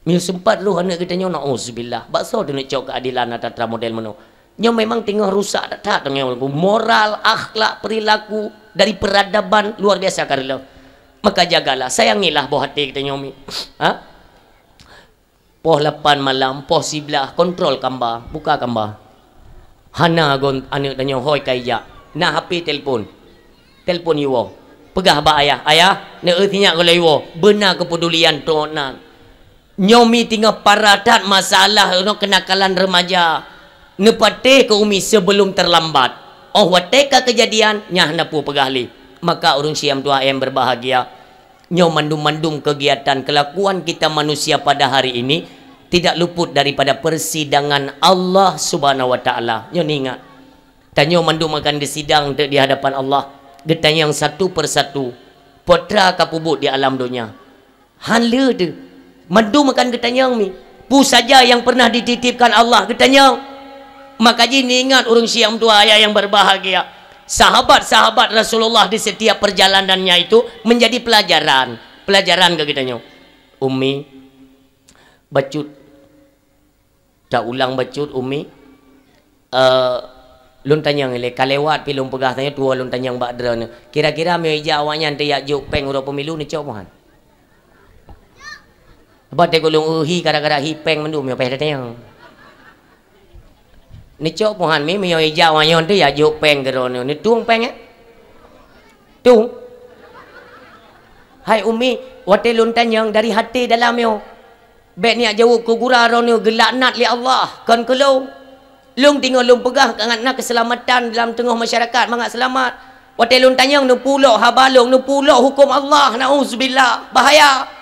Meunyoe seumpat roh aneuëk geutanyoe, nauzubillah. Bak soe teuneuk cok keuadelan atra-atra model meunoe? Nyoe memang teungoh rusak that-that teungoh teungku. Moral, akhlak, perilaku dari peradaban luar biasa ka reuloh. Maka jagalah, sayangilah boh até geutanyoe mi. Ha? Poh lapan malam, poh siblaih, kontrol kamba, buka kamba. Hana gon aneuëk tanyoe hôi ka ijak. Na H P telepon. Telepon iwoe. Peugah bak ayah, "Ayah, neu-eu sinyak golom iwoe." Beuna keupedulian trok nan. Nyoe mi teungoh parah that masalah nyoe kenakalan remaja. Neupatéh keu umi sebelum terlambat. Oh watée ka keujadian, nyan hana peue peugah lé. Maka ureuëng syiek meutuah nyang berbahagia. Nyoe mandum-mandum kegiatan kelakuan kita manusia pada hari ini tidak luput daripada persidangan Allah Subhanahu wa Taala. Nyoe ingat, tanyoe mandum akan geusidang di hadapan Allah, geutanyong satu persatu, peue atra ka peubuet di alam donya. Han le teuh, mandum akan geutanyong mi. Peue saja yang pernah dititipkan Allah geutanyong. Maka jih ingat ureuëng syiek meutuah nyang berbahagia. Sahabat-sahabat Rasulullah di setiap perjalanannya itu menjadi pelajaran. Pelajaran keu geutanyoe. Umi, bacut. Ta ulang bacut, Umi. Eh, Lôn tanyong ilée, ka lewat pih lôn peugah, tanyoe tuwoe lôn tanyong bak droeneuh. Kira-kira meunyoe ijak awaknyan teuh jak jok péng uroe pemilu, neucok meuhan? Bah teuka lôn euhi gara-gara hi péng mandum nyoe payah tatanyong. Neucok meuhan mi meunyoe ijak awaknyan teuh jak jok péng keu droeneuh, neutueng péng, eh? Tueng. Hai Umi, watée lôn tanyong dari haté dalam nyoe. Bék neujaweueb keu gura droeneuh geulaknat lé Allah, kon keu lôn. Lôn teungoh lôn peugah keunan na keuseulamatan lam teungoh masyarakat mangat seulamat. Watée lôn tanyong neupulok haba lôn, neupulok huköm Allah, nauzubillah, bahaya.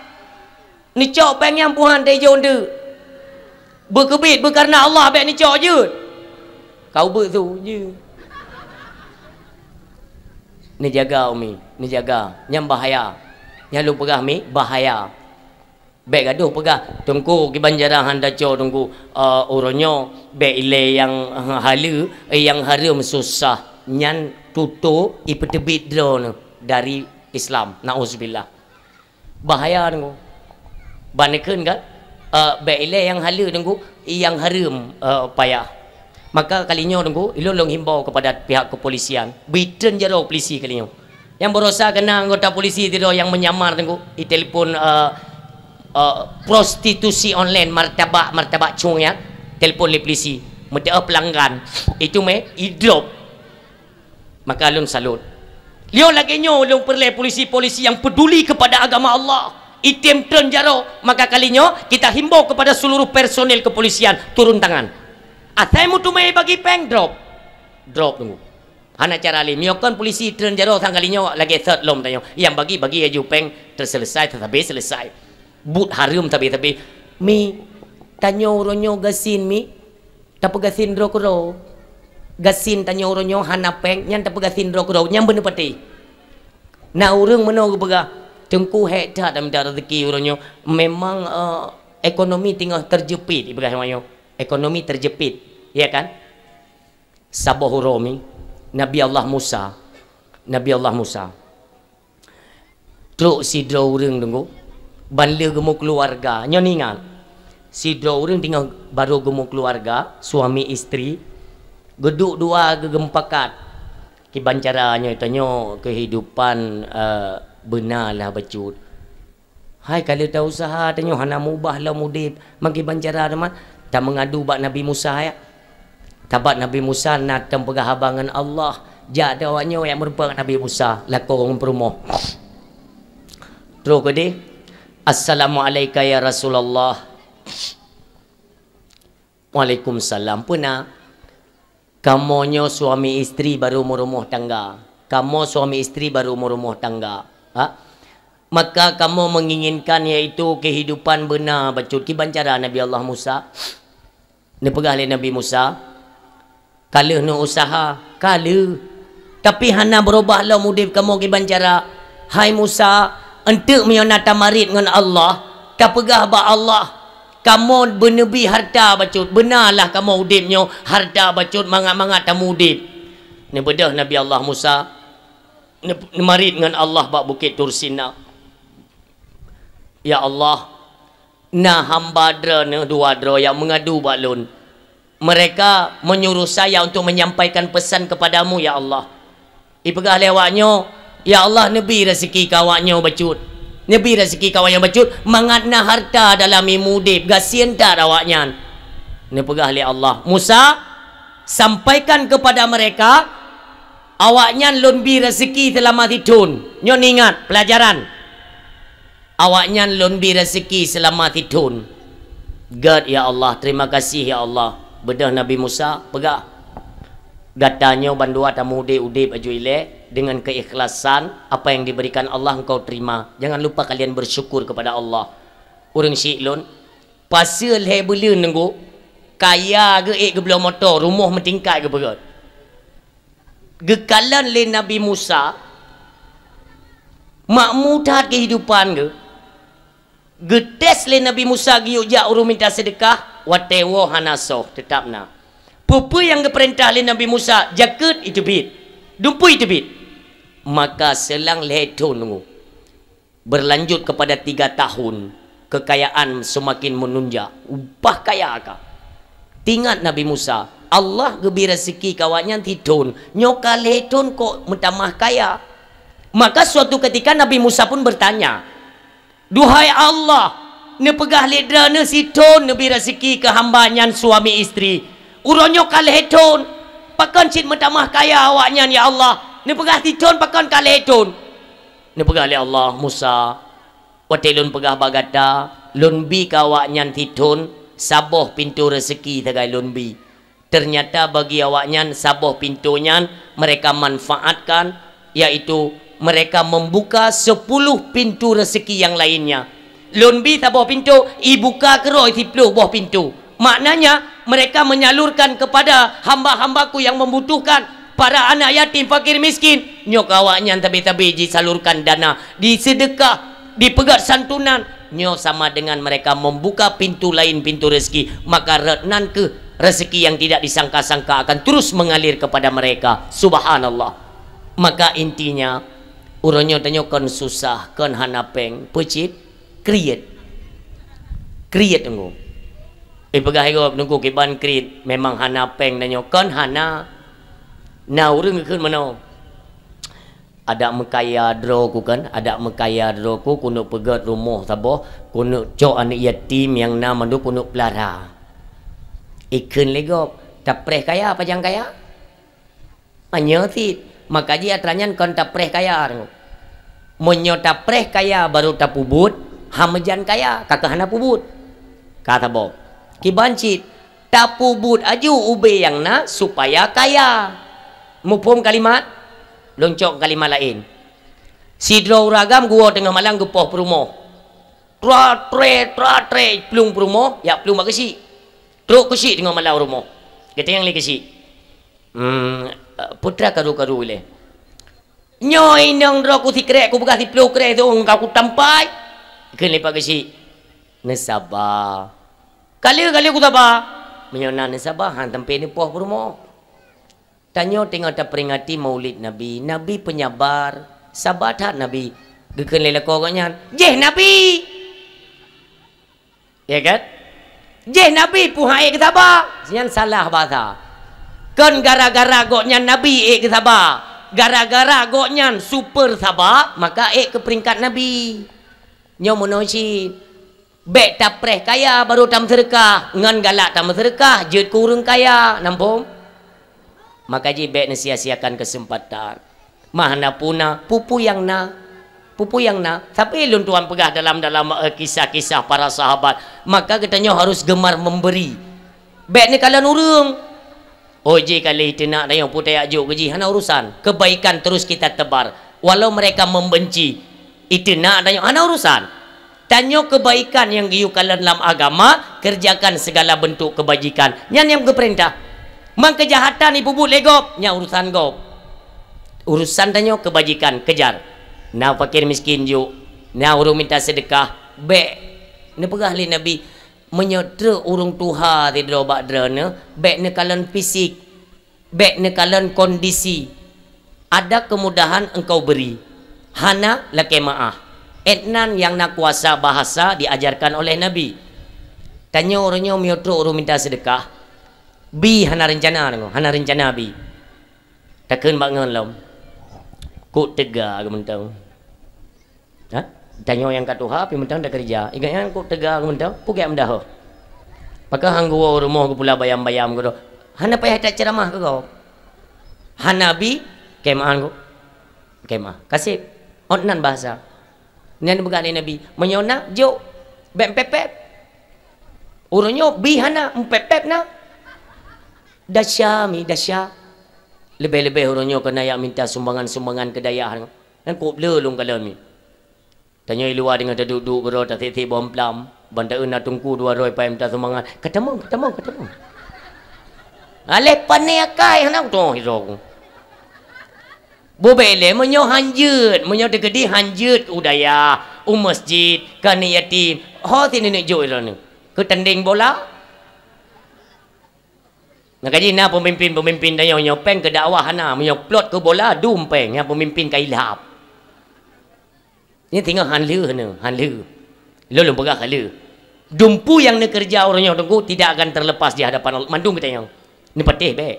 Neucok péng nyang puhan teujon deuek. Beukeubiet beukareuna Allah bék neucok jeuet. Kau beut su jeuet. Neujaga Umi, neujaga. Nyang bahaya. Nyang lôn peugah mi bahaya. Bék gadoh peugah, "Teungku, kiban cara han tacok Teungku, eh, uroe nyoe bék ilée nyang haleue, eh, nyang hareuem susah." Nyan tutoe ipeuteubiet droeneuh dari Islam. Nauzubillah. Bahaya Teungku. Ban neukheun kan? Eh, bék ilée nyang haleue Teungku, nyang hareuem, eh, payah. Maka kali nyoe Teungku, ilôn lôn himbau kepada pihak kepolisian, bri treun jaroe polisi kali nyoe. Nyang baroesa keunan anggota polisi sidroe nyang menyamar Teungku, itelepon, eh, eh, prostitusi online, martabak, martabak cung nyan, telepon lé polisi. Meuteu'oh pelanggan, itu mé idrop. Maka lôn salut. Lheueh lagée nyoe lôn peureulée polisi-polisi nyang peduli kepada agama Allah. Item treun jaroe, maka kali nyoe kita himbau kepada seluruh personil kepolisian turun tangan. Asai meuteumé bagi péng, drop. Drop Teungku. Hana cara laén. Meunyoe kon polisi treun jaroe sang kali nyoe lagée thot lom tanyoe. Nyang bagi-bagi aju péng teuseuleusoe, teusabe seuleusoe. Buet hareuem sabe-sabe. Mi, tanyoe uroe nyoe gasien mi. Tapeugasien droe keudroe. Gasien tanyoe uroe nyoe hana péng, nyan tapeugasien droe keudroe, nyan beuneupatéh. Na ureuëng meunoe geupeugah, "Teungku, hék that tamita raseuki uroe nyoe. Memang, eh, ekonomi teungoh terjepit," ipeugah nyoe. Ekonomi terjepit, ya kan? Saboh uroe mi, Nabi Allah Musa, Nabi Allah Musa, trok sidroe ureuëng Teungku, ban lheueh geumeukeuluwarga. Nyoe ingat, sidroe ureuëng teungoh barô geumeukeuluwarga, suami istri, geuduek dua geugeumupakat. Kiban cara nyoe tanyoe keuhidupan, eh, beuna lah bacut. Hai ka lheueh ta-useuha tanyoe hana meubah lom udeb, mangkiban cara teuma tameungadu bak Nabi Musa, ya. Tabat Nabi Musa na teupeugah haba ngon Allah, jak deh awaknyoe nyang meurumpok Nabi Musa lakoe ngon peurumoh. Trok keudeh, "Assalamu'alaika ya Rasulullah." "Waalaikumsalam." "Peue na?" "Kamoe nyoe suami istri baru meurumoh tangga. Kamoe suami istri baru meurumoh tangga. Ha? Maka kamoe menginginkan yaitu kehidupan beuna bacut." Kiban cara Nabi Allah Musa? Neupeugah lé Nabi Musa, "Ka lheueh neuuseuha, ka lheueh. Tapi hana beurubah lom udeb kamoe kiban cara. Hai Musa, eunteuk meunyoe na tamarit ngon Allah, tapeugah bak Allah, 'Kamoe beuneubi hareuta bacut, beunalah kamoe udeb nyoe hareuta bacut mangat-mangat tamu udeb.'" Neubeudôh Nabi Allah Musa, neu-, neumarit ngon Allah bak Bukét Tursina. "Ya Allah, na hamba Droeneuh dua droe nyang meungadu bak Lôn. Mereka menyuruh saya untuk menyampaikan pesan kepadamu, ya Allah." Ipeugah lé awaknyoe, "Ya Allah, neubi raseuki keu awaknyoe bacut. Neubi raseuki keu awaknyoe bacut, mangat na hareuta dalam imu udeb, gasien that awaknyan." Neupeugah lé Allah, "Musa, sampaikan kepada mereka, awaknyan Lôn bi raseuki seulama sithon." Nyoe ingat peulajaran. "Awaknyan Lôn bi raseuki seulama sithon." "Gét, ya Allah, terima kasih, ya Allah." Beudôh Nabi Musa, peugah, "Gata nyoe bandua tamu udeb-udeb aju ilée, dengan keikhlasan apa yang diberikan Allah engkau terima. Jangan lupa kalian bersyukur kepada Allah." Ureuëng syiek lôn, paseue lhée buleuen Teungku, kaya geuék geubloe moto, rumoh meutingkat geupeugét. Geukalon lé Nabi Musa, makmu that keuhidupan geuh. Geutés lé Nabi Musa geuyue jak ureuëng mita seudeukah, watée woe hana soh, teutab na. Peue-peue nyang geupeurintah lé Nabi Musa, jakeuet, iteubiet. Dumpeue, iteubiet. Maka seulang lhée thon Teungku. Berlanjut kepada tiga tahun, kekayaan semakin menunjak. Ubah kaya ka. Teuingat Nabi Musa, Allah geubri raseuki keu awaknyan sithon, nyoe ka lhèe thon kok meutamah kaya. Maka suatu ketika Nabi Musa pun bertanya, "Duhai Allah, neupeugah lé Droeneuh sithon neubri raseuki keu hamba nyan suami istri. Uroe nyoe ka lhèe thon, pakon cit meutamah kaya awaknyan, ya Allah? Neupeugah sithon pakon ka lhèe thon?" Neupeugah lé Allah, "Musa, watèe Lôn peugah bak gata, Lôn bi keu awaknyan sithon saboh pintoe raseuki sagai Lôn bi. Ternyata bagi awaknyan saboh pintoe nyan mereka manfaatkan, yaitu mereka membuka sepuluh pintu rezeki yang lainnya. Lôn bi saboh pintoe, ibuka keudroe siploh boh pintu. Maknanya, mereka menyalurkan kepada hamba-hamba-Ku yang membutuhkan, para anak yatim, fakir miskin. Nyoe keu awaknyan sabe-sabe jisalurkan dana, diseudeukah, dipeugèt santunan. Nyoe sama dengan mereka membuka pintu lain, pintu rezeki. Maka rot nan kheueh rezeki yang tidak disangka-sangka akan terus mengalir kepada mereka." Subhanallah. Maka intinya, uroe nyoe tanyoe kon susah, kon hana péng, peucit, kriet. Kriet teungku. Eh, peugah igob teungku kiban kriet, memang hana péng tanyoe, kon hana. Na ureueng geukheun meunoe. Adak meukaya droe ku kan, adak meukaya droe ku, keuneuk peugèt rumoh saboh, keuneuk cok aneuk yatim nyang na mandum keuneuk peulara. Ikheun lé gob, tapreh kaya pajan kaya? Meunyoe cit, maka jih atra nyan kon tapreh kaya. Meunyoe tapreh kaya baru tapeubuet, han meujan kaya, ka keuh hana peubuet. Ka saboh. Kiban cit, tapeubuet aju ubé nyang na supaya kaya. Muphom kalimat? Lôn cok kalimat laén. Sidroe ureueng agam geuwoe teungoh malam geupoh peurumoh. Tra-tre, tra-tre, plueng peurumoh, jak plueng bak keuchik. Trok keuchik teungoh malam u rumoh. Geutanyong lé keuchik. Hmm, eh, putra karu-karu ilèe. Nyoe inong droe ku sikrek, kupeugah siploh krek tu, engkau kutampai. Kheun lé pak keuchik, "Neusaba." "Ka lheueh, ka lheueh kusaba." "Meunyoe na neusaba, han sampai neupoh peurumoh. Tanyoe teungoh taperingati Maulid Nabi. Nabi penyabar, saba that Nabi." Geukheun lé lakoe gobnyan, "Jéh Nabi!" Ya kan? Jéh Nabi peue han ék geusaba, nyan salah bahasa. Kon gara-gara gobnyan Nabi ék geusaba, gara-gara gobnyan super saba, maka ék keu peringkat Nabi. Nyoe meunoe cit. Bèk tapreh kaya baru tameuseudeukah, ngon galak tameuseudeukah jeuet keu ureueng kaya, na muphom? Maka jih bèk neusia-siakan keuseumpatan. Mah na peue na, peue-peue nyang na. Peue-peue nyang na. Tapi lôn tuan peugah dalam, dalam, eh, kisah-kisah para sahabat. Maka geutanyoe harus gemar memberi. Bèk neukalon ureueng. Oh, jih ka lheueh iteunak tanyoe peue tajak jok keu jih, hana urusan. Kebaikan terus kita tebar. Walau mereka membenci, iteunak tanyoe, hana urusan. Tanyoe kebaikan nyang geuyue kalon lam agama, kerjakan segala bentuk kebajikan. Nyan nyang geupeurintah. Mang keujahatan ipeubuet lé gob, nyan urusan gob. Urusan tanyoe kebajikan, kejar. Na fakir miskin jok, na ureueng minta seudeukah, bèk. Neupeugah lé Nabi, meunyoe trok ureueng tuha sidroe bak droeneuh, bèk neukalon fisik. Bèk neukalon kondisi. Ada kemudahan engkau beri. Hana, lakèe meu'ah. 'Et nan nyang na kuasa bahasa diajarkan oleh Nabi. Tanyoe uroe nyoe meunyoe trok ureueng minta seudeukah, bi hana reuncana deungoe, hana reuncana bi. Takheun bak ngon lom. Kok teuga geumeunteung. Ha? Tanyoe nyang ka tuha, pi mantong takeureuja. Ingat nyan kok teuga geumeunteung, peugét meudahoh. Pakon han geuwoe u rumoh geupula bayam-bayam keudroe. Hana payah that ceuramah keu gob. Hana bi, kemah kok. Kemah. Kaseb. 'Ot nan bahasa. Nyan peugah lé Nabi, meunyoe na, jok. Bèk meupép-pép. Uroe nyoe bi hana, meupép-pép na. Desya mi, desya. Leubeh-leubeh uroe nyoe keu na jak minta sumbangan-sumbangan keu dayah. Nyan kok le lôn kalon mi. Tanyoe i luwa deungon taduek-duek keudroe, tasek-sek boh amplam. Ban taeu na teungku dua droe pai minta sumbangan. Ka tamong, ka tamong, ka tamong. Aléh pané akai hana kutoh sidroe ku. Bubé lé meunyoe han jeuet, meunyoe teukeudi han jeuet u dayah, u masjid, keu aneuk yatim, ho sineuk jok droeneuh? Keu tandeng bola? Nyang ka jih na peumimpin-peumimpin tanyoe nyoe péng keu dakwah hana, meunyoe plot keu bola dum péng, nyang peumimpin ka ilhab. Nyan singoh han lheueh nyoe, han lheueh. Lôn, lôn peugah ka lheueh. Dumpeue nyang neukeureuja uroe nyoe Teungku tidak akan terlepas di hadapan Allah. Mandum geutanyoe. Neupatéh bék.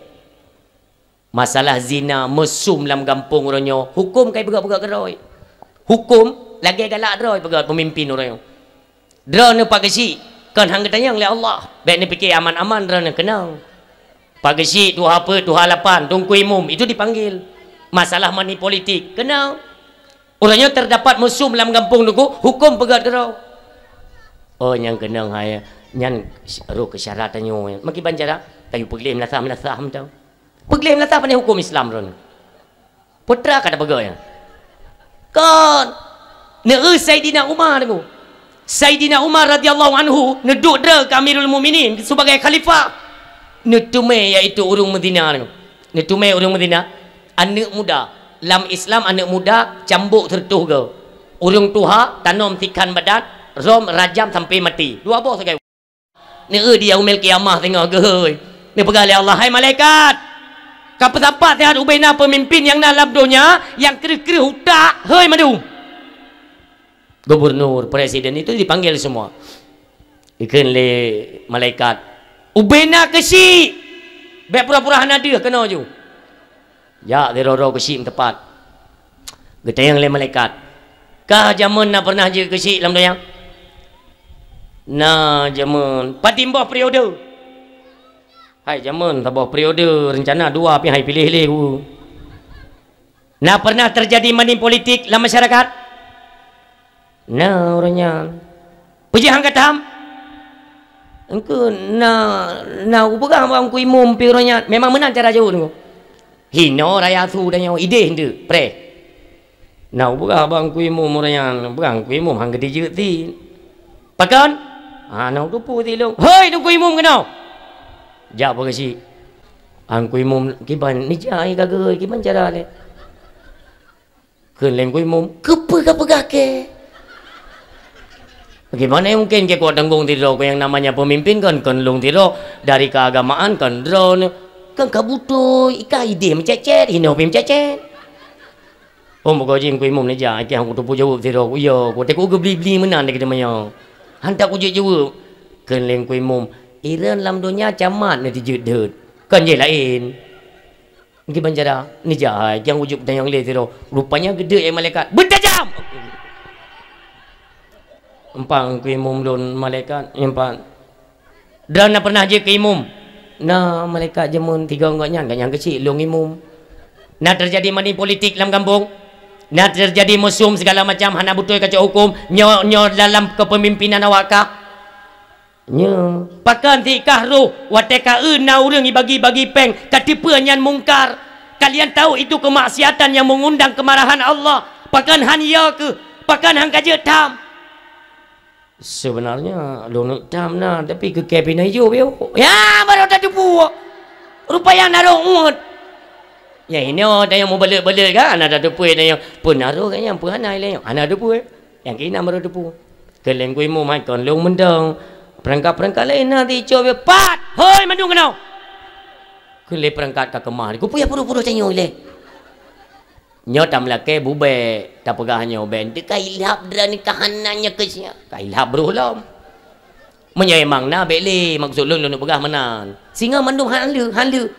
Masalah zina, mesum lam gampông uroe nyoe, huköm ka ipeugöt-peugöt keudroe. Huköm lagèe galak droe peugöt peumimpin uroe nyoe. Droeneuh Pak Geuchik, kon han geutanyong lé Allah. Bék neupike aman-aman droeneuh keunong. Pak Geuchik, tuha peuet, tuha lapan, Teungku Imum, itu dipanggil. Masalah money politik, keunong. Uroe nyoe terdapat mesum lam gampông Teungku, huköm peugöt keudroe. Oh, nyang keunong hai, nyan rôh keu syarat tanyoe. Meukiban cara, tayue peugleh meulasah-meulasah mantong. Peugleh meulasah pane huköm Islam droeneuh. Peue teuma ka tapeugah nyan? Kon. Neu Saidina Umar Teungku. Saidina Umar radhiyallahu anhu neuduek droe keu Amirul Mukminin sebagai khalifah. Neuteumé yaitu ureuëng meuzina Teungku. Neuteumé ureuëng meuzina. Aneuëk muda. Lam Islam aneuëk muda cambôk sireutôh goe. Ureuëng tuha tanom sikhan badan, rhom rajam sampai maté. Dua boh sagai. Neu di Yaumil Qiyamah teungoh geuhôi. Neupeugah lé Allah, "Hai malaikat, ka peusapat siat ubena peumimpin nyang na lam donya nyang kreueh-kreueh utak, hôi mandum." Gubernur, presiden itu dipanggil semua. Ikheun lé malaikat, "Ubena keuchik, bék pura-pura hana deuh keunoe ju." Jak sidroe-droe keuchik meuteumpat. Geutanyong lé malaikat, "Ka jameun na pernah jeuet keuchik lam donya?" "Na jameun." "Padum boh periode?" "Hai jameun, saboh periode, rencana dua pih hai piléh lé ku." "Na pernah terjadi money politik lam masyarakat?" "Na uroe nyan." "Peue jih han ka tham?" "Engkeu na, na kupeugah bak Teungku Imum pih uroe nyan." Memang meunan cara jaweueb Teungku. Hinoe raya su tanyoe, idéh eunteuk, preh. "Na kupeugah bak Teungku Imum uroe nyan, peugah Teungku Imum han geutijeuet cit." "Pakon?" "Hana kuteupeu cit lôn." "Hôi Teungku Imum keunoe!" Jak bak keuchik. "Teungku Imum, kiban neujak ai ka geuhôi, kiban cara lé?" Kheun lé Teungku Imum, "Keupeue kapeugah kèe? Bagaimana mungkin kèe kutanggong sidroe, keu nyang namanya peumimpin kan, kon lôn sidroe, dari keagamaan kan droeneuh, kan ka beutôi, i ka idéh meucécét, hinoe pih meucécét." "Oh, meugoji Teungku Imum neujak, i kèe han kuteupeu jaweueb sidroe, ku yo, ku teuku geubli-bli meunan di keuteumanyong. Han takujeuet jaweueb." Kheun lé Teungku Imum, "Ireuen lam donya camat neutijeuet deuet, kon jih laén." Kiban cara, neujak hai, nyang ujob tanyong lé sidroe. Rupanya geudeuek ai malaikat. Beutajam! Empang keu imum lôn malaikat, empang. Droeneuh na pernah jeuet keu imum? Na malaikat jameun tiga ngon gobnyan, gobnyan keuchik lôn imum. Na teujadi money politik lam gampông? Na teujadi mesum sigala macam hana beutôi kacok huköm? Nyoe, nyoe dalam kepemimpinan awak kah? Nyoe. Pakon sikah roh watée ka eu na ureuëng jibagi-bagi péng, ka teupeue nyan mungkar? Kalian tahu itu kemaksiatan yang mengundang kemarahan Allah. Pakon han yo keuh? Pakon han ka jeuet tham? Sebenarnya lôn tham na, tapi keu kée pih na ijôb yo. Ya, baru tateupeue. Rupanya na roh uet. Ya, inoe tanyong mubalet-balet kan, hana tateupeue tanyong. Peue na roh kan nyang peue hana ilée nyoe. Hana tateupeue. Nyang keunan baru teupeue. Keu lé Teungku Imum hai kon lôn mantong. Peurangkat-peurangkat laén na teuicok beu pat. Hôi mandum keunoe. Keu lé peurangkat ka keumah. Kupeue ya puru-puru tanyoe ilée. Nyoe tameulakée bubée, tapeugah nyoe bée. Teuka ilhab droeneuh ka hana nyoe keu sia. Ka ilhab broh lom. Meunyoe memang na bék lé, maksud lôn, lôn peugah meunan. Singoh mandum han lheueh, han lheueh.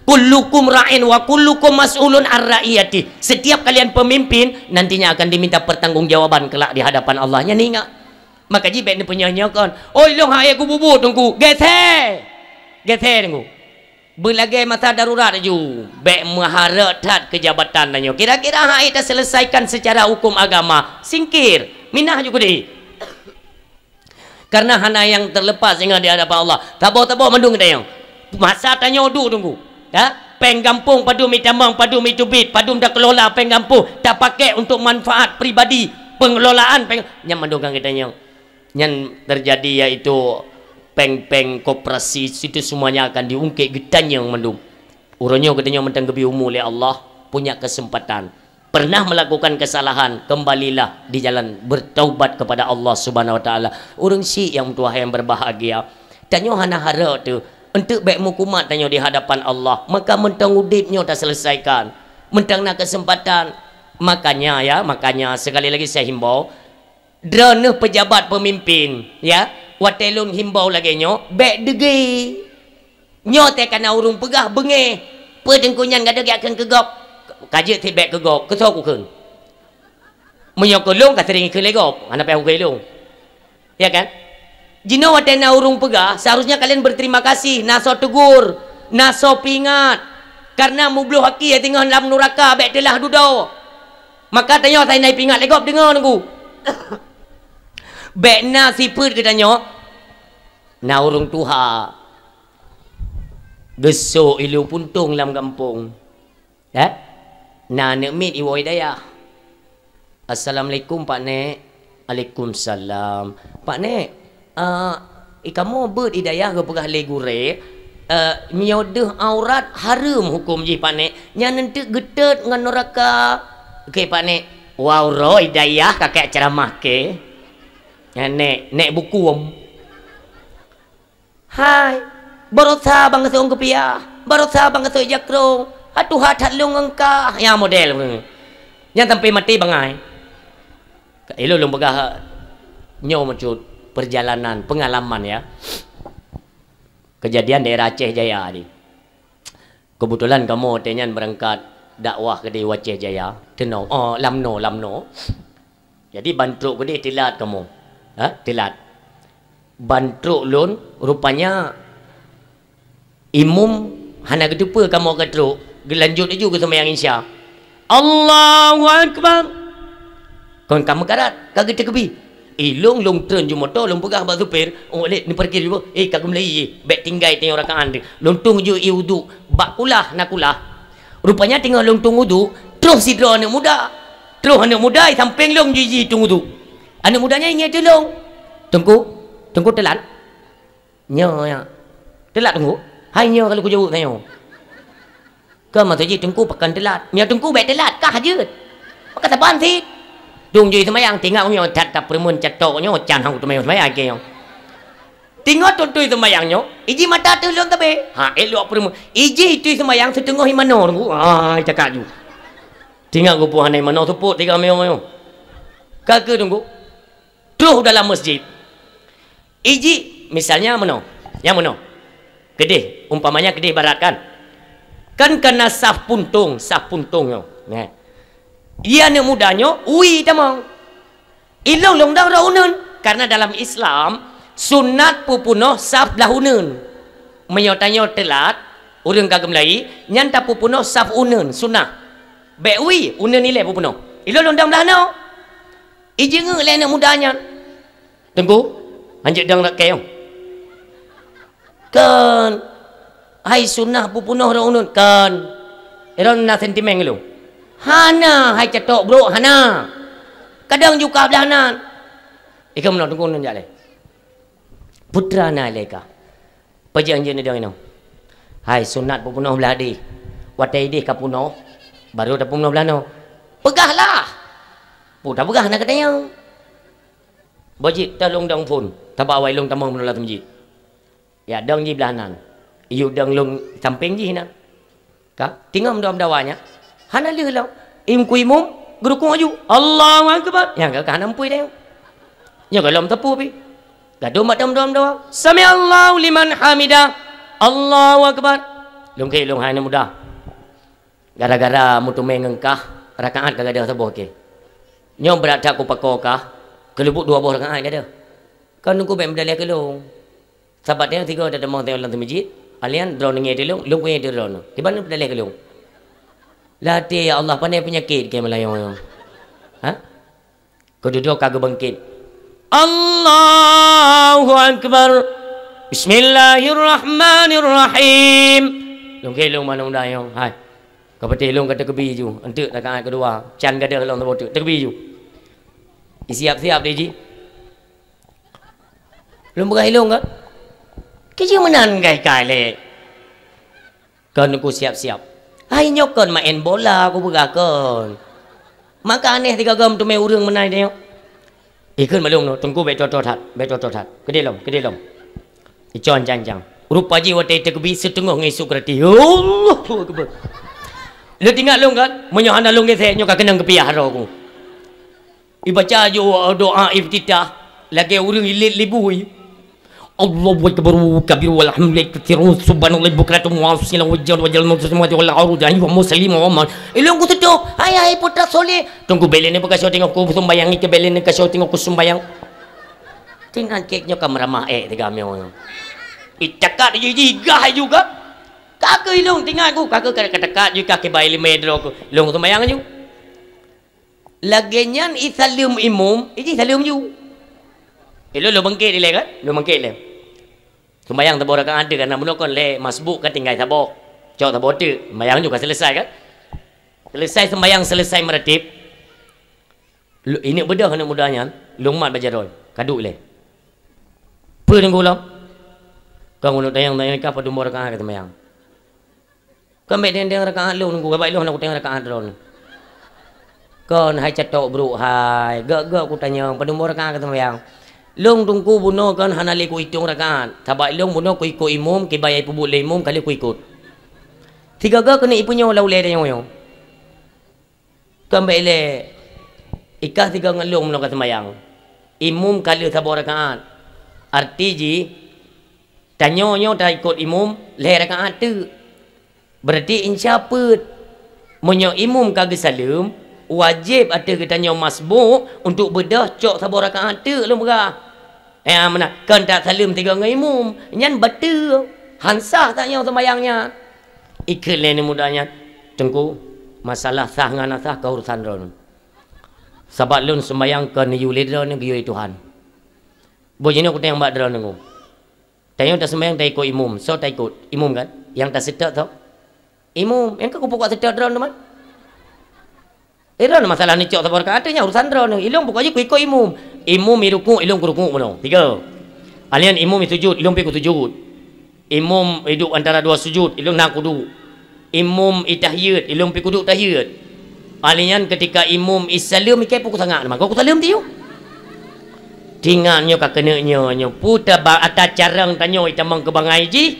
Kullukum ra'in wa kullukum mas'ulun an ra'iyatih. Setiap kalian pemimpin nantinya akan diminta pertanggungjawaban kelak di hadapan Allah. Nyan ingat. Maka jih bék neupeunyia-nyia kon. Oi, lôn hana kububu teungku. Geusé. Geusé teungku. Beulagée masa darurat laju, bék meuharap that keu jabatan tanyoe. Kira-kira hana taseuleusakan secara hukum agama, singkir, minah ju keudeh. Karena hana nyang terlepas ingat di hadapan Allah. Saboh-saboh mandum geutanyoe. Masa tanyoe duek teungku, ya, péng gampông padum itamong, padum iteubiet, padum takeulola péng gampông, tapakai untuk manfaat pribadi, pengelolaan péng, nyan mandum kan geutanyoe. Nyan terjadi yaitu péng-péng koperasi, situ semuanya akan diungkit geutanyoe mandum. Uroe nyoe geutanyoe mantong geubri umu lé Allah, punya kesempatan. Pernah melakukan kesalahan, kembalilah di jalan bertaubat kepada Allah Subhanahu Wa Taala. Ureuëng syiek nyang meutuwah nyang berbahagia, tanyoe hana harap teuh, eunteuk bék meukumat tanyoe di hadapan Allah, maka mantong udeb nyoe taseuleusakan. Mantong na kesempatan. Makanya ya, makanya sekali lagi saya himbau, droeneuh pejabat pemimpin, ya, Watée lôn himbau lagée nyoe, bék deugée. Nyoe teuh kana ureuëng peugah beungéh. Peue teungku nyan gadôh geujak kheun keu gob? Ka jeuet sit bék keu gob, keu soe kukheun? Meunyoe keu lôn ka sering kheun lé gob, hana payah kukheun lôn. Ya kan? Jinoe watée na ureuëng peugah, seharusnya kalian berterima kasih, na soe tegur, na soe peuingat. Karena meubloh akhé teungoh lam nuraka bék teulah dudoe. Maka tanyoe sai na peuingat lé gob deungoe nunggu. Bék na sifeuet geutanyoe, na ureuëng tuha geusok ilu puntông lam gampông. Eh? Na aneuk miet iwoe i dayah. "Assalamualaikum, Pak Nek." "Alaikumsalam." "Pak Nek, eh, i kamoe beuet i dayah geupeugah lé gurée, eh, meunyoe deuh aurat hareuem huköm jih, Pak Nek. Nyan eunteuk geutot ngon nuraka." "Oke, Pak Nek." Wah, uroe i dayah kakek ceuramah keu. Nyan Nek, Nek Bukum. Hai, baroesa bangasoe kupiah, baroesa bangasoe jakrong, atuha that lôn ngon kah, ya model. Nyan sampai maté bangai. Ilôn lôn peugah nyoe meucut perjalanan, pengalaman ya. Kejadian daerah Aceh Jaya tadi. Keubeutulan kamoe watée nyan beurangkat dakwah keudeh u Aceh Jaya, teunoe, oh, lamno, lamno. Jadi ban trok keudeh teulat kamoe. Ha, teulat. Ban trok lôn, rupanya imum hana geuteupeue kamoe ka trok, geulanjut laju geuseumbahyang Isya. Allahu Akbar! Kon ka meukarat, ka geutakbir. Ilôn, lôn treun ju moto, lôn peugah bak supir, "Oh, lé, neuparkir ju, eh, ka geumeulai, eh, bék tinggai tanyoe rakaat teuh." Lôn tueng ju ié uduk, bak kulah na kulah. Rupanya teungoh lôn tueng uduk, troh sidroe aneuk muda. Troh aneuk muda i sampéng lôn ju jitueng uduk. Aneuk muda nyan ingat lôn. "Teungku, Teungku teulat?" "Nyoe, ya." "Teulat Teungku?" "Hai nyoe ka lheueh kujaweueb tanyoe." Ka maksud jih Teungku pakon teulat. Meunyoe Teungku bék teulat, kah jeuet. Maka saban sit. Dong jui seumayang, tinggai nyoe that tapeureumeun catok nyoe, can hang teumé seumayang keu nyoe. Tinggai tuntui seumayang nyoe, iji mata teuh lôn tabé. Ha, ék lok peureumeun. Iji tui seumayang siteungoh imanoe Teungku. Ai, cakak ju. Tinggai geupoh hana imanoe seupôt tiga meunyoe-meunyoe. Ka keu Teungku. Troh dalam masjid. Iji, misalnya meunoe. Nyang meunoe. Keudeh, umpamanya keudeh barat kan? Kan kana saf puntông, saf puntông nyoe. Nah. Iya aneuk muda nyoe, ui tamong. Ilôn lôn dang rot uneuen. Karena dalam Islam, sunat peupunoh saf blah uneuen. Meunyoe tanyoe teulat, ureuëng ka geumeulai, nyan tapeupunoh saf uneuen, sunah. Bék ui, uneuen ilée peupunoh. Ilôn lôn dang blah noe. Ijeungeuk lé aneuk muda nyan. "Teungku, hanjeuet dong rot kée nyoe?" "Kon." "Hai sunah peupunoh rot uneuen?" "Kon." "Droeneuh na sentimen ngon lôn?" "Hana, hai catok brok, hana. Kadang ju ka blah nan." "Ikeu meunoe Teungku, uneuen jak lé." "Peue teuma na lé kah?" "Pajan jeuet neudong inoe?" "Hai, sunat peupunoh blah deh. Watée ideh ka punoh, baru tapeupunoh blah noe." "Peugahlah!" "Peue tapeugah na gata nyoe?" "Bah jeuet teuh lôn dong phon, taba awai lôn tamong meunoe lam masjid." Ya dong jih blah nan. Iyue dong lôn sampéng jih na. Ka, teungoh meudoa-meudoa nyan, hana lheueh lom. Im ku imum, geurukuk aju. Allahu Akbar. Nyang ka, ka hana meupui deh. Nyoe ka lom teupeu pih. Gadôh mat dong meudoa-meudoa. Sami'allahu liman hamidah. Allahu Akbar. Lôn kheun lôn hai aneuk muda. Gara-gara meuteumé ngon kah, rakaat ka gadôh saboh keu. Nyoe brat that kupakoe kah, keuleubuk dua boh rakaat gadôh. Kon Teungku bék meudaleh keu lôn. Sabat nyan sigoe tatamong teuh lam teumijit, alian droeneuh ngieng teuh lôn, lôn kuieng teuh droeneuh. Kiban peudaléh keu lôn. Latée, ya Allah, pane peunyakét kée meulayeue nyoe. Ha? Keu dudoe ka geubangkét. Allahu Akbar. Bismillahirrahmanirrahim. Lôn kheun lôn mandum dayong. Hai. Ka patéh lôn ka teukeubie ju. Eunteuk rakaat keudua. Can gadôh lôn saboh teuk. Teukeubie ju. Siap-siap deh jih. Lôn peugah ilôn kan? Keu jeuet meunan gai-gai lé. Kon ku siap-siap. Hai nyoe kon maén bola ku peugah kon. Maka aneh sigoe gom teumé ureuëng meunan nyoe. Ikheun malum nyoe, Teungku bék toto that, bék toto that. Keudeh lom, keudeh lom. Icon cang-cang. Rupa jih watée teukeubie siteungoh ngon isuk keurati. Allahu Akbar. Lé teuingat lôn kan, meunyoe hana lôn gesek nyoe ka keunong geupiah droe ku. Ibaca ju doa iftitah lagée ureuëng ilét libui. Allahu akbar kabira walhamdulillahi katsira, subhanallahi bukratan wa asila wa jalla wa jalla wa jalla wa jalla wa jalla. Ilong ku tutup. Hai, hai, putra soleh. Tunggu belen ni bekas tengok ku sembayang, ke belen ni kasih tengok ku sembayang. Tinggal kek nyoka meramah eh tiga mio. Icakak jiji gah juga. Kaka ilong tinggal ku, kaka kata kata juga ke bai lima dro ku. Ilong sembayang ju. Lagèe nyan isaleuem imum, iji saleuem ju. Eh, lôn, lôn bangkét ilèe kan? Lôn bangkét ilèe. Sumbayang saboh rakaat teuk, karena bunoe kon lé masbuk kan tinggai saboh. Cok saboh teuk, sumbayang ju ka selesai kan? Selesai sumbayang, selesai meratib. Lu-, ineuk beudôh aneuk muda nyan, lôn mat bak jaroe, kaduek ilèe. Peue teungku lom? Kon ulôn tanyong-tanyong ka padum boh rakaat ka sumbayang. Kon bèk deng-deng rakaat lôn, teungku, sabab lôn hana kuteng rakaat droeneuh. Kon hai catok brok hai, gok-gok kutanyong, padum boh rakaat ka seumayang. Lôn teungku bunoe kon hana lé kuitong rakaat, sabab lôn bunoe kuikot imum, kiban nyang ipeubuet lé imum ka lheueh kuikot. Sigoe-goe keuneuk ipunyôh lam ulèe tanyoe nyoe. Kon bèk ilèe ikah sigoe ngon lôn meunyoe ka seumayang. Imum ka lheueh saboh rakaat. Arti jih, tanyoe nyoe taikot imum lhèe rakaat teuk. Beurati insya peuet. Meunyoe imum ka geusaleuem, wajéb ateueh geutanyoe masbuk untuk beudôh cok saboh rakaat teuk lôn peugah. Eh, meunan, kon tasaleuem sigoe ngon imum, nyan bateue. Han sah tanyoe seumayang nyan. Ikheun lé aneuk muda nyan, "Teungku, masalah sah ngon hana sah ka urusan droeneuh. Sabab lôn seumayang kon neuyue lé droeneuh, geuyue lé Tuhan. Boh jinoe kutanyong bak droeneuh, Teungku. Tanyoe taseumayang taikot imum, soe taikot? Imum kan? Nyang taseutôt soe? Imum. Nyang ka kupeubuet seutôt droeneuh teuma." Eh, droeneuh masalah neucok saboh rakaat nyan urusan droeneuh. Ilôn pokok jih kuikot imum. Imum irukuk, ilôn kurukuk bunoe. Tiga. Alian imum isujud, ilôn pi kusujud. Imum iduek antara dua sujud, ilôn na kuduek. Imum itahiyat, ilôn pi kuduek tahiyat. Alian ketika imum isaleuem, ikei pukul sangat, maka kusaleuem tiyu. Tingat nyoe ka keuneuk nyoe, nyoe puta ba ata carông tanyoe itamong keu bangai jih.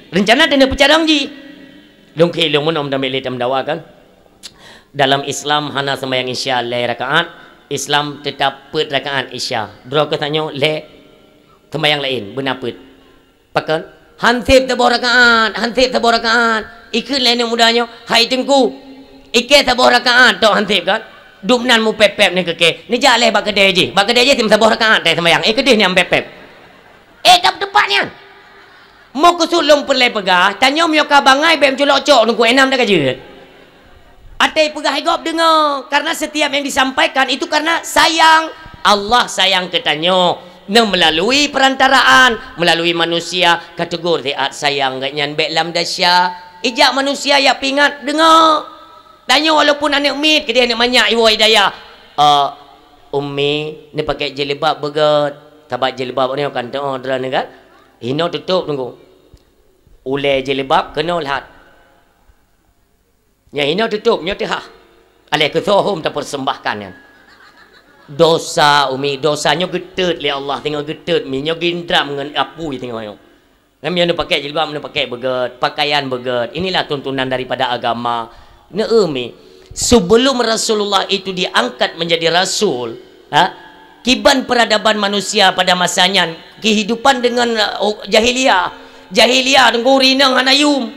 Rencana tanyoe peucarông jih. Lôn kheun lôn meunan tamé lé tameudawa kan. Dalam Islam hana sembahyang Isya lhèe rakaat, Islam tetap peuet rakaat Isya. Droe keuh tanyoe lhèe sembahyang laén, beuna peuet. Pakon? Han sép saboh rakaat, han sép saboh rakaat. Ikheun lé aneuk muda nyoe, "Hai Teungku, ikei saboh rakaat tok han sép kan?" Dubnan mupép-pép nyan keu kèe. Neujak lé bak keudè jih. Bak keudè jih sim saboh rakaat teuh sembahyang. Eh, keudeh nyan pép-pép. Eh, tam teumpat nyan. Meukeusut lôn peureulèe peugah, tanyoe meunyoe ka bangai bèk meuculok cok Teungku, eh, nam dah ka jeuet. Até peugah gob deungoe, karena setiap yang disampaikan itu karena sayang. Allah sayang keu tanyoe, nyan melalui perantaraan, melalui manusia, ka teugor siat sayang geuh nyan bèk lam dasya. Ijak manusia jak peuingat deungoe. Tanyoe walaupun aneuk miet, keudeh aneuk manyak iwoe hidayah. Eh, Ummi, neupaké jilbab beugèt. Sabab jilbab nyoe kan teuôt droeneuh kan? Hinoe tutôp Teungku. Ulèe jilbab keunoe lhat. Nyan hinoe tutôp, nyoe teuhah. Alah keusoe hom tapeursembahkan nyan. Dosa, Umi, dosa nyoe geuteut lé Allah, singoh geuteut, Mi, nyoe geundram ngon apui singoh nyoe. Nyan meunyoe neupaké jilbab, neupaké beugèt, pakaian beugèt. Inilah tuntunan daripada agama. Neu-eu, Mi, sebelum Rasulullah itu diangkat menjadi rasul, ha? Kiban peradaban manusia pada masa nyan, kehidupan dengan, uh, jahiliyah. Jahiliyah, Teungku, ureueng inong hana yum.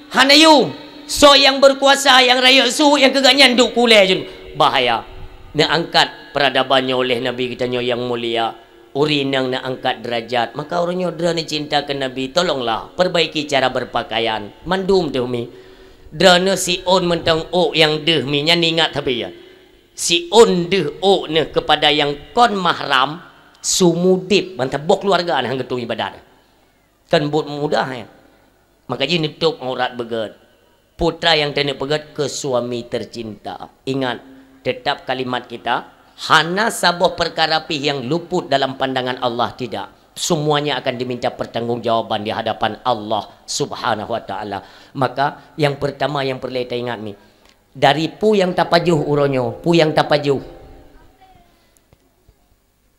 Hana yum. Soe nyang berkuasa, nyang rayeuk su, nyang keu geuhnyan duek kulèe jeuet. Bahaya. Neuangkat peradaban nyoe oleh Nabi geutanyoe nyang mulia. Ureueng inong neuangkat derajat. Maka uroe nyoe droeneuh cinta keu Nabi, tolonglah perbaiki cara berpakaian. Mandum teuh, Mi. Droeneuh siôn mantong ôk nyang deuh, Mi, nyan ingat sabe, ya. Siôn deuh ôk neuh keupada nyang kon mahram, seumudép ban saboh keuluwarga neuh han geutueng ibadat. Kan buet mudah, ya. Maka jih neutôp aurat beugèt. Putra nyang taneuk peugèt keu suami tercinta. Ingat, tetap kalimat kita, hana saboh peukara pih nyang luput dalam pandangan Allah, tidak. Semuanya akan diminta pertanggungjawaban di hadapan Allah Subhanahu wa Taala. Maka, nyang pertama nyang peureulèe taingat, Mi, dari peue nyang tapajoh uroe nyoe, peue nyang tapajoh.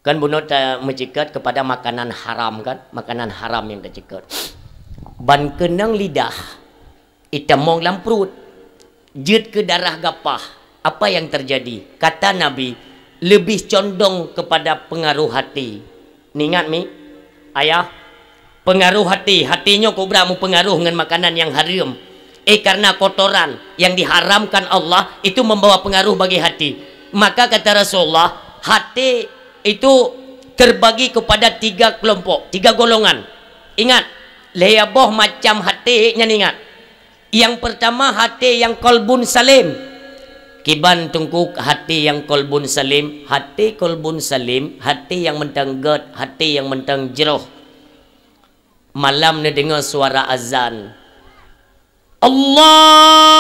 Kan bunoe tameuceukeut keupada makanan haram kan? Makanan haram nyang taceukeut. Ban keunong lidah, itamong lam pruet, jeuet keu darah gapah. Apa yang terjadi? Kata Nabi, lebih condong kepada pengaruh hati. Neuingat, Mi, ayah, Pengaruh hati, hati nyoe kubra meupengaruh ngon makanan nyang hareuem. Eh, karena kotoran yang diharamkan Allah itu membawa pengaruh bagi hati. Maka kata Rasulullah, hati itu terbagi kepada tiga kelompok, tiga golongan. Ingat, lhèe boh macam hati nyan ingat. Yang pertama, hati yang kolbun salim. Kiban teungku hati yang kolbun salim, hati kolbun salim, hati yang mantong gèt, hati yang mantong jroh. Malam neudeungoe suara azan. Allahu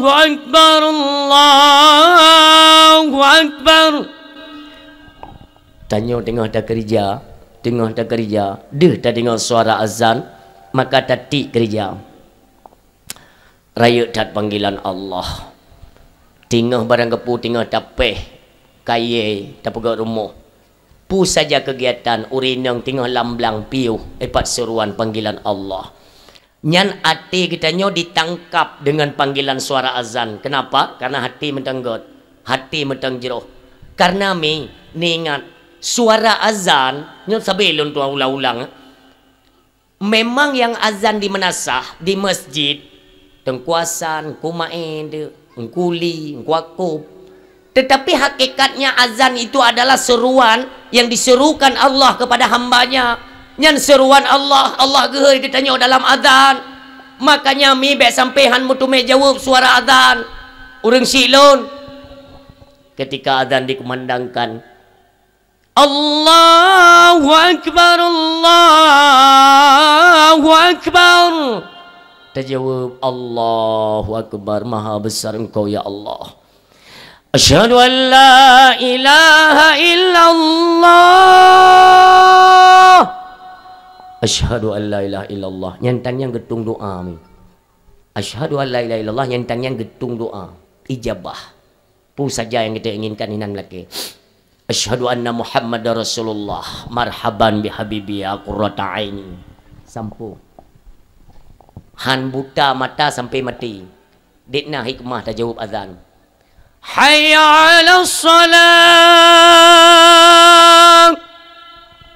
Akbar, Allahu Akbar. Tanyoe teungoh takeurija, teungoh takeurija, deuh tadeungoe suara azan, maka tatiek keurija. Rayeuk that panggilan Allah. Teungoh barang geupeu, teungoh tapéh kayèe, tapeugöt rumoh. Peue saja keugiatan ureueng inong teungoh lam blang piôh, eh, pat seuruan panggilan Allah. Nyan até geutanyoe ditangkap deungon panggilan suara azan. Kenapa? Karena hati mantong gèt, hati mantong jroh. Karena mi, neuingat, suara azan, nyoe sabé lôn tuan ulang-ulang, eh. Memang nyang azan di meunasah, di masjid, Teungku Hasan, Teungku Maé, Teungku Li, Teungku Yakub. Tetapi hakikatnya azan itu adalah seruan yang diserukan Allah kepada hamba-Nya. Nyan seruan Allah, Allah geuhôi geutanyoe dalam azan. Makanya mi bèk sampai han meuteumé jaweueb suara azan. Ureueng syiek lôn, ketika azan dikumandangkan, Allahu Akbar, Allahu Akbar. Tajaweueb, Allahu Akbar, maha besar Engkau ya Allah. Asyhadu an la ilaha illallah. Asyhadu an la ilaha illallah. Nyan tangieng geutung doa mi. Asyhadu an la ilaha illallah, nyan tangieng geutung doa. Ijabah. Peue saja nyang geutanyoe inginkan inan lakèe. Asyhadu anna Muhammadar Rasulullah. Marhaban bi habibi ya qurrata aini. Sampoe. Han buta mata sampai maté. Dit na hikmah tajaweueb azan. Hayya 'alas shalah.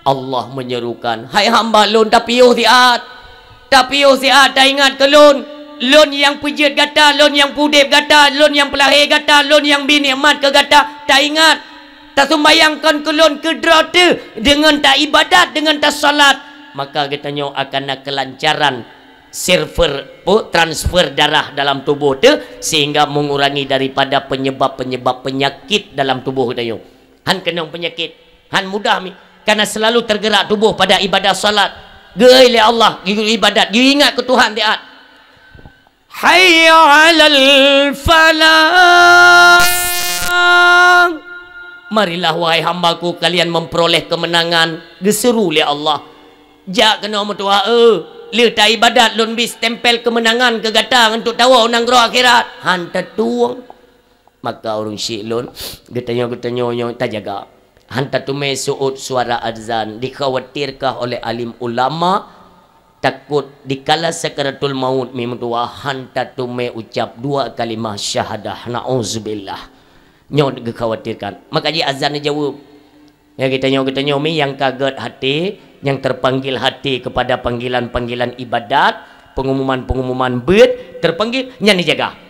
Allah menyerukan, "Hai hamba Lôn, tapiôh siat. Tapiôh siat, taingat keu Lôn. Lôn nyang peujeuet gata, Lôn nyang peudép gata, Lôn nyang peulahé gata, Lôn nyang bi nikmat keu gata. Taingat, tasumbayang kon keu Lôn keudroe teuh deungon taibadat, deungon tasalat." Maka geutanyoe akan na keulancaran server, pu-, transfer darah dalam tuboh teuh, sehingga mengurangi daripada penyebab-penyebab penyakit dalam tuboh geutanyoe. Han keunong peunyakét, han mudah mi, karena selalu tergerak tuboh pada ibadah salat. Geuhôi lé Allah, geuibadat, geuingat keu Tuhan siat. Hayya 'alal falah. Marilah, wahai hamba-Ku, kalian memperoleh kemenangan, geuseuru lé Allah. Jak keunoe meutuah, eu, lheueh taibadat Lôn bi stempel kemenangan keu gata ngon tatawoe u nanggroe akhirat. Han tatueng. Maka ureueng syiek lôn, geutanyoe-geutanyoe nyoe tajaga. Han tateumé seuôt suara azan, dikhawatirkan oleh alim ulama, takot dikala sakaratul maut mi meutuah, han tateumé ucap dua kalimah syahadah, na'uzubillah. Nyoe geukhawatirkan. Maka jih azan neujaweueb. Ya, geutanyoe-geutanyoe mi nyang ka gèt hati, nyang terpanggil hati kepada panggilan-panggilan ibadat, pengumuman-pengumuman beuet, terpanggil, nyan dijaga.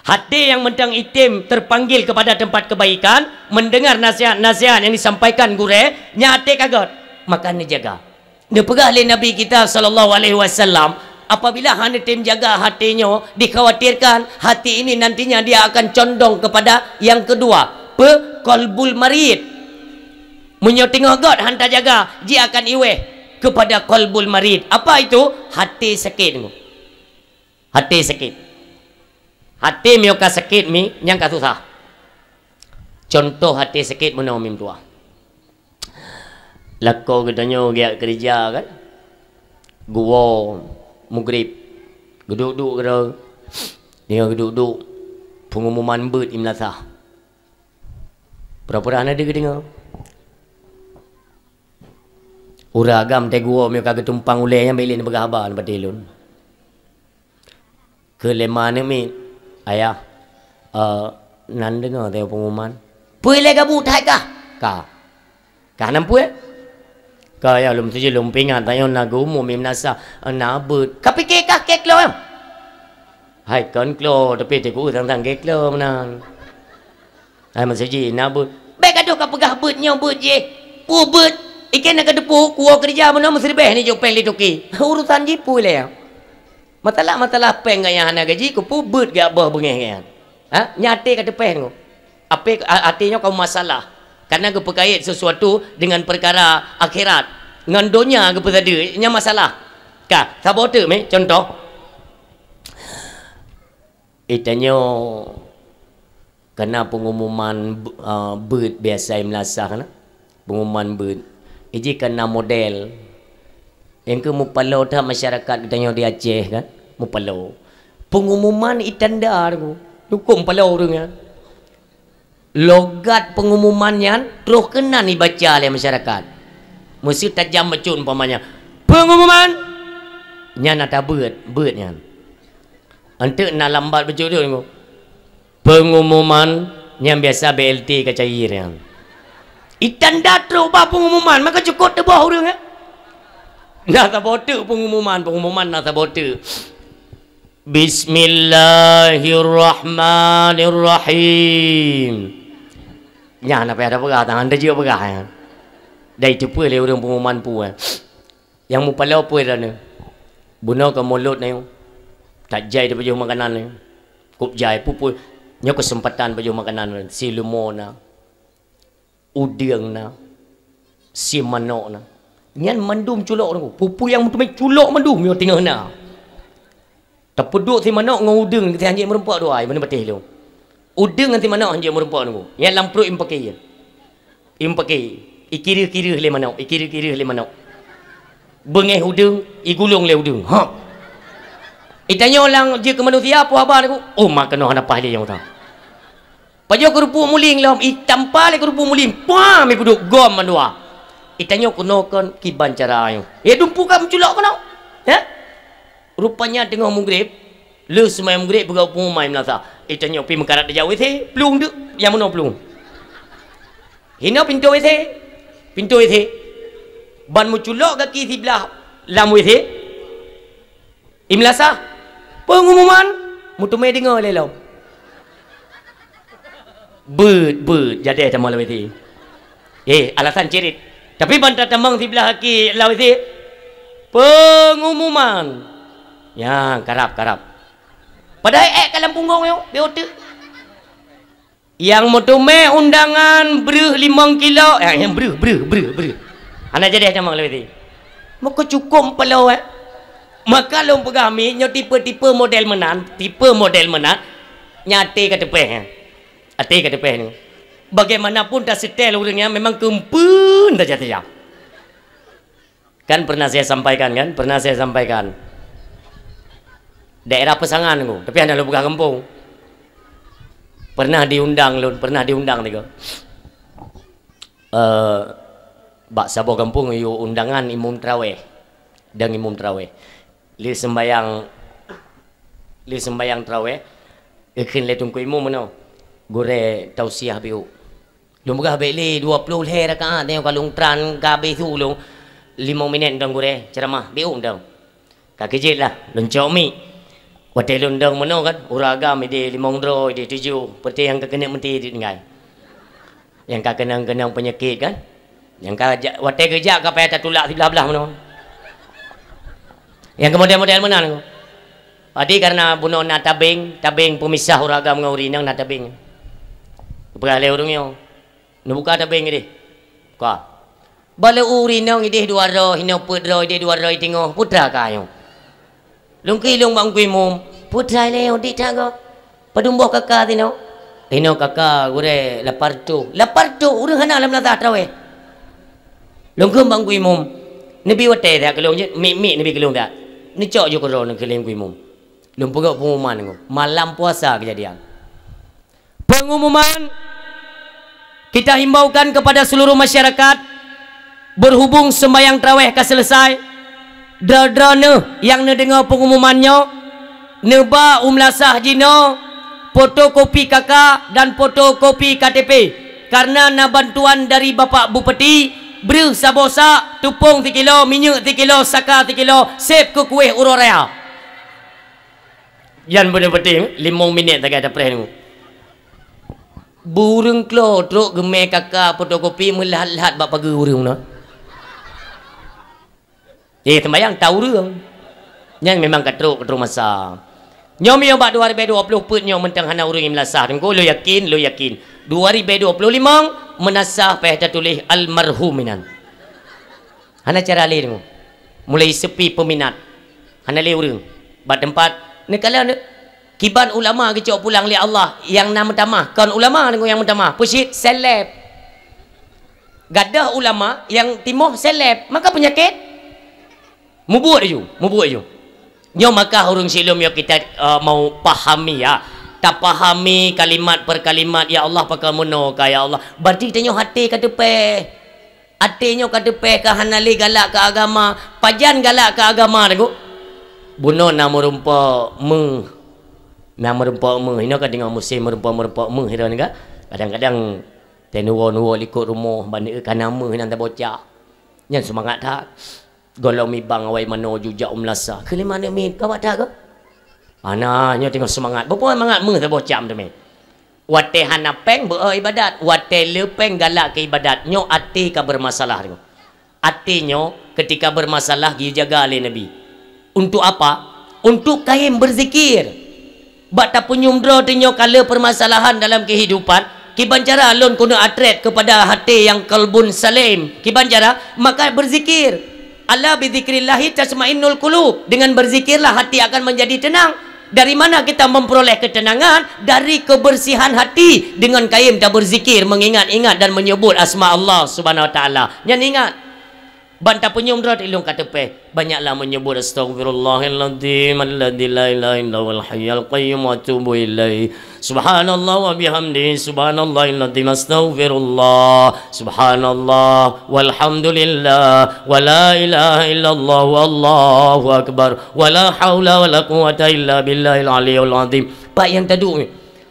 Hati nyang mantong item terpanggil kepada tempat kebaikan, mendengar nasihat-nasihat yang disampaikan gurèe, nyan hati ka gèt, maka neujaga. Neupeugah lé Nabi kita sallallahu alaihi wasallam, apabila hana tem jaga hati nyoe, dikhawatirkan hati ini nantinya dia akan condong kepada yang kedua, pe? Qalbul marid. Meunyoe teungoh gèt han tajaga, jih akan iweh kepada qalbul marid. Apa itu? Hati sakét. Hati sakét. Hati meunyoe ka sakét mi, nyan ka susah. Contoh hati sakét meunoe mi meutuah. Lakoe geutanyoe geujak keureuja kan. Geuwoe mugrib. Geuduek-duek keudroe. Deungoe geuduek-duek pengumuman beuet i meulasah. Pura-pura hana deuh geudeungoe. Ureueng agam teuh geuwoe meunyoe ka geutumpang ulèe nyan bèk lé neupeugah haba bak lôn. Keu lhèe ma aneuk miet, "Ayah, eh, nan deungoe teuh pengumuman." "Peue lé gabu that kah?" "Ka." "Ka nan peue?" Ka ya lom tuju lom pingat tanyoe na geumu mim nasa na beuet. Ka pike kah kek lom. Hai kon klo tapi teku tang-tang kek lom nan. Hai masih ji na beuet. Bek gadoh ka peugah beuet nyoe beuet jih. Pu beuet. Iken na ka depu kuo kerja meunoe meusiribeh ni jok peng li toke. Urusan ji pui le. Masalah-masalah peng gaya hana gaji ku pu beuet gak boh beungeh gaya. Ha? Nyate ka teupeh ngo. Ape a- arti nyoe kaum masalah. Karena geupeukaét sesuatu dengan perkara akhirat. Ngon donya geupeusade nya masalah. Ka, saboh teuk meh contoh. Itanyoe kana pengumuman be- uh, beuet biasa melasah kana. Pengumuman beuet. Iji kana model. Yang ke mupalo that masyarakat geutanyoe di Aceh kan. Mupalo. Pengumuman itanda tu. Hukum palo ureuëng kan. Logat pengumuman nyan troh keunan ibaca lé masyarakat. Meuseuti tajam bacut umpamanya, "Pengumuman!" Nyan ata beuet, beuet nyan. Enteuk na lambat bacut tu, "Pengumuman!" Nyan biasa B L T ka cair nyan. Itanda troh bah pengumuman, maka cukop teuboh ureuëng, eh? Na saboh teuk pengumuman, pengumuman na saboh teuk. Bismillahirrahmanirrahim. Nyan apa ada peugah tangan dia juga peugah ya. Dai teupeu lé ureuëng pengumuman pu eh. Yang mupalo pue dan ni. Bunoe ke mulut ni. Tak jai dia pajoh makanan ni. Kup jai pupui. Nyoe kesempatan pajoh makanan ni. Si leumo na. Udeueng na, si manok na. Nyan mandum culok nangku. Pupui nyang meuteumé culok mandum nyoe teungoh na. Tapeuduek si manok ngon udeueng si hanjeuet meurumpok dua ai, meunan patéh lôn. Udeueng ngon si manok hanjeuet meurumpok nangku. Nyan lam pruet impake. Impake. Ikireuh-kireuh lé manok, ikireuh-kireuh lé manok. Beungéh udeueng, igulong lé udeueng. Ha. Itanyoe lam jeuet keu manusia peue haba nangku? Oh, ma keunoe hana paih lé nyang utang. Pajoh keurupuk muling lom, itampa lé keurupuk muling, pam, ipeuduek gom mandua. Itanyoe keunoe kon kiban cara nyoe. Eh, dumpu ka meuculok keunoe. Heh? Rupanya teungoh mugreb, lheueh seumayang mugreb peugah pengumuman meunasah. Itanyoe pi meukarat tajak W C, plueng deuk, nyang meunoe plueng. Hinoe pintoe W C, pintoe W C. Ban meuculok gaki siblah lam W C. Imlasah, pengumuman, meuteumé deungoe lé lom. Beuet, beuet, jadeh tamong lawét. Eh, alasan cirit. Tapi ban tatamong siblah aki lawét. Pengumuman. Ya, karab, karab. Padahai ék ka lam punggong nyoe, beuet teuk. Nyang meuteumé undangan breuh limong kilo, eh, nyang breuh, breuh, breuh, breuh. Hana jadeh tamong lawét. Meuko cukop peulo, eh. Maka lôn peugah mi, nyoe tipe-tipe model meunan, tipe model meunan, nyan até ka teupeh, eh. Até ka teupeh ni. Bagaimanapun taseutèl ureuëng nyan memang keumpeuen tajak-tajak. Kan pernah saya sampaikan kan? Pernah saya sampaikan. Daerah Pesangan tu, tapi hana lôn peugah gampông. Pernah diundang lôn, pernah diundang tiga. Eh, bak saboh gampông yue undangan imum taraweh. Dan imum taraweh. Lheueh sembayang, lheueh sembayang taraweh, geukheun lé teungku imum meunoe. Gurée tausiah biôk. Lôn peugah bék lé dua ploh lhée rakaat nyoe ka lôn tran ka habéh su lôn. Limong minét dong gurée, ceuramah, bék dong. Ka keujeuet lah, lôn cok mi. Watée lôn dong meunoe kan, ureuëng agam idéh limong droe, idéh tujoh, peureuté nyang ka keuneuk meuté di tinggai. Nyang ka keunong-keunong peunyakét kan. Nyang ka jak, watée geujak ka payah tatulak siblah-blah meunoe. Nyang keumodel-model meunan. Jadi karena bunoe na tabeng, tabeng peumisah ureuëng agam ngon ureuëng inong na tabeng. Geupeugah lé ureuëng nyoe. Neubuka tabeng idéh. Ka. Bak lé ureuëng inong idéh dua droe, hinoe peuet droe, idéh dua droe, teungoh putra ka nyoe. Lôn keu lôn bak Teungku Imum, putra ilée nyoe dik that gob. Padum boh kaka tinoe? Tinoe kaka gurée lapan reutôh. Lapan reutôh ureuëng hana lam lasah taraweh. Lôn keu bak Teungku Imum, neubi watée that keu lôn jeuet, mik-mik neubi keu lôn that. Neucok ju keudroe neukeuleng Teungku Imum. Lôn peugah pengumuman nyoe, malam puasa keujadian. Pengumuman, kita himbaukan kepada seluruh masyarakat, berhubung sembahyang taraweh ka selesai, droe-droe neuh nyang neudeungoe pengumuman nyoe, neuba u meulasah jinoe fotokopi kaka dan fotokopi K T P, karena na bantuan dari Bapak Bupati Breuh saboh sak, teupông sikilo, minyeuk sikilo, saka sikilo, sép keu kuéh uroe raya. Jan beuneuh peuting, limong minét sagai tapreh nyoe. Beu ureuëng klo trok geumé kaka fotokopi meulat-lat bak pageue ureuëng na. Eh, sembayang ta ureuëng. Nyan memang ka trok, ka trok masa. Nyoe miyueb bak dua ribèe dua ploh peuet nyoe mantong hana ureuëng nyang meulasah. Teungku, lôn yakin, lôn yakin. Dua ribèe dua ploh limong meunasah payah tatuléh almarhum inan. Hana cara lé teungku. Mulai sepi peminat. Hana lé ureuëng. Bak teumpat, neukalon kiban ulama geucok pulang lé Allah nyang na meutamah. Kon ulama teungku nyang meutamah. Peucit seleb. Gadôh ulama nyang timoh seleb. Maka peunyakét. Mubuet laju, mubuet laju. Nyoe maka ureuëng silom nyoe kita, eh, mau pahami, ya. Tapahami kalimat per kalimat, "Ya Allah, pakon meunoe ka, ya Allah." Berarti tanyoe até ka teupéh. Até nyoe ka teupéh ka hana lé galak keu agama. Pajan galak keu agama teungku? Bunoe na meurumpok méuh. Na meurumpok méuh. Inoe ka teungoh musém meurumpok-meurumpok méuh, inoe ka. Kadang-kadang teunuwoe-nuwoe likot rumoh, ban ka na méuh nyang tabocah. Nyan seumangat that. Gohlom mibang awai manoe jujak u meulasa. Keu lima aneuk miet, ka bak that kah? Hana, nyoe teungoh seumangat. Beupeue mangat méuh saboh cam teumé. Watée hana péng, beu-o iébadat. Watée le péng, galak keu iébadat. Nyoe até ka beureumasalah teungoh. Até nyoe keutika beureumasalah geujaga lé Nabi. Untuk apa? Untuk kayém beuzikir. Bak tapeunyum droe teunyoe ka le peumasalahan dalam keuhidupan, kiban cara lôn keuneuk atret keupada até nyang qalbun salim? Kiban cara? Maka beuzikir. "Ala bizikrillahi tatmainnul qulub." Dengan berzikirlah hati akan menjadi tenang. Dari mana kita memperoleh ketenangan? Dari kebersihan hati. Dengan kayém tabeuzikir, mengingat-ingat dan menyebut asma Allah Subhanahu wa Taala. Nyan ingat. Ban tapeunyum droe ilong ka teupéh. Banyaklah menyebut, "Astaghfirullahaladzim alladzi la ilaha illa huwal hayyul qayyum wa atubu ilaih. Subhanallah wa bihamdi, subhanallahil azim, astaghfirullah. Subhanallah, walhamdulillah, wa la ilaha illallah, wallahu akbar, wa la haula wa la quwwata illa billahil aliyul azim." Pak nyang taduek ni,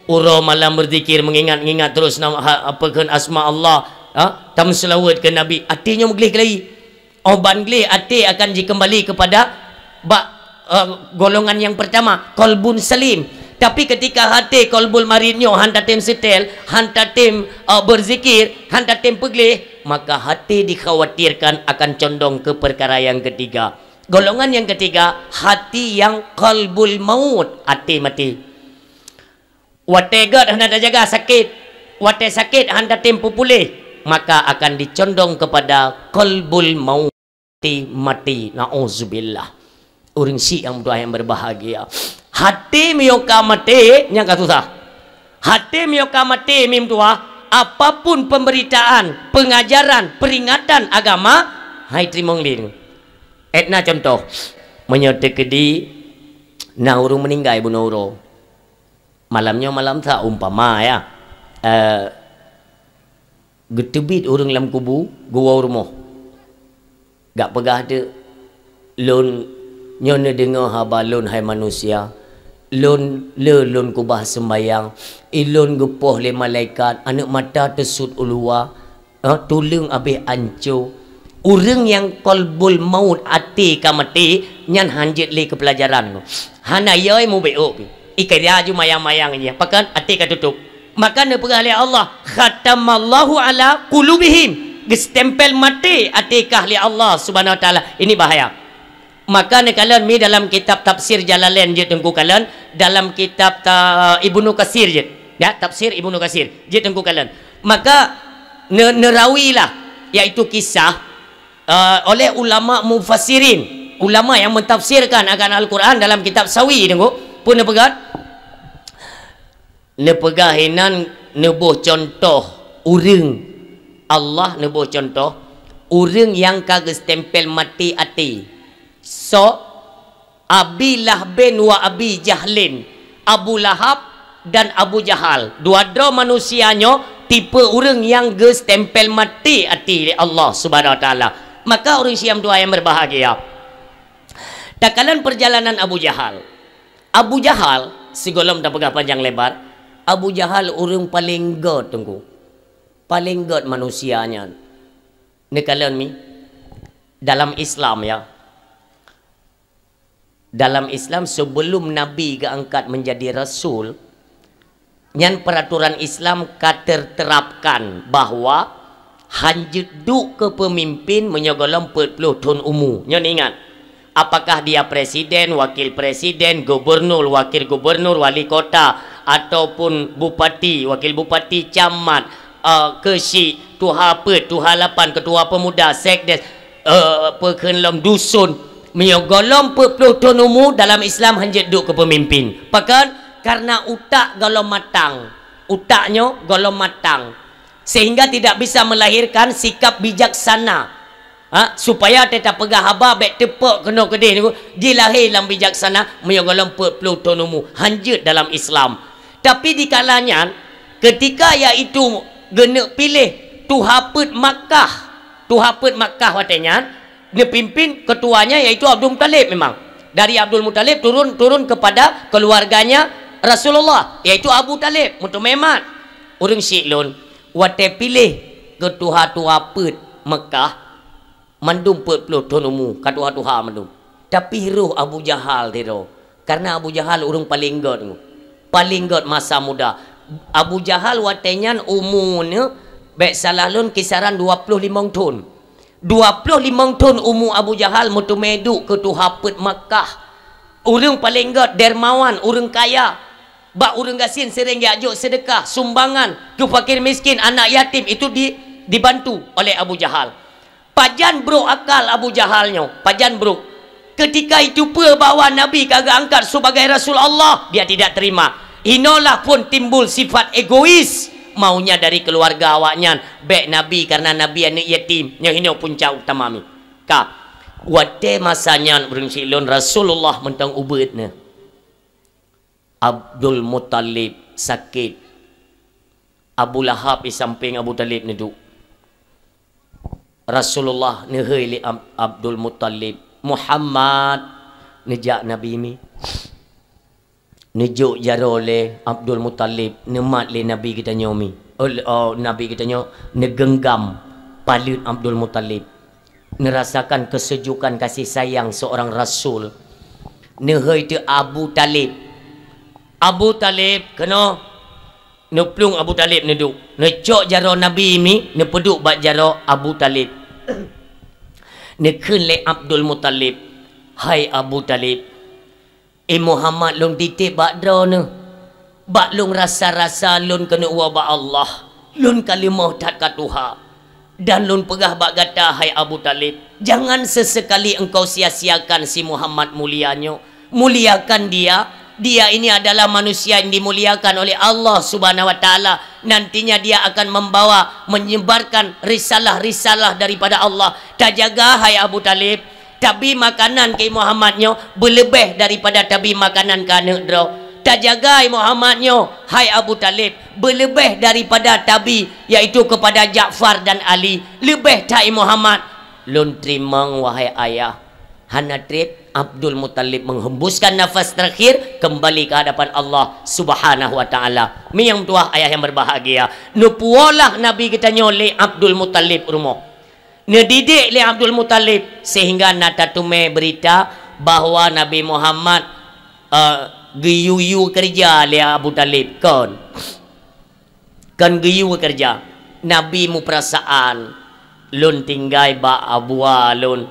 uroe malam berzikir, mengingat-ingat terus nama, ha, apa kheun asma Allah, ha, tameuseulaweuet keu Nabi, até nyoe meugleh keulayi. Oh, ban gleh até akan jikeumbali keupada bak, eh, golongan nyang peurtama, qalbun salim. Tapi keutika até qalbul marid nyoe han tatém seutét, han tatém, eh, beuzikir, han tatém peugleh, maka até dikhawatirkan akan condong keu peukara nyang keutiga. Golongan nyang keutiga, até nyang qalbul maut, até maté. Watée gét hana tajaga sakét, watée sakét hana tatém peupuléh, maka akan dicondong keupada qalbul maut, até maté. Nauzubillah. Ureuëng syiek nyang meutuah nyang berbahagia. Até meunyoe ka maté, nyan ka susah. Até meunyoe ka maté, mi meutuah, apapun pemberitaan, pengajaran, peringatan agama, hai teurimong lé. Étna contoh, meunyoe teukeudi na ureuëng meuninggai bunoe uroe. Malam nyoe malam sa umpama, ya. Eh, geuteubiet ureuëng lam kubu, geuwoe u rumoh. Gak peugah teuk, "Lôn nyoe neudeungoe haba lôn, hai manusia. Lôn le lôn keubah seumbayang, i lôn geupoh lé malaikat, aneuëk mata teusut u luwa, eh, tuleueng abéh anco." Ureuëng nyang qalbul maut, até ka maté, nyan han jeuet lé keu peulajaran. Hana yoi mubeuôk. Ikeu laju mayang-mayang nyan. Pakon até ka tutôp. Maka neupeugah lé Allah, "Khatamallahu ala qulubihim." Geustempel maté até kah lé Allah Subhanahu wa Taala. Ini bahaya. Maka neukalon mi dalam kitab tafsir Jalalain jeuet teungku kalon, dalam kitab ta-, Ibnu Katsir jeuet. Ya, tafsir Ibnu Katsir jeuet teungku kalon. Maka ne-, neurawilah, yaitu kisah, eh, oleh ulama mufassirin, ulama yang mentafsirkan akan Al-Quran dalam kitab Sawi teungku, pun neupeugah, neupeugah inan neuboh contoh ureuëng, Allah neuboh contoh ureuëng nyang ka geustempel maté até. Sok Abi Lahbin wa Abi Jahlin, Abu Lahab dan Abu Jahal. Dua droe manusia nyoe tipe ureuëng nyang geustempel maté até lé Allah Subhanahu wa Taala. Maka ureuëng syiek meutuah nyang berbahagia. Takalon perjalanan Abu Jahal. Abu Jahal, sigohlom tapeugah panjang lebar, Abu Jahal ureuëng paleng gét teungku. Paleng gét manusia nyan. Neukalon mi, dalam Islam ya. Dalam Islam, sebelum Nabi geuangkat menjadi rasul, nyan peraturan Islam ka terterapkan bahwa hanjeuet duek keu peumimpin meunyoe gohlom peuet ploh thon umu. Nyoe ingat, apakah dia presiden, wakil presiden, gubernur, wakil gubernur, wali kota, ataupun bupati, wakil bupati, camat, eh, keuchik, tuha peuet, tuha lapan, ketua pemuda, sekdes, eh, peukheun lom dusun, meunyoe gohlom peuet ploh thon umu, dalam Islam hanjeuet duek keu peumimpin. Pakon? Karena utak gohlom matang. Utak nyoe gohlom matang. Sehingga tidak bisa melahirkan sikap bijaksana. Ha? Supaya teuta peugah haba bék teupok keunoe keudeh niku, jilahé lam bijaksana, meunyoe gohlom peuet ploh thon umu. Hanjeuet dalam Islam. Tapi di kala nyan, ketika yaitu geuneuk piléh tuha peuet Makkah, tuha peuet Makkah watée nyan, neupimpin ketuanya yaitu Abdul Muthalib memang. Dari Abdul Muthalib turun, turun kepada keluarganya Rasulullah, yaitu Abu Thalib, meuteumé mat. Ureuëng syiek lôn, watée piléh keu tuha-tuha peuet Makkah, mandum peuet ploh thon umu, ka tuha-tuha mandum. Tapi roh Abu Jahal sidroe. Karena Abu Jahal ureuëng paleng gét, paleng gét masa muda. Abu Jahal watée nyan umu neuh, bék salah lôn, kisaran dua ploh limong thon. Dua ploh limong thon umu Abu Jahal meuteumé duek keu tuha peuet Makkah. Ureuëng paleng gét, dermawan, ureuëng kaya. Bak ureuëng gasien seuréng geujok seudeukah, sumbangan keu fakir miskin, anak yatim, itu di, dibantu oleh Abu Jahal. Pajan brok akal Abu Jahal nyoe, pajan brok. Ketika jiteupeue bahwa Nabi ka geuangkat sebagai Rasul Allah, dia tidak terima. Inolah pun timbul sifat egois, maunya dari keluarga awaknyan. Bék Nabi, karena Nabi aneuk yatim. Nyoe hinoe punca utama mi. Ka. Watée masa nyan ureuëng syiek lôn, Rasulullah mantong ubeuet neuh. Abdul Muthalib sakét. Abu Lahab di sampéng Abu Thalib neuduek. Rasulullah neuhôi lé Ab-, Abdul Muthalib, "Muhammad!" Neujak Nabi mi. Neujok jaroe lé Abdul Muthalib, neumat lé Nabi geutanyoe mi. Oh, oh, Nabi geutanyoe neugeunggam paleuet Abdul Muthalib. Neurasakan keuseujukan kasih sayang seurang rasul. Neuhôi teuk Abu Thalib. "Abu Thalib, keunoe!" Neuplueng Abu Thalib neuduek. Neucok jaroe Nabi mi, neupeuduek bak jaroe Abu Thalib. Neukheun lé Abdul Muthalib, "Hai Abu Thalib, i Muhammad lôn titép bak droeneuh. Bak lôn rasa-rasa lôn keuneuk woe bak Allah. Lôn ka leumoh that ka tuha. Dan lôn peugah bak gata, hai Abu Thalib, jangan sesekali engkau sia-siakan si Muhammad mulia nyoe. Muliakan dia. Dia ini adalah manusia yang dimuliakan oleh Allah Subhanahu wa Ta'ala. Nantinya dia akan membawa, menyebarkan risalah-risalah daripada Allah. Tajaga, hai Abu Thalib. Tabi makanan keu Muhammad nyoe beuleubeh daripada tabi makanan keu aneuk droe. Tajaga i Muhammad nyoe, hai Abu Thalib, beuleubeh daripada tabi, yaitu kepada Ja'far dan Ali. Leubeh that i Muhammad." "Lôn teurimong, wahai ayah." Hana treb, Abdul Muthalib menghembuskan nafas terakhir, kembali ke hadapan Allah Subhanahu wa Ta'ala. Mi nyang meutuwah, ayah yang berbahagia, neupuwoe lah Nabi geutanyoe lé Abdul Muthalib rumoh. Neudidik lé Abdul Muthalib, sehingga na tateumé beurita bahwa Nabi Muhammad, eh, geuyue-yue keureuja lé Abu Thalib. Kon, kon geuyue keureuja. Nabi mupeurasaan, "Lôn tinggai bak abua lôn,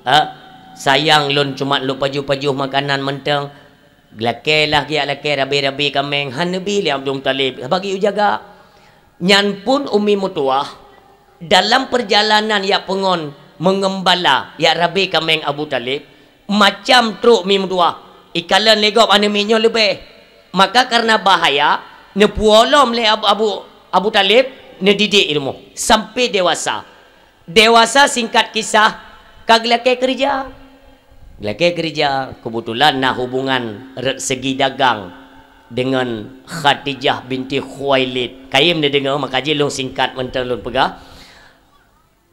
ha? Sayang lôn cuma lôn pajoh-pajoh makanan mantong." Geulakée lah geujak lakée rabe-rabe kaméng, han neubi lé Abdul Muthalib, haba geuyue jaga. Nyan pun umi meutuwah, dalam perjalanan jak peungon meungeumbala jak rabe kaméng Abu Thalib, macam trok mi meutuwah, ikalon lé gob aneuk miet nyoe leubeh. Maka karena bahaya, neupuwoe lom lé Abu, Abu, Abu Thalib, neudidik i rumoh sampai dewasa. Dewasa, singkat kisah, ka geulakée keureuja. Geulakée keureuja, keubeutulan na hubungan re-, segi dagang deungon Khadijah binti Khuwailid. Kayém neudeungoe, maka jih lôn singkat mantong lôn peugah.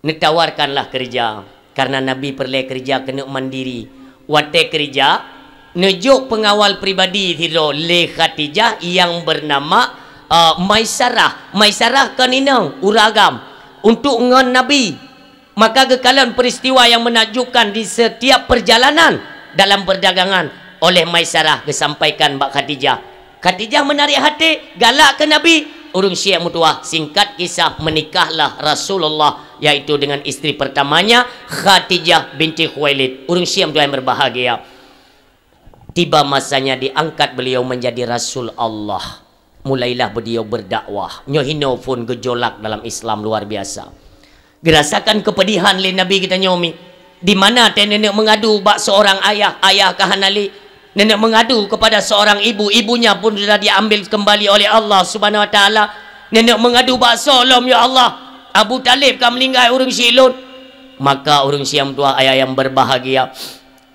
Neutawarkanlah keureuja, karena Nabi peureulée keureuja keuneuk mandiri. Watée keureuja, neujok peungawal pribadi sidroe lé Khadijah nyang beunama, eh, Maisarah. Maisarah kon inong, ureuëng agam, untuk ngon Nabi. Maka geukalon peristiwa yang menakjubkan di setiap perjalanan dalam perdagangan oleh Maisarah geusampaikan bak Khadijah. Khadijah menarik hati, galak keu Nabi. Ureuëng syiek meutuah, singkat kisah, menikahlah Rasulullah, yaitu dengan istri pertamanya, Khadijah binti Khuwailid. Ureuëng syiek meutuah yang berbahagia. Tiba masanya diangkat beliau menjadi Rasul Allah. Mulailah beliau berdakwah. Nyoe hinoe phon gejolak dalam Islam luar biasa. Geurasakan kepedihan lé Nabi geutanyoe mi. Di mana teuh nenek mengadu bak seorang ayah, ayah ka hana lé. Nenek mengadu kepada seorang ibu, ibunya pun sudah diambil kembali oleh Allah Subhanahu Wa Taala. Nenek mengadu bak soe lom, "Ya Allah, Abu Talib ka meninggai ureuëng syiek lôn." Maka ureuëng syiek meutuah, ayah yang berbahagia,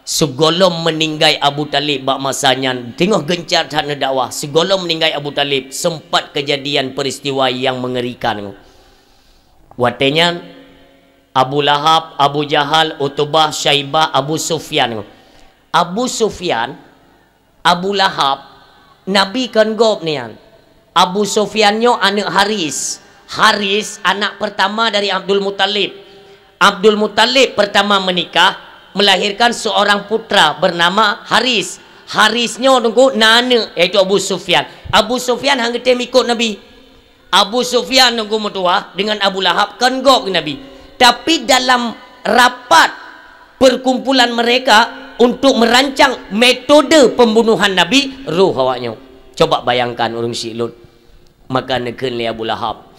sigohlom meninggai Abu Talib bak masa nyan, teungoh gencar that neudakwah, sigohlom meninggai Abu Talib, sempat kejadian peristiwa yang mengerikan. Watée nyan, Abu Lahab, Abu Jahal, Utubah, Syaibah, Abu Sufyan. Abu Sufyan, Abu Lahab, Nabi kon gob nian. Abu Sufyan nyoe aneuëk Haris. Haris anak pertama dari Abdul Muthalib. Abdul Muthalib pertama menikah, melahirkan seorang putra bernama Haris. Haris nyoe teungku na aneuëk, yaitu Abu Sufyan. Abu Sufyan han geutem ikot Nabi. Abu Sufyan teungku meutuah dengan Abu Lahab kon gob keu Nabi. Tapi dalam rapat perkumpulan mereka untuk merancang metode pembunuhan Nabi, roh awaknyoe. Coba bayangkan ureuëng syiek lôn. Maka neukheun lé Abu Lahab,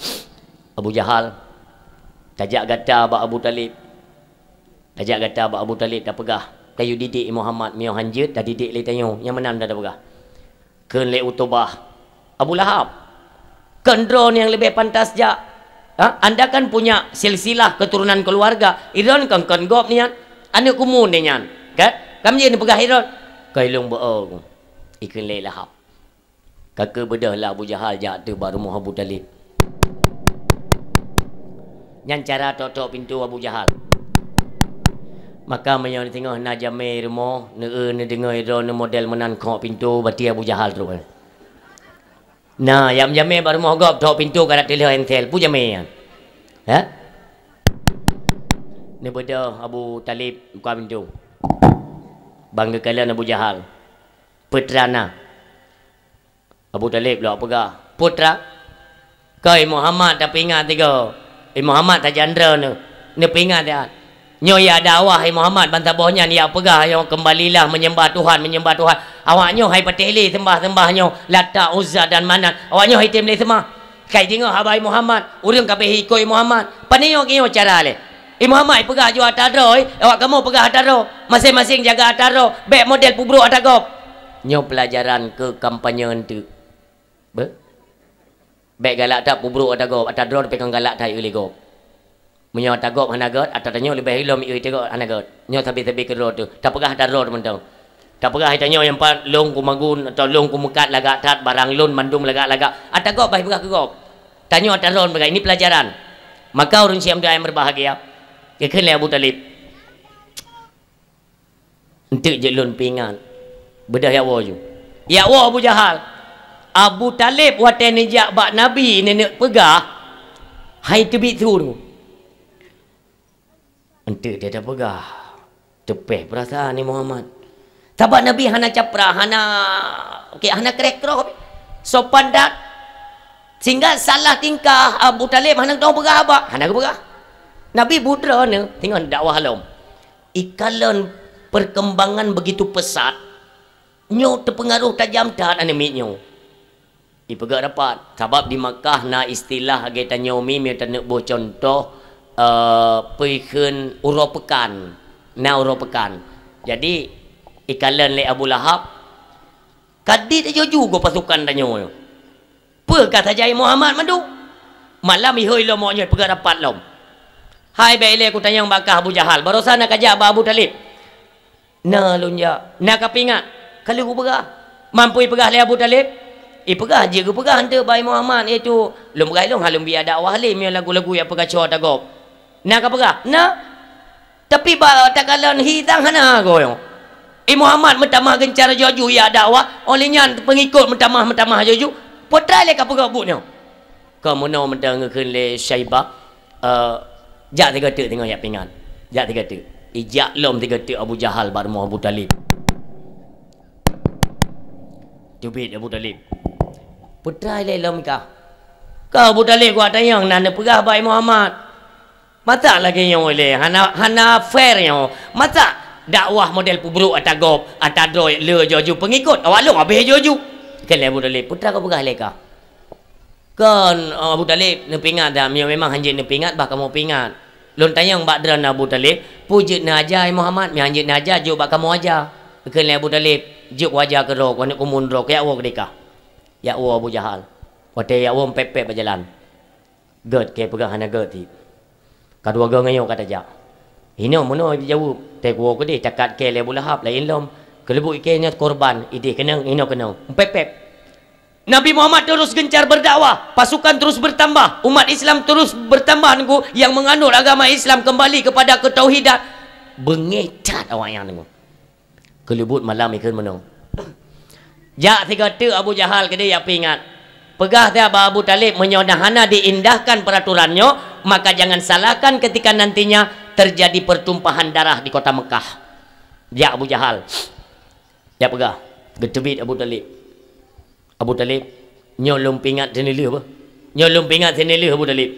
Abu Jahal, tajak gata bak Abu Talib. Tajak gata bak Abu Talib tapeugah, "Tayue didik Muhammad, meunyoe han jeuet tadidik lé tanyoe, nyang meunan tapeugah." Kheun lé Utubah, "Abu Lahab, kon droeneuh nyang leubeh pantas jak. Ha? Anda kan punya silsilah keturunan keluarga. Droeneuh kon, kon gob nian. Aneuëk kumun nyan. Kan? Kam jeuet neupeugah droeneuh." "Ka ilôn beu-o," ikheun lé Lahab. Ka keubeudôh lah Abu Jahal jak teuh bak rumoh Abu Talib. Nyan cara tok-tok pintoe Abu Jahal. Maka meunyoe singoh na jamé rumoh, neu-eu neudeungoe droeneuh model meunan khok pintoe, berarti Abu Jahal trok. Na, nyang jamé bak rumoh gob tok pintoe ka na teuh lheueh ensel, peue jamé nyan? Ha? Neubeudôh Abu Talib buka pintoe. Ban geukalon Abu Jahal. Peutrana. Abu Talib lok peugah, "Putra, keu Muhammad tapeuingat tiga. Eh, Muhammad tajak droeneuh, neupeuingat ya. Nyoe ya dakwah, eh, Muhammad, ban saboh nyan ya peugah, nyoe kembalilah menyembah Tuhan, menyembah Tuhan." Awaknyoe hai patéh lé sembah-sembah nyoe, Lata, Uzza dan Manat. Awaknyoe hai tem lé seumah. Kai deungoe haba Muhammad, ureuëng ka beh ikot Muhammad. Pane nyoe, nyoe cara lé. Eh, Muhammad peugah aju ata droe, eh, awak kamoe peugah ata droe. Maséng-maséng jaga ata droe, bék model peubrok ata gob. Nyoe peulajaran keu kampanye eunteuk. Be? Bék galak that peubrok ata gob, ata droe tapi kan galak that lé gob. Meunyoe ata gob hana gét, ata tanyoe leubeh ilom ié ata gob hana gét. Nyoe sabe-sabe keudroe teuh. Tapeugah ata droe mantong. Tapeugah ata nyoe nyang pat lôn kumagun atau lôn kumeukat lagak that barang lôn mandum lagak-lagak. Ata gob bah peugah keu gob. Tanyoe ata droe peugah, ini pelajaran. Maka ureuëng siam doa yang berbahagia. Geukheun lé Abu Talib. Enteuk jeuet lôn peuingat. Beudôh yak woe ju. Yak woe Abu Jahal. Abu Talib watée neujak bak Nabi neuneuek peugah, hai teubiet su. Enteuk dia tapeugah. Teupeh peurasaan ni Muhammad. Sabab Nabi hana capra, hana, okey, hana krek-kroh. Sopan that. Sehingga salah tingkah Abu Talib hana teupeugah haba, hana geupeugah. Nabi buet droeneuh, singoh dakwah lom. Ikalon perkembangan begitu pesat, nyoe teupeungaruh tajam that aneuk miet nyoe. Ipeugah rapat, sabab di Makkah na istilah lagée tanyoe mi, mi taneuk boh contoh, eh, peue kheun uroe peukan. Na uroe peukan. Jadi, ikalon lé Abu Lahab, ka dit juju gob pasukan tanyoe. Peue ka tajai Muhammad mandum? Malam ihôi lom awak nyoe peugah rapat lom. Hai bék ilée kutanyong bak kah Abu Jahal, barosa na kajak bak Abu Talib. Na lôn jak, na kapeuingat, ka lheueh kupeugah. Mampu ipeugah lé Abu Talib? Ipeugah jeuet geupeugah eunteuk bak Muhammad, yaitu lôn peugah ilong ha lôn biya dakwah lé meunyoe lagu-lagu nyang peugaco ata gob. Na kapeugah? Na. Tapi bak takalon hi tang hana goe. I Muhammad meutamah geuncang laju-laju jak dakwah, óh lheueh nyan peungikot meutamah-meutamah laju-laju. Peue treuk lé ka peugah buet nyoe. Ka meunoe mantong geukheun lé Syaibah, eh, Jak sigoe teuk singoh jak peuingat. Jak sigoe teuk. Ijak lom sigoe teuk Abu Jahal bak rumoh Abu Talib. Teubiet Abu Talib. Peutrai lé lom kah? Ka Abu Talib kuat tanyong na neupeugah bak Muhammad. Masa lagée nyoe lé, hana, hana fair nyoe. Masa dakwah model peubrok ata gob, ata droe le joju peungikot, awak lôn habéh joju. Kheun lé Abu Talib, peutrai kapeugah lé kah? Kon, oh, Abu Talib, neupeuingat dah, meunyoe memang hanjeuet neupeuingat, bah kamoe peuingat. Lôn tanyong bak droeneuh Abu Talib, peue jeuet neuaja, hai Muhammad, meunyoe hanjeuet neuaja, jok bak kamoe aja. Kheun lé Abu Talib, jok kuaja keudroe, keu aneuk kumun droe, keu jak woe keudeh kah. Jak woe Abu Jahal. Watée jak woe, pép-pép bak jalan. Gét keu peugah hana gét cit. Ka dua goe ngeuyue ka tajak. Hinoe meunoe jijaweueb, teukuwoe keudeh takat keu lé Abu Lahab laén lom. Keuleubuk ikée nyoe korban, ideh keunong, hinoe keunong. Pép-pép. Nabi Muhammad terus gencar berdakwah, pasukan terus bertambah, umat Islam terus bertambah nunggu yang menganut agama Islam kembali kepada ketauhidan. Beungéh that awaknyan nunggu. Keuleubut malam ikheun meunoe. Jak sigoe teuk Abu Jahal keudeh jak peuingat. Peugah siat bak Abu Talib, meunyoe na hana diindahkan peraturan nyoe, maka jangan salahkan ketika nantinya terjadi pertumpahan darah di kota Mekah. Jak Abu Jahal. Jak peugah. Geuteubiet Abu Talib. Abu Talib, nyoe lôn peuingat seuneulheueh beuh. Nyoe lôn peuingat seuneulheueh Abu Talib.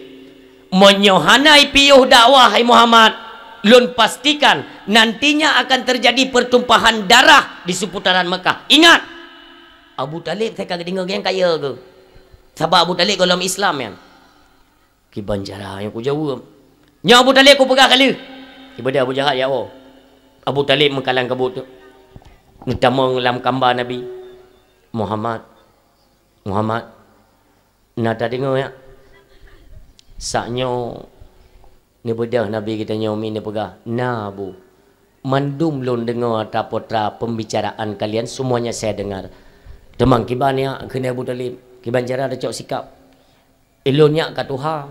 Meunyoe hana ipiôh dakwah hai Muhammad, lôn pastikan nantinya akan terjadi pertumpahan darah di seputaran Mekah. Ingat! Abu Talib teuka geudeungoe nyang kaya geuh. Sabab Abu Talib gohlom Islam nyan. Kiban cara nyang kujaweueb. Nyoe Abu Talib kupeugah ka lheueh. Kiban Abu Jahal ya Allah. Abu Talib meukalang kabut tu. Neutamong lam kamba Nabi. Muhammad. Muhammad. Na tadeungoe ya. Sak nyoe neubeudôh Nabi geutanyoe mi neupeugah, "Na, Abu. Mandum lôn deungoe atra-potra pembicaraan kalian, semuanya saya dengar." Teuma kiban ya, kheun Abu Talib. Kiban cara tacok sikap. Ulôn nyak ka tuha.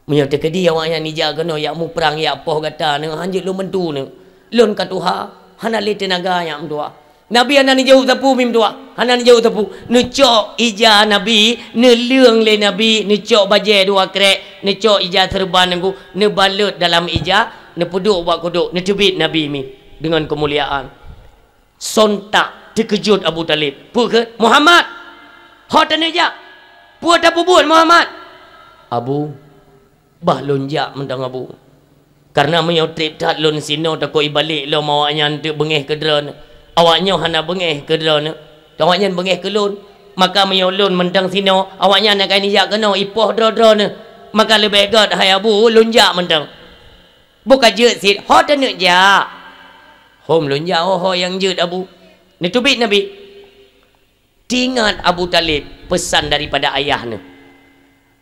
Meunyoe teukeudi awaknyan ijak keunoe yak muprang, yak poh gata nyoe, hanjeuet lôn bantu nyoe. Lôn ka tuha, hana lé teunaga nyak meutuah. Nabi hana neujaweueb sapeue mi meutuah, hana neujaweueb sapeue. Neucok ija Nabi, neuleueng lé Nabi, neucok bajée dua krek, neucok ija seureuban nangku, neubalot dalam ija, neupeuduek bak kudok, neuteubiet Nabi mi deungon keumuliaan. Sontak teukeujot Abu Talib. Peue kheun? "Muhammad! Ho taneuk jak? Peue tapeubuet, Muhammad?" "Abu, bah lôn jak mantong, Abu. Kareuna meunyoe treb that lôn sinoe, takot ibalek lom awaknyan teuk beungéh keu droeneuh. Awaknyoe hana beungéh keu droeneuh. Awaknyan beungéh keu lôn. Maka meunyoe lôn mantong sinoe, awaknyan akan ijak keunoe ipoh droe-droeneuh. Maka leubeh gét, hai Abu, lôn jak mantong." "Boh ka jeuet cit, ho taneuk jak?" "Hom lôn jak ho-ho nyang jeuet, Abu." Neuteubiet Nabi. Teuingat Abu Talib pesan daripada ayah neuh,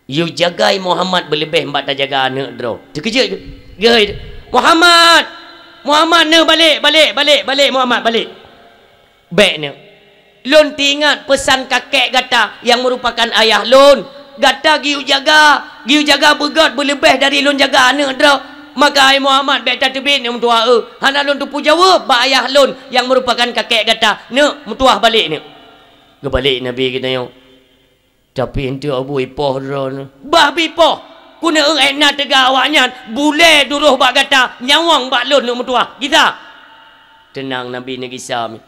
"Yue jagai Muhammad beuleubeh bak tajaga aneuk droe." Teukeujot geuh. Geuhôi, "Muhammad! Muhammad neuh balek, balek, balek, balek, Muhammad, balek!" Bék nyoe. Lôn teuingat peusan kakek gata nyang meurupakan ayah lôn. Gata geuyue jaga, geuyue jaga beugét beuleubeh dari lôn jaga aneuk droe. Maka hai Muhammad, bék tateubiet nyoe meutuah eu. Hana lôn teupeujaweueb bak ayah lôn nyang meurupakan kakek gata. Neuk, meutuah balek neuk. Geubalek Nabi geutanyoe. Tapi eunteuk Abu ipoh droeneuh. Bah bipoh! Keuneuk ék na teuga awaknyan, bulée duroh bak gata, nyawöng bak lôn neuk meutuah. Gisa! Teunang Nabi neugisa mi.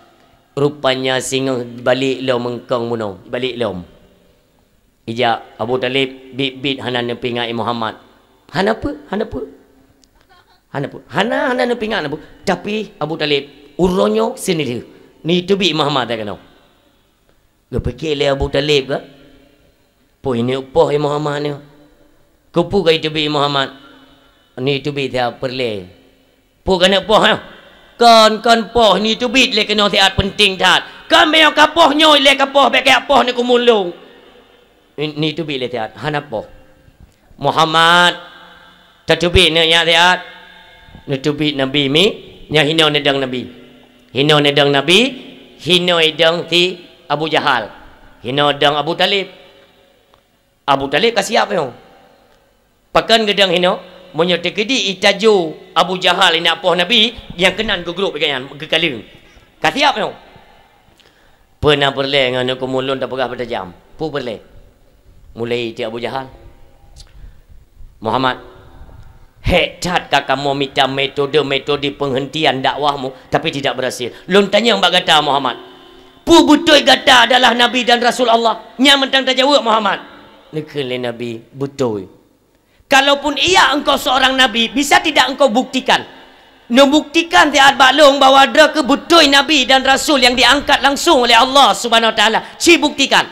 Rupanya singoh balek lom meungkong bunoe, balek lom. Ijak Abu Talib biet-biet hana neupeuingat Muhammad. Hana peue, hana peue. Hana peue. Hana, hana neupeuingat hana peue. Tapi Abu Talib, uroe nyoe seuneulheueh neuteubiet Muhammad teuh keunoe. Geupike lé Abu Talib ka, "Peue neuk poh Muhammad nyoe? Keupeue ka iteubiet Muhammad?" "Neuteubiet that peureulée." "Peue ka neuk poh nyoe?" "Kon, kon poh, neuteubiet lé keunoe siat peunteng that. Kon meunyoe ka poh nyoe lé ka poh, bék kajak poh neuk keu mulông." "Neuteubiet lé siat, hana poh." "Muhammad, tateubiet neuk nyak siat." Neuteubiet Nabi mi, nyan hinoe neudong Nabi. Hinoe neudong Nabi, hinoe idong si Abu Jahal. Hinoe dong Abu Talib. Abu Talib ka siap nyoe. Pakon geudong hinoe, meunyoe teukeudi itajo Abu Jahal inak poh Nabi, nyang keunan geugrôp ikan nyan, geukaleueng. Ka siap nyoe. Peue na peureulée ngon neuk keu mulông tapeugah beutajam? Peue peureulée? Mulai tiek Abu Jahal. "Muhammad, Hék that ka kamoe mita metode-metode penghentian dakwahmu, tapi tidak berhasil. Lôn tanyong bak gata, Muhammad. Peue beutôi gata adalah Nabi dan Rasul Allah? Nyan mantong tajaweueb, Muhammad. Neukheun lé Nabi, beutôi. Kalaupun iya engkau seorang nabi, bisa tidak engkau buktikan? Neubuktikan siat bak lôn bahwa droe keuh beutôi nabi dan rasul yang diangkat langsung oleh Allah Subhanahu Wa Taala. Ci buktikan.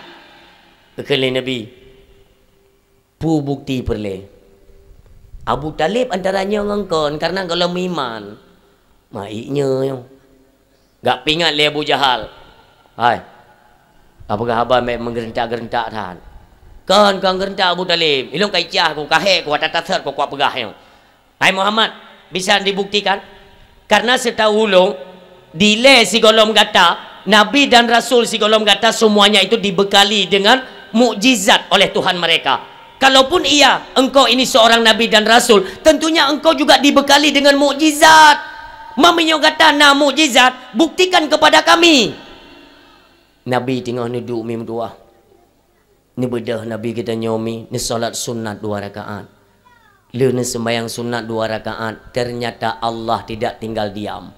Kheun lé Nabi, peue bukti peureulée? Abu Talib antara nyoe ngon kon, karena gohlom iman. Maiek nyoe. Gak pingat lé Abu Jahal. Hai. Apakah haba mé meugerentak-gerentak that? Kon, kon gerentak Abu Talib. Ilong kai cah ku, kahé ku, ata tasat ku kuat peugah nyoe. Hai Muhammad, bisa dibuktikan? Karena setahu ulong, dilée sigohlom gata, nabi dan rasul sigohlom gata, semuanya itu dibekali dengan mukjizat oleh Tuhan mereka. Kalaupun iya, engkau ini seorang nabi dan rasul, tentunya engkau juga dibekali dengan mukjizat. Meunyoe gata na mukjizat, buktikan kepada kami. Nabi teungoh neuduek meutuah. Neubeudôh Nabi geutanyoe mi, neusolat sunat dua rakaat. Lheueh neuseumbahyang sunat dua rakaat, ternyata Allah tidak tinggal diam.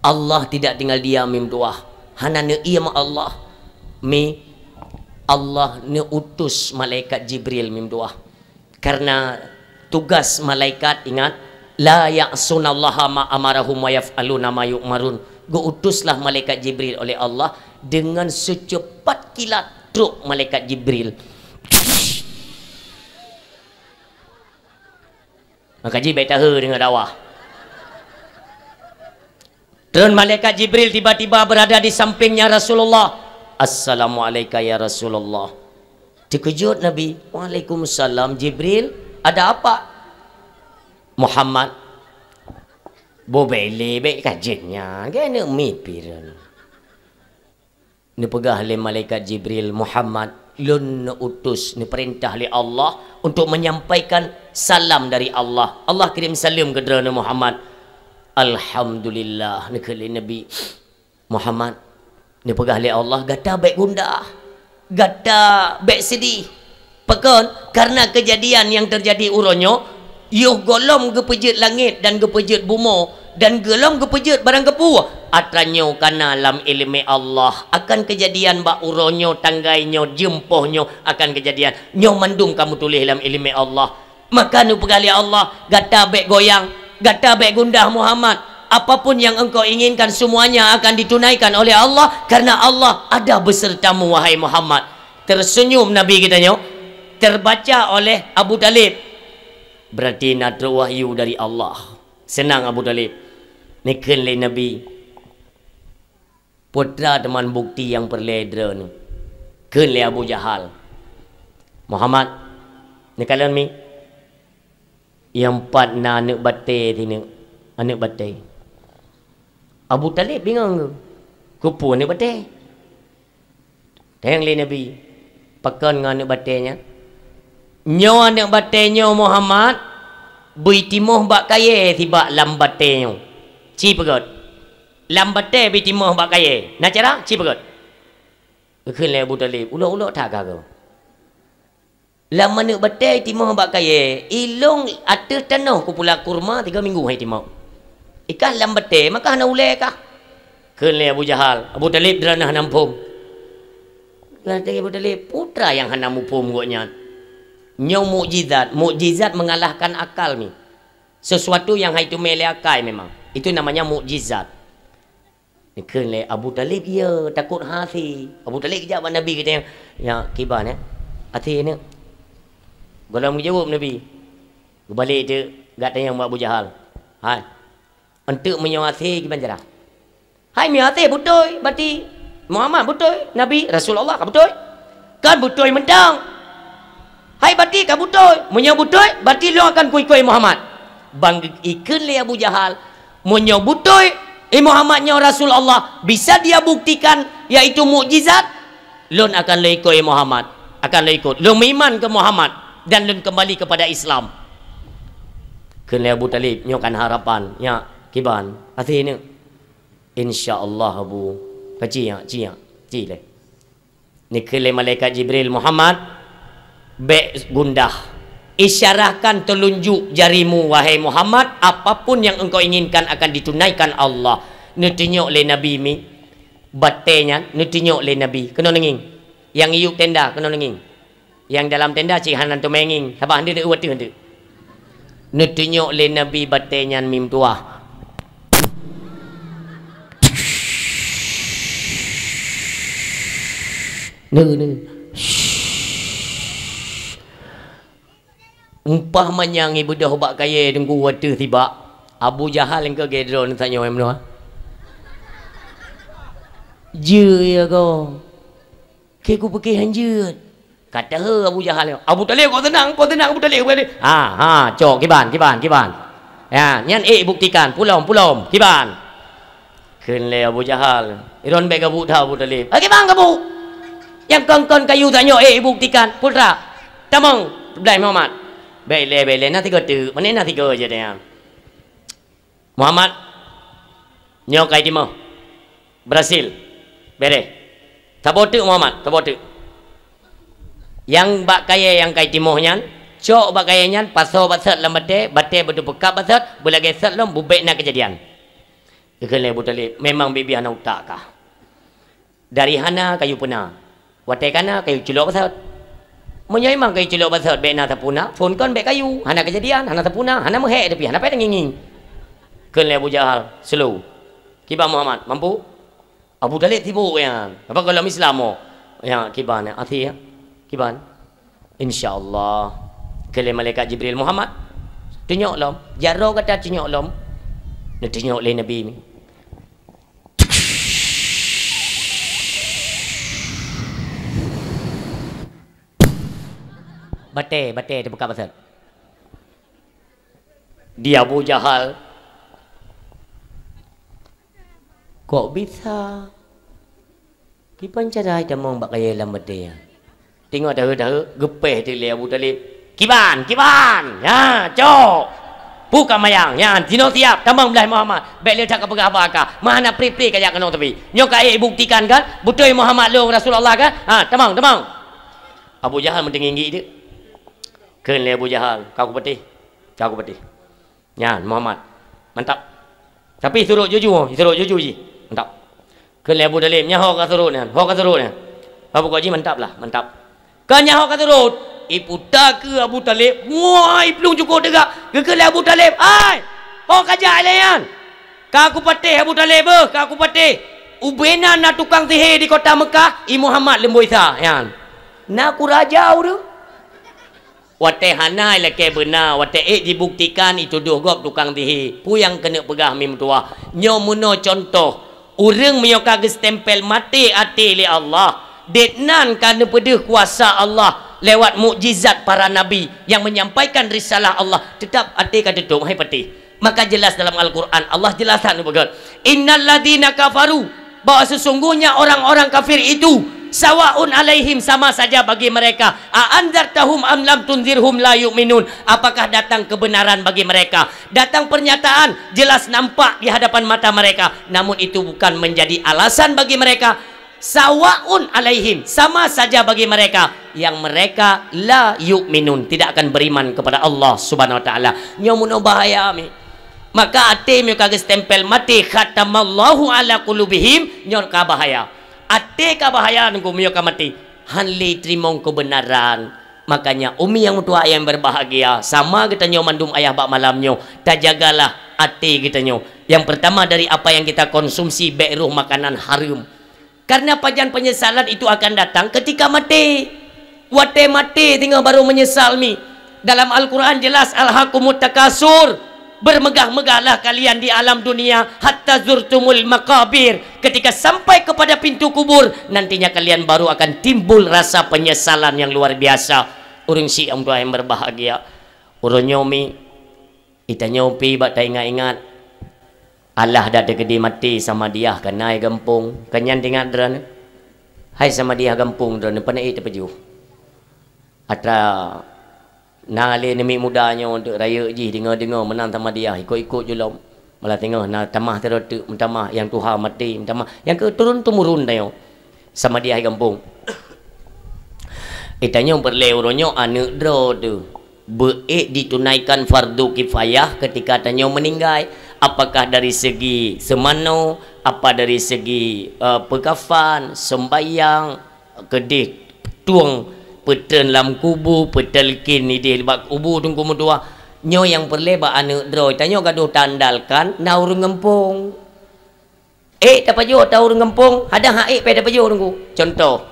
Allah tidak tinggal diam meutuah. Hana neuiem Allah. Mi, Allah neuutus malaikat Jibril meutuah. Karena tugas malaikat, ingat, "La ya'sunallaha ma amarahum wa yaf'aluna ma yu'marun." Geuutuslah malaikat Jibril oleh Allah, dengan secepat kilat trok malaikat Jibril. Maka jih bèk tahe deungon dakwah. Tron malaikat Jibril tiba-tiba berada di sampingnya Rasulullah. "Assalamu'alaika ya Rasulullah." Teukeujot Nabi. "Waalaikumsalam Jibril, ada apa?" "Muhammad, bobele bèk kajen nyan, keuneuk mipir." Neupeugah lé malaikat Jibril, "Muhammad, lôn neuutus, neupeurintah lé Allah untuk menyampaikan salam dari Allah. Allah kirim saleuem keu droeneuh Muhammad." "Alhamdulillah," neukheun lé Nabi. "Muhammad," neupeugah lé Allah, "gata bèk gundah, gata bèk seudih." Pakon? Karena kejadian yang terjadi uroe nyoe, yoh gohlom geupeujeuet langét dan geupeujeuet bumoe, dan gohlom geupeujeuet barang geupeue. Atra nyoe kana lam iéleumé Allah, akan kejadian bak uroe nyoe, tanggai nyoe, jeumpoh nyoe akan kejadian. Nyoe mandum ka meutuléh lam iéleumé Allah. Maka neupeugah lé Allah, "Gata bèk goyang, gata bèk gundah Muhammad. Apapun yang engkau inginkan, semuanya akan ditunaikan oleh Allah, karena Allah ada besertamu, wahai Muhammad." Tersenyum Nabi geutanyoe, terbaca oleh Abu Talib. Berarti na trok wahyu dari Allah. Seunang Abu Talib. Neukheun lé Nabi, "Peue teuma bukti nyang peureulée droeneuh?" Kheun lé Abu Jahal, "Muhammad, neukalon mi, nyang pat na aneuëk batée sineuk, aneuëk batée." Abu Talib bingong geuh, "Keupeue aneuëk batée?" Tanyong lé Nabi, "Pakon ngon aneuëk batée nyan?" "Nyoe aneuëk batée nyoe Muhammad, beutimoh bak kayée sibak lam batée nyoe. Ci peugét, lam batée beutimoh bak kayée. Na cara? Ci peugét." Geukheun lé Abu Talib, "Ulok-ulok that ka keuh. Lam aneuëk batée timoh bak kayée, ilong ateueh tanoh kupula kurma tiga minggu hai timoh. Ikah lam batée, maka hana ulée kah?" Kheun lé Abu Jahal, Abu Talib droeneuh hana muphom. Lagée Abu Talib, peue teuma nyang hana muphom gobnyan. Nyoe mukjizat, mukjizat mengalahkan akal mi. Sesuatu yang hai teumé lé akai memang. Itu namanya mukjizat. Kheun lé Abu Talib, "Iya, takot hasé." Abu Talib geujak bak Nabi geutanyong, "Ya, kiban, ya? Hasé nyoe?" Gohlom geujaweueb Nabi. Geubalek teuk, geutanyong bak Abu Jahal. "Hai, eunteuk meunyoe hasé kiban cara?" "Hai, meunyoe hasé beutôi, berarti Muhammad beutôi, Nabi, Rasulullah ka beutôi." "Kan beutôi mantong." "Hai, berarti ka beutôi. Meunyoe beutôi, berarti lôn akan kuikôi Muhammad." Ban geukheun lé Abu Jahal, "Meunyoe beutôi, eh, Muhammad nyoe Rasul Allah, bisa dia buktikan, yaitu mukjizat, lôn akan lôn ikôi Muhammad, akan lôn ikut. Lôn meuiman keu Muhammad dan lôn kembali kepada Islam." Kheun lé Abu Talib, "Nyoe kan harapan, nyak, kiban, hasé nyoe?" "Insya Allah, Abu." "Ka ci, nyak, ci, nyak, ci lé." Neukheun lé malaikat Jibril, "Muhammad, bèk gundah. "Isyarahkan telunjuk jarimu, wahai Muhammad, apapun yang engkau inginkan akan ditunaikan Allah." Neutunyok lé Nabi mi batée nyan, neutunyok lé Nabi. Keunoe neungieng. Nyang iyup tenda, keunoe neungieng. Nyang dalam tenda cit hana teumé ngieng, sabab hana teuh wateuh teuh. Neutunyok lé Nabi batée nyan mim tuah. Neu, neu. Umpama nyang ibeudôh bak kayée teungku wateuh sibak, Abu Jahal engkau gét droe neutanyoe meunoe. Jeuet ya goe. Keu kupeuke han jeuet. Ka teuheu Abu Jahal nyoe, "Abu Talib, kok seunang, kok seunang Abu Talib, Abu Talib." "Ha, ha, cok, kiban, kiban, kiban. Ya, nyan ék buktikan, pulom, pulom, kiban." Kheun lé Abu Jahal, "Iron bék gabuk that Abu Talib." "Ah, kiban gabuk? Nyang kon-kon kayue tanyoe ék buktikan, putra. Tamong, Blaih Muhammad." "Bék lé, bék lé, na tiga teuk, mana na tiga je dia." "Muhammad, nyoe kai timoh. Berhasil. Bereh. Saboh teuk Muhammad, saboh teuk. Nyang bak kayée nyang kai timoh nyan, cok bak kayée nyan, pasoe bak sot lam batée, batée beuteupeukab bak sot, beulagée sot lom bubek na keujadian." Geukheun lé Abu Talib, "Memang bibi hana utak kah. Dari hana kayue peuna. Watée kana kayue culok bak sot. Meunyoe memang kayue culok bak sot bék na tapuna, phon kon bék kayue, hana keujadian, hana tapuna, hana meuhék tapi hana payah tangieng-ngieng." Kheun lé Abu Jahal, "Slow. Kiban Muhammad, mampu?" "Abu Talib sibok nyan. Apa gohlom Islam oh?" "Ya, kiban, ya. Até ya. Kiban." "Insya Allah." Kheun lé malaikat Jibril, "Muhammad, tunyok lom. Jaroe gata tunyok lom." Neutunyok lé Nabi. Batée, batée teupeukab bak sot. Di Abu Jahal, "Kok bisa? Kiban cara tamong bak kayée lam batée nyan?" Teungoh daheu-daheu, geupéh teuk lé Abu Talib. "Kiban, kiban! Nyan, cok! Buka mayang, nyan, jinoe siap, tamong Blaih Muhammad. Bék lé that kapeugah haba kah. Meuhana pri-pri kajak keunoe tapi. Nyoe ka ék buktikan kan? Beutôi Muhammad lôn Rasulullah kan? Ha, tamong, tamong!" Abu Jahal meuteungieng-ngieng teuk. Kheun lé Abu Jahal, "Ka kupatéh. Ka kupatéh." "Nyan, Muhammad. Mantap. Tapi surot juju, surot juju jih. Mantap." Kheun lé Abu Talib, "Nyan ho ka surot nyan, ho ka surot nyan. Abu Koji mantap lah, mantap." Ka nyan ho ka surot, iputa keu Abu Talib, wah, iplueng cukôp teuga. Geukheun lé Abu Talib, "Ai, ho ka jak lé nyan. Ka kupatéh Abu Talib beuh, ka kupatéh. Ubena na tukang sihé di kota Meukah, i Muhammad leumboi sa nyan. Na kuraja ureuëng." Watée hana ilakée beuna, watée ék jibuktikan, itudoh gob tukang sihé. Peue nyang keuneuk peugah mim tuah? Nyoe meunoe cuntoh, ureuëng meunyoe ka geustempel maté até lé Allah, deutnan ka neupeudeuh kuasa Allah lewat mukjizat para nabi nyang menyampaikan risalah Allah, teutap até ka tutôp, hai patéh. Maka jelas dalam Al-Quran, Allah jelaskan beugét, "Innal ladzina kafaru," bahwa sesungguhnya orang-orang kafir itu, "sawaun alaihim," sama saja bagi mereka, "a anzartahum am lam tunzirhum la yu'minun," apakah datang kebenaran bagi mereka, datang pernyataan jelas nampak di hadapan mata mereka, namun itu bukan menjadi alasan bagi mereka, "sawaun alaihim," sama saja bagi mereka, yang mereka la yu'minun, tidak akan beriman kepada Allah Subhanahu wa taala. Nyoe meunoe bahaya mi. Maka até meunyoe ka geustempel maté, "Khatamallahu ala qulubihim," nyoe ka bahaya. Até ka bahaya nunggu meunyoe ka maté. Han lé teurimong keubeunaran. Makanya umi nyang meutuah nyang berbahagia, sama geutanyoe mandum ayah bak malam nyoe, tajagalah até geutanyoe. Yang pertama dari apa yang kita konsumsi, bék roh makanan hareuem. Karena pajan penyesalan itu akan datang ketika maté. Watée maté teungoh barô meunyeusal mi. Dalam Al-Quran jelas, "Alhakumut takasur." Bermegah-megahlah kalian di alam dunia hatta zurtumul maqabir. Ketika sampai kepada pintu kubur, nantinya kalian baru akan timbul rasa penyesalan yang luar biasa. Ureuëng syiek nyang berbahagia. Uroe nyoe mi, itanyoe pi bak taingat-ingat. Alah dak teukeudi maté Samadiyah ka na i gampông, ka nyan teuingat droeneuh. Hai Samadiyah gampông droeneuh, pane ék teupeujôh? Atra na lé namiet muda nyoe teuk rayeuk jih deungoe-deungoe meunan Samadiyah ikot-ikot julom. Malah teungoh na tamah sidroe teuk meutamah nyang tuha maté meutamah nyang keu turun-temurun tanyoe. Samadiyah i gampông. Itanyoe peureulée uroe nyoe aneuëk droe teuh. Beuék ditunaikan fardu kifayah ketika tanyoe meuninggai, apakah dari segi seumanoe, apa dari segi, eh, peukafan, seumbahyang, keudeh tueng peutreun lam kubu, peutalkin ideh bak kubu teungku meutuah. Nyoe nyang peureulée bak aneuëk droe, tanyoe gadoh taandalkan na ureuëng gampông. Ék tapajoh ata ureuëng gampông, hana hak ék payah tapajoh teungku. Contoh,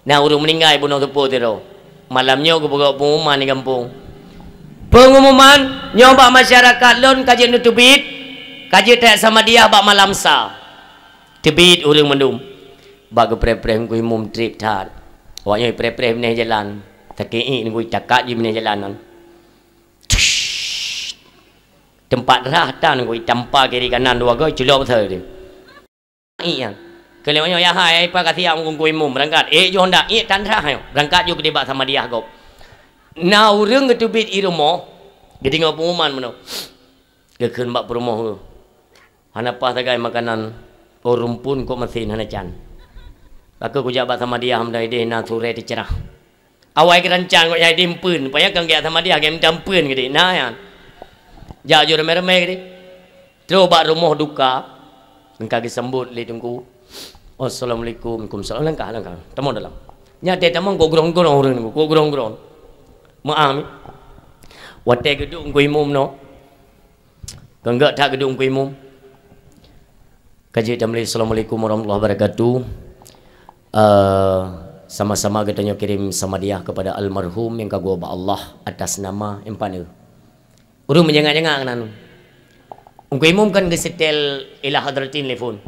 na ureuëng meuninggai bunoe seupôt sidroe. Malam nyoe geupeugah peungumuman di gampông. Peungumuman nyoe bak masyarakat lôn ka jeuet neuteubiet, ka jeuet tajak samadiyah bak malam sa. Teubiet ureuëng mandum. Bak geupreh-preh teungku imum treb that. Awak nyoe preh-preh binéh jalan. Sakét teungku itakat jih binéh jalan nyan. Teumpat rhah tan teungku itampa kiri kanan dua goe culok beutôi teuh. Ié nyan. Keu lheueh nyoe, "Ya hai, ai pa kasiak teungku imum, beurangkat." Ék jih honda, ié tan rhah nyoe. Beurangkat jih keudeh bak samadiyah gob. Na ureuëng geuteubiet i rumoh, geudeungoe peungumuman meunoe. Geukheun bak peurumoh geuh, "Hana paih sagai makanan, oh rumpun kok masen hana can. Ka kujak bak samadiyah meunan ideh na surée teuceurah." Awai geurancang kok nyang ideh meupeuen, payah kan geujak samadiyah, geumeutampeuen keudeh. Na nyan. Jak jeuet ramé-ramé keudeh. Trok bak rumoh duka, ka geusambot lé teungku. "Assalamualaikum." "Waalaikumsalam." "Langkah, langkah. Tamong dalam." Nyan watée tamong kok grong-grong ureuëng teungku, kok grong-grong. Meu'ah mi. Watée geuduek teungku imum nyoe, Ka geuet that geuduek teungku imum. Ka jeuet tameulakée, "Assalamualaikum warahmatullahi wabarakatuh." Eh, sama-sama geutanyoe kirim samadiyah kepada almarhum nyang ka geuwoe bak Allah atas nama nyang paneuk. Ureuëng meujangak-jangak keunan. Teungku imum kan geuseutée ila hadratin telepon.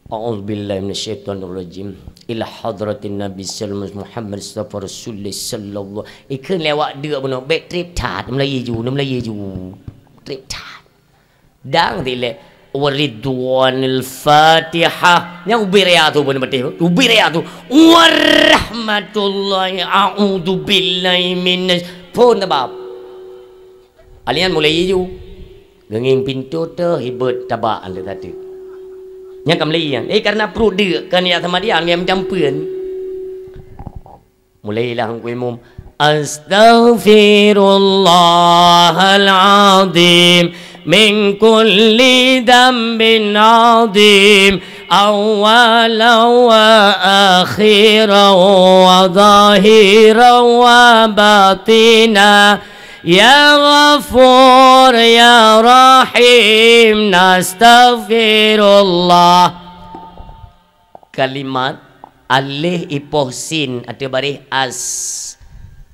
"A'udzubillahi minasyaitonirrajim. Ila hadratin Nabi sallallahu Muhammad Mustafa Rasulullah sallallahu." Ikheun lé awak deuk bunoe, bék treb that, meulayeue ju, meulayeue ju. Treb that. Dang dilée, "Waridwanil Fatihah." Nyang ubé raya tu beuna beuteh. Ubé raya tu. "Warahmatullahi, a'udzubillahi minasy-," phon teubab. Alian mulai iju. Geungieng pintoe teuh hibeuet tabak lé tadi. Nyang ka meulai nyan. Eh, karena pruet deuk kan ya sama dia, nyang meujampeuen. Mulailah teungku imum. "Astaghfirullahal azim min kulli dzambin azim, awwalan wa akhiran wa zahiran wa batina." Ya Ghafur, Ya Rahim, nastaghfirullah. Kalimat alif ipoh sin ateueh baréh as,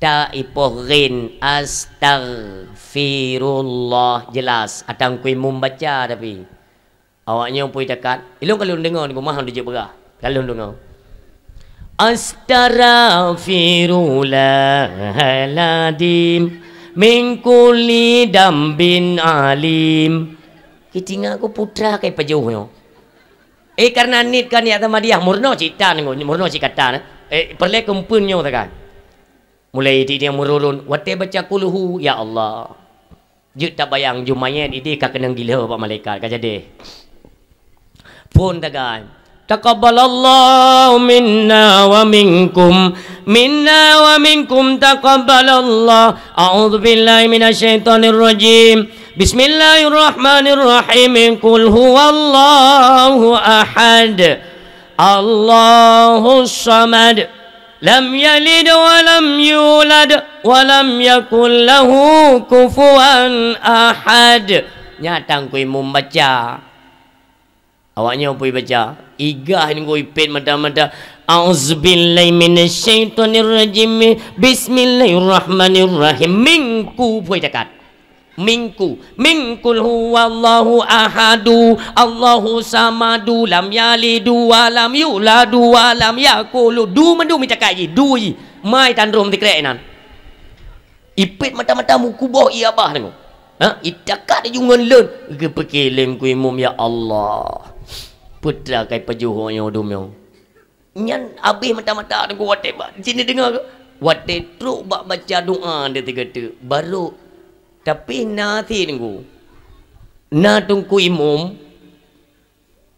ta ipoh ghin, astaghfirullah. Jelas, atang kui mum baca tapi. Awak nyoe pui takat, ilong ka lôn deungoe di rumah lôn jeuet beurah. Ka lôn deungoe. Astaghfirullahaladzim min kulli dambin alim. Kitinga ku putra kai pajoh nyoe. Eh, karena nit kan ya sama dia, murno cik tan, murno cik katan. Eh, perlé kempen nyoe kan. Mulai di dia mururun, watée baca kulhu, ya Allah. Jeuet tabayang ju manyét idéh ka keunong gilho bak malaikat, ka jadi. Phon tagai. Taqabbalallahu minna wa minkum. Minna wa minkum taqabbalallah. A'udzubillahi minasyaitonirrajim. Bismillahirrahmanirrahim. Qul huwallahu ahad. Allahus samad. Lam yalid wa lam yulad wa lam yakul lahu kufuwan ahad. Nyatang kui mum baca. Awak nyoe pui baca. Igah nunggu ipét mata-mata. A'udzubillahi minasyaitonirrajim. Bismillahirrahmanirrahim. Mingku pui takat. Mingku, mingkul huwallahu ahadu, Allahu samadu, lam yalidu wa lam yuladu wa lam yakulu. Du mandum itakai jih, du jih. Mai tandrom tikrek nan. Ipét mata-mata mukuboh iya bah nengok. Ha, itakat di jungan leun. Geupike lengku imum, ya Allah. Putra kai pajoh nyoe dum nyoe. Nyan abéh mata-mata teungku watée bak sini deungoe ke? Watée trok bak baca doa dia tiga teuk, barô. Tapi na si teungku. Na teungku imum,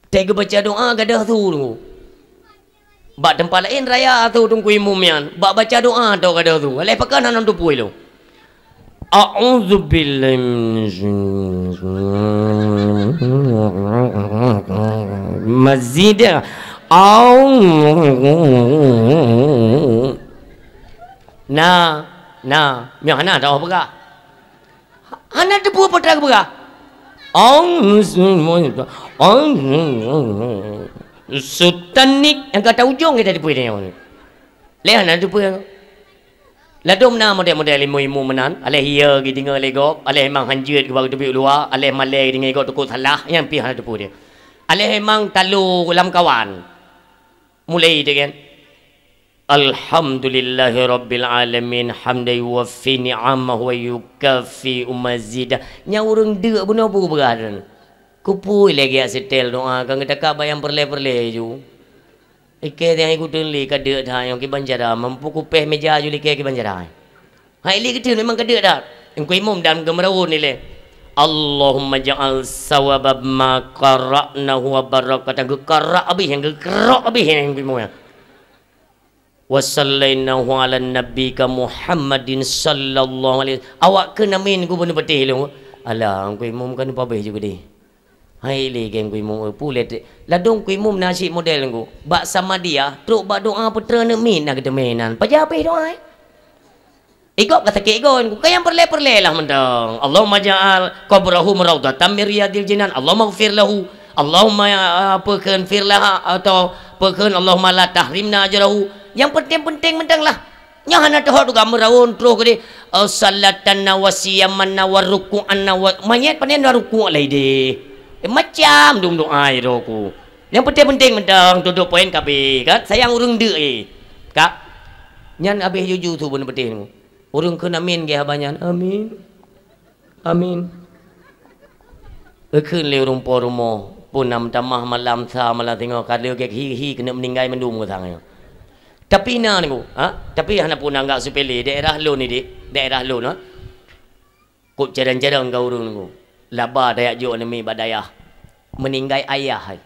teuka baca doa gadoh su teungku. Bak teumpat laén raya su teungku imum nyan, bak baca doa tu gadoh su. Aléh pakon hana tupui lom. A'udzubillahi minasyaitonir rajim. Mazid. Au. Na, na, nyoe hana tahu peugah. Hana teupeue peue teuma geupeugah. Au. Sutanik nyang ka ujong kita teupeue nyoe. Lé hana teupeue. Ladôm na model-model ilmu-ilmu meunan, aléh iya geudeungoe lé gob, aléh memang hanjeuet geuba geuteubiet luwa, aléh malée geudeungoe gob teukot salah, nyan pih hana teupeue dia. Aléh memang talo lamkawan. Mulai dia kan. Alhamdulillahirabbil alamin, hamdan yuwaffi ni'amahu wa yukafi mazidah. Nyang ureuëng deuk bunoe peue beurah dan. Kupui lagée setel doa, ka geutakab bayang peureulée-peureulée ju. Ikée nyang ikut teun lé ka deuk that nyang kiban cara, mampu kupéh meja ju likée kiban cara. Hai lé geuteun memang ka deuk that. Engku imum dan geumeuraun ilée. Allahumma ja'al sawaba ma qara'nahu wa barakatan, geukarak abih nyang geukeurok abih nyang engku imum nyan. Wa sallainahu ala nabbika Muhammadin sallallahu alaihi. Awak keu namin gubun beuteh lôn. Alah, engku imum kan pabeh ju geudeh. Hai lé geng kuimum, eh, pulet. Ladong kuimum na cit model ngu. Bak Samadiyah, trok bak doa putra aneuk miet na geuteumé nan. Paja habéh doa, eh? Igob ka sakét igoe ngu. Ka nyang peureulée-peureulée lah mantong. Allahumma ja'al qabrahum raudhatan min riyadil jinan. Allahumma ghfir lahu. Allahumma, ya, apa kheun, fir laha atau apa kheun, Allahumma la tahrimna ajrahu. Nyang penting-penting mantong lah. Nyan hana teuhot juga meuraun troh keudeh, eh, salatanna wa siyamanna wa ruku'anna wa, manyét panen na rukuk lai deh. Eh, macam dum doa roh ku. Nyang penting-penting mantong tutup poin kabeh, kan? Sayang ureuëng deuk, eh. Kak. Nyan habéh juju tu pun penting. Ureuëng kheun amin geh haba nyan. Amin. Amin. Eukheun lé ureuëng po rumoh, pun nam tamah malam sa malam singoh ka lheueh gét hi-hi keuneuk meuninggai mandum geutanyoe. Tapi na niku, ha? Tapi hana pun anggap sepele daerah lôn ni, Dik, daerah lôn, ha? Kok jarang-jarang ka ureuëng niku. Laba tajak jok aneuk miet bak dayah. Meuninggai ayah hai.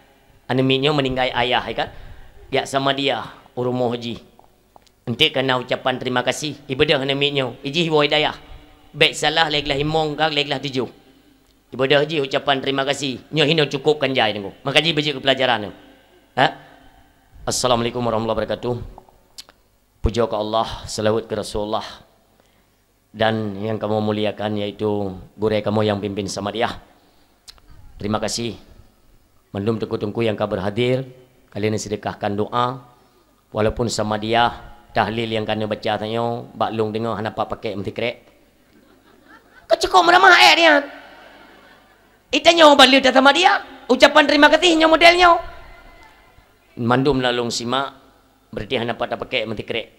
Aneuk miet nyoe meuninggai ayah hai kan? Jak Samadiyah u rumoh jih. Enteuk kana ucapan terima kasih, ibeudôh aneuk miet nyoe, ijih woe dayah. Bék salah lé glah limong ka lé glah tujoh. Ibeudôh jih ucapan terima kasih, nyoe hinoe cukôp kan jai teungku. Maka jih beujeuet keu peulajaran nyoe. Ha? Assalamualaikum warahmatullahi wabarakatuh. Pujoe keu Allah, seulaweuet keu Rasulullah. Dan nyang kamoe muliakan, yaitu gurée kamoe nyang pimpin Samadiyah. Terima kasih mandum teungku-teungku nyang ka berhadir, kalian sedekahkan doa, walaupun Samadiyah, tahlil nyang ka neubaca tanyoe, bak lôn deungoe hana pat pakék meusikrek. Ka cukôp meuramah ék nyan. Itanyoe ban lheueh tasamadiyah, ucapan terima kasih nyoe model nyoe. Mandum na lôn simak, berarti hana pat tapakék meusikrek.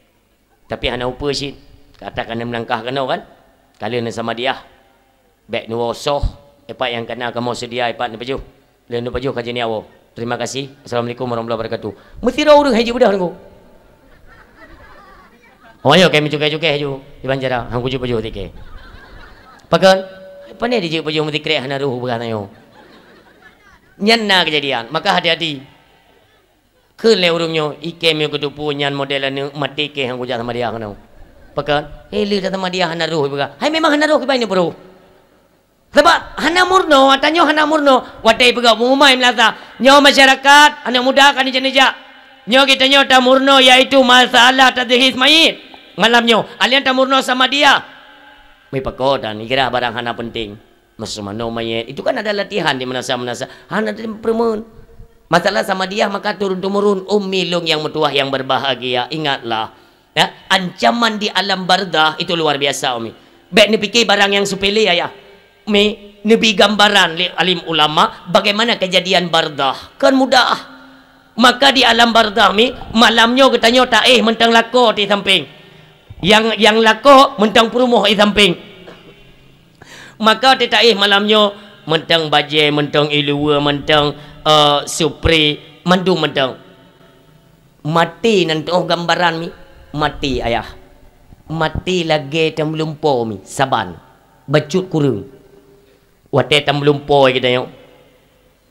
Tapi hana upeue cit, ka ata ka neumeulangkah keunoe kan? Ka lheueh neusamadiyah. Bék neuwoe soh, ipat nyang kana kamoe seudia ipat neupajoh. Lheueh neupajoh ka jeuet neuwoe. Terima kasih. Assalamualaikum warahmatullahi wabarakatuh. Meusidroe ureuëng hai jeuet beudôh nunggu. Oh, ayo kami cukai-cukai ju. Iban cara, hang kujeuet pajoh tiké. Pakon? Pane dijeuet pajoh meusikrek hana roh beurah tanyoe. Nyan na keujadian. Maka hati-hati. Kheun lé ureuëng nyoe, ikém nyoe keuteupue nyan model aneuk maté keh nyang kujak samadiyah keunoe. Pakon? Hé, lheueh tasamadiyah hana roh ipeugah. Hai memang hana roh kiban nyoe peuroh. Sabab hana murno, ata nyoe hana murno. Watée ipeugah pengumuman meulasa, nyoe masyarakat, aneuk muda ka neujak-neujak. Nyoe geutanyoe tamurno yaitu masalah tadhis mayit. Malam nyoe, alien tamurno samadiyah. Meupakoe dan ikira barang hana penting. Meuseumanoe manyét, itu kan ada latihan di meunasah-meunasah. Hana teupeureumeun. Masalah samadiyah maka turun-temurun, ummi lôn nyang meutuwah nyang berbahagia, ingatlah, ya, ancaman di alam barzakh itu luar biasa, ummi. Bék neupike barang nyang sepele, ayah. Ummi, neubi gambaran lé alim ulama bagaimana kejadian barzakh. Kan mudah. Maka di alam barzakh, mi, malam nyoe geutanyoe taéh mantong lakoe di sampéng. Nyang, nyang lakoe mantong peurumoh di sampéng. Maka teuh taéh malam nyoe, mantong bajée, mantong iluwa, mantong, eh, supri, mandum mantong. Maté nan teuh gambaran mi, maté ayah. Maté lagée tameulumpo mi, saban. Bacut kureueng. Watée tameulumpo geutanyoe,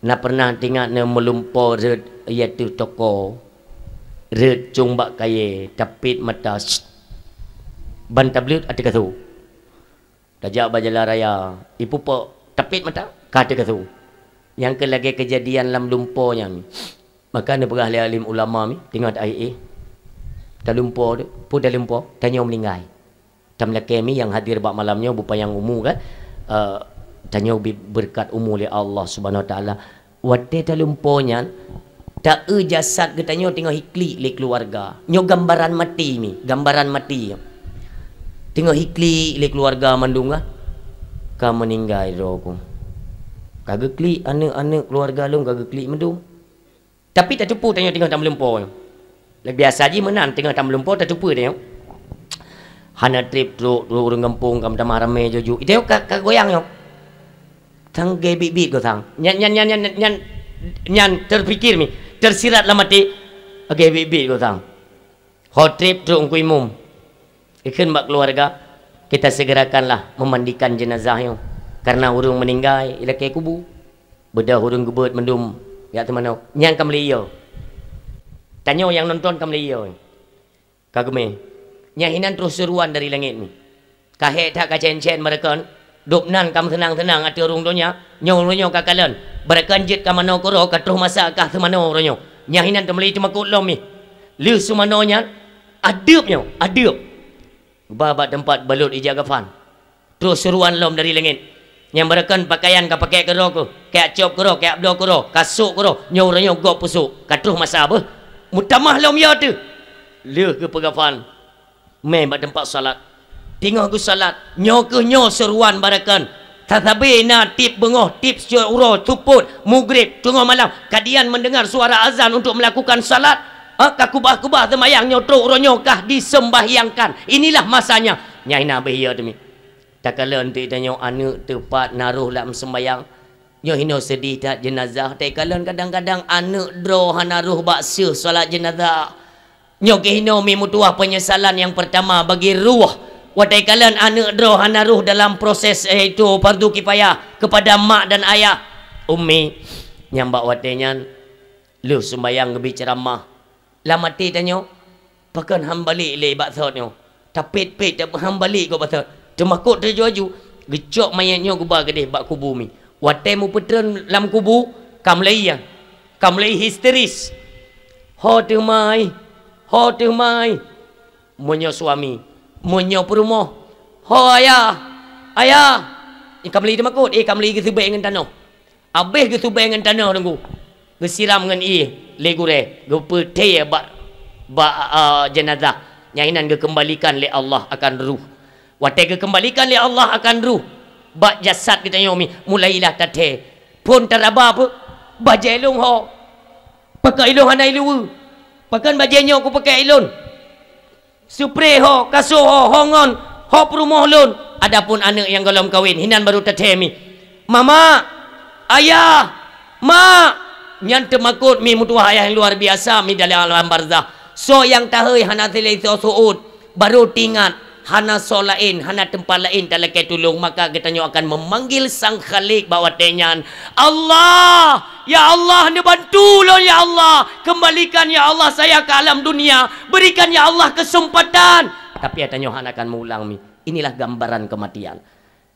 na pernah teuingat na meulumpo rhot, yaitu toko, rhot cong bak kayée, tapét mata, ban tableuet ateueh kasô. Tajak bak jalan raya, ipupok tapit mata, ka teugasu. Nyang keu lagée keujadian lam lumpo nyan. Maka neupeugah lé alim ulama mi, teungoh ta-, eh, eh. Talumpo tu, peue talumpo, tanyoe meuninggai. Tameulakée mi nyang hadir bak malam nyoe beupanyang umu kan. Eh, tanyoe bi-, beureukat umu lé Allah Subhanahu Wa Taala. Watée talumpo nyan, ta-eu jasad geutanyoe teungoh iklik lé keuluwarga. Nyoe gambaran maté mi, gambaran maté. Teungoh iklik lé keuluwarga mandum kan. Ka meuninggai droe ku. Ka geuklik aneuëk-aneuëk keuluwarga lôn ka geuklik mandum. Tapi tateupeue tanyoe teungoh tameulumpo nyoe. Lé biasa jih meunan teungoh tameulumpo tateupeue tanyoe. Hana treb trok, trok ureuëng gampông ka meutamah ramé jaju. Ite ka, ka goyang nyoe. Sang gée biet-biet goe sang. Nyan, nyan, nyan, nyan, nyan, nyan terpikir mi, tersirat lam até. Gée biet-biet goe sang. Ho treb trok Teungku Imum. Ikheun bak keuluwarga, kita segerakanlah memandikan jenazah nyoe. Karena ureuëng meuninggai ilakée kubu. Beudôh ureuëng geubeuet mandum jak teumanoe. Nyan ka meulée yo. Tanyoe nyang nonton ka meulée yo. Ka geumé. Nyan hinan troh seuruan dari langét mi. Ka hék that ka cén-cén beureukon, dub nan ka meuseunang-seunang ateueh rhueng donya, nyoe uroe nyoe ka kalon. Beureukon jeuet ka manoe keudroe, ka troh masa ka seumanoe uroe nyoe. Nyan hinan teumeuli teumakot lom mi. Lheueh seumanoe nyan, adeueb nyoe, adeueb. Geuba bak teumpat balot ija gafan. Troh seuruan lom dari langét. Nyang beureukon pakaian ka pakék keudroe keuh, kajak cop keudroe, kajak bloe keudroe, ka sôk keudroe, nyoe uroe nyoe gob peusôk, ka troh masa beuh. Meutamah lom yo teuh. Lheueh geupeugafan, mé bak teumpat salat. Teungoh geusalat, nyoe keuh nyoe seuruan beureukon. Sasabe na tieb beungoh, tieb siuroe, seupôt, mugreb, teungoh malam, kadian mendengar suara azan untuk melakukan salat. Ha, ka kubah-kubah seumayang nyoe trok uroe nyoe kah diseumbahyangkan. Inilah masanya. Nyang hina beuh yo teuh mi. Takalon teuh tanyoe aneuëk teupat na roh lam seumbahyang. Nyoe hinoe seudeh that jeunazah. Takalon kadang-kadang aneuëk droe hana roh bak seuh salat jeunazah. Nyoe keuh hinoe mi meutuwah penyesalan nyang pertama bagi roh. Watée kalon aneuëk droe hana roh dalam proses, yaitu fardu kifayah kepada mak dan ayah. Ummi, nyang bak watée nyan, lheueh seumbahyang geubi ceuramah. Lam até tanyoe, pakon han balek lé bak sot nyoe. Tapét-pét, ta-, han balek gob bak sot. Teumakot teujaju-aju, geucok manyét nyoe geuba keudeh bak kubu mi. Watée meupeutreun lam kubu, ka mulai nyan. Ka mulai histeris. Ho teuh mai, ho teuh mai. Meunyoe suami, meunyoe peurumoh. Ho ayah, ayah. Eh, ka mulai teumakot, eh, ka mulai geuseubée ngon tanoh. Abéh geuseubée ngon tanoh Teungku, geusiram ngon ié lé gurée, geupeuthée bak, bak, a, jeunazah. Nyang inan geukeumbalikan lé Allah akan ruh. Watée geukeumbalikan lé Allah akan ruh bak jasad geutanyoe mi, mulailah tathée. Phon taraba peue? Bajée lôn ho. Pakon ilôn hana iluweue? Pakon bajée nyoe kupakék ilôn? Seupre ho, kaso ho, ho ngon, ho peurumoh lôn. Adapun aneuëk nyang gohlom kawen, hinan barô tathée mi. Mama, ayah, mak, nyan teumakot mi meutuwah ayah nyang luar biasa mi dalam alam barzah. Soe nyang tahôi hana silée soe seuôt, barô teuingat, hana soe laén, hana teumpat laén talakée tulông, maka geutanyoe akan memanggil Sang Khalik bak watée nyan, Allah! Ya Allah, neubantu lôn, ya Allah! Kembalikan, ya Allah, saya ke alam dunia. Berikan, ya Allah, kesempatan. Tapi geutanyoe hana akan meuulang mi. Inilah gambaran kematian.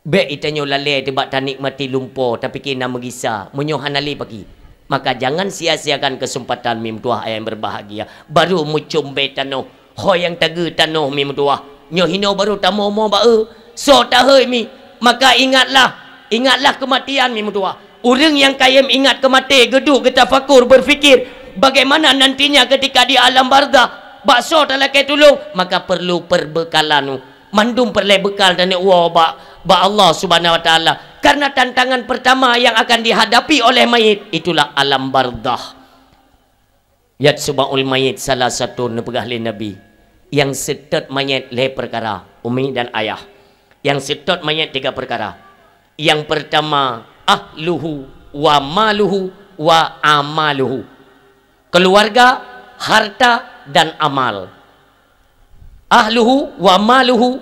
Bék geutanyoe lalée teuh bak tanikmati lumpo, tapike na meugisa. Meunyoe hana lé paki, maka jangan sia-siakan kesempatan mi meutuwah ayah nyang berbahagia. Barô meucom bée tanoh. Ho nyang tageue tanoh mi meutuwah. Nyoe hinoe barô tamoe-moe bak eu. Soe tahôi mi. Maka ingatlah, ingatlah kematian mi meutuwah. Ureuëng nyang kayém ingat keu maté, geuduek geutafakur, berfikir, bagaimana nantinya ketika di alam barzah, bak soe talakée tulông, maka perlu perbekalan. Mandum peureulée beukal dan woe bak, bak Allah Subhanahu Wa Taala. Karena tantangan pertama yang akan dihadapi oleh mayit, itulah alam barzah. Yatsba'ul mayyit salasatun, neupeugah lé Nabi, nyang seutôt manyét lhée peukara, umi dan ayah. Nyang seutôt manyét tiga peukara. Nyang peurtama, ahluhu wa maluhu wa amaluhu. Keuluwarga, harta, dan amal. Ahluhu wa maluhu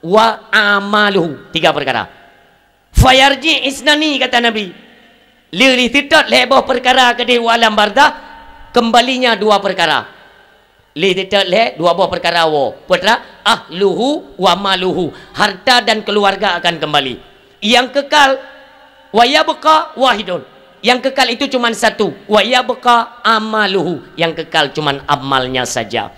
wa amaluhu. Tiga peukara. Fayarji isnani, kata Nabi. Lheueh seutôt lhée boh peukara keudeh u alam barzah, keumbalinya dua peukara. Lé teutot lé dua boh peukara woe. Peue teuma? Ahluhu wa maluhu. Harta dan keluarga akan kembali. Yang kekal, wa yabqa wahidun. Yang kekal itu cuman satu. Wa yabqa amaluhu. Yang kekal cuman amalnya saja.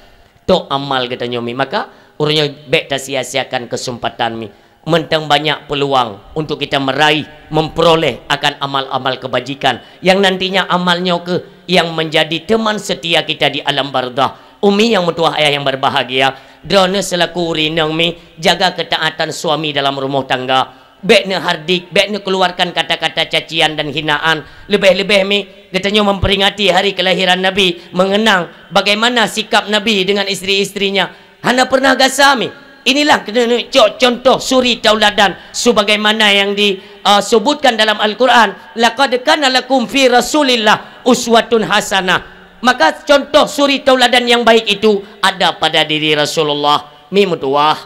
Tok amal geutanyoe mi. Maka, ureuëng nyoe bék tasia-siakan kesempatan mi. Mantong banyak peluang untuk kita meraih, memperoleh akan amal-amal kebajikan yang nantinya amal nyoe keuh yang menjadi teman setia kita di alam barzakh. Umi yang meutuwah, ayah yang berbahagia, droeneuh selaku ureuëng inong mi, jaga ketaatan suami dalam rumah tangga. Bék neuhardik, bék neukeluarkan kata-kata cacian dan hinaan. Leubeh-leubeh mi, geutanyoe memperingati hari kelahiran Nabi, mengenang bagaimana sikap Nabi dengan istri-istrinya. Hana pernah gasa mi. Inilah keuneuk cok contoh suri tauladan sebagaimana yang di, uh, sebutkan dalam Al-Quran, "Laqad kana lakum fi Rasulillah uswatun hasanah." Maka contoh suri tauladan yang baik itu ada pada diri Rasulullah. Mi meutuwah,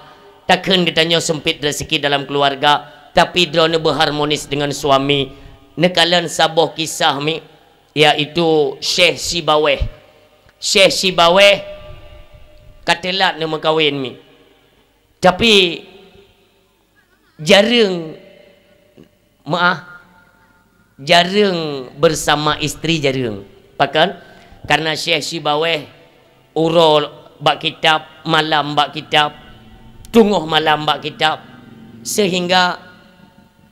takheun geutanyoe sempit rezeki dalam keluarga, tapi droeneuh berharmonis dengan suami. Neukalon saboh kisah mi, yaitu Syekh Sibaweh. Syekh Sibaweh ka teulat neumeukawen mi. Tapi jareueng, meuah, jareueng bersama istri jareueng. Pakon? Karena Syekh Sibaweh uroe bak kitab, malam bak kitab, teungoh malam bak kitab, sehingga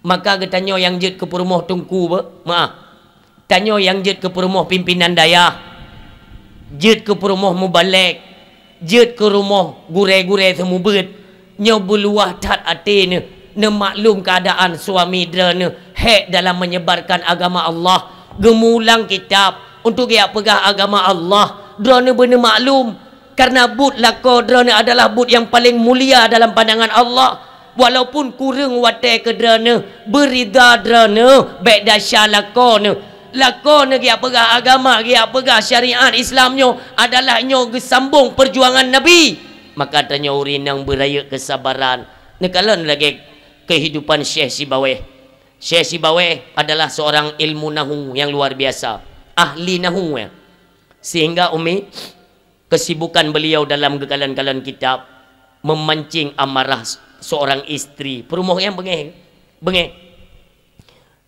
maka geutanyoe nyang jeuet keu peurumoh teungku be, meuah. Tanyoe nyang jeuet keu peurumoh pimpinan dayah, jeuet keu peurumoh mubalek, jeuet keu rumoh gurée-gurée seumeubeuet, nyoe beuluwah that até neuh neumaklum keuadaan suami droeneuh hék dalam menyebarkan agama Allah, geumulang kitab untuk geujak peugah agama Allah, droeneuh beuneuh maklum. Karena buet lakoe droeneuh adalah buet nyang paleng mulia dalam pandangan Allah. Walaupun kureueng watée keu droeneuh, beurida droeneuh, bék desya lakoe neuh. Lakoe neuh geujak peugah agama, geujak peugah syariat Islam nyoe adalah nyoe geusambong peujuangan Nabi. Maka tanyoe ureuëng inong beurayeuk keusabaran. Neukalon lagée kehidupan Syekh Sibaweh. Syekh Sibaweh adalah seorang ilmu nahu yang luar biasa, ahli nahu, ya. Sehingga Umi, kesibukan beliau dalam geukalon-kalon kitab memancing amarah seorang istri. Peurumoh nyang beungéh, beungéh.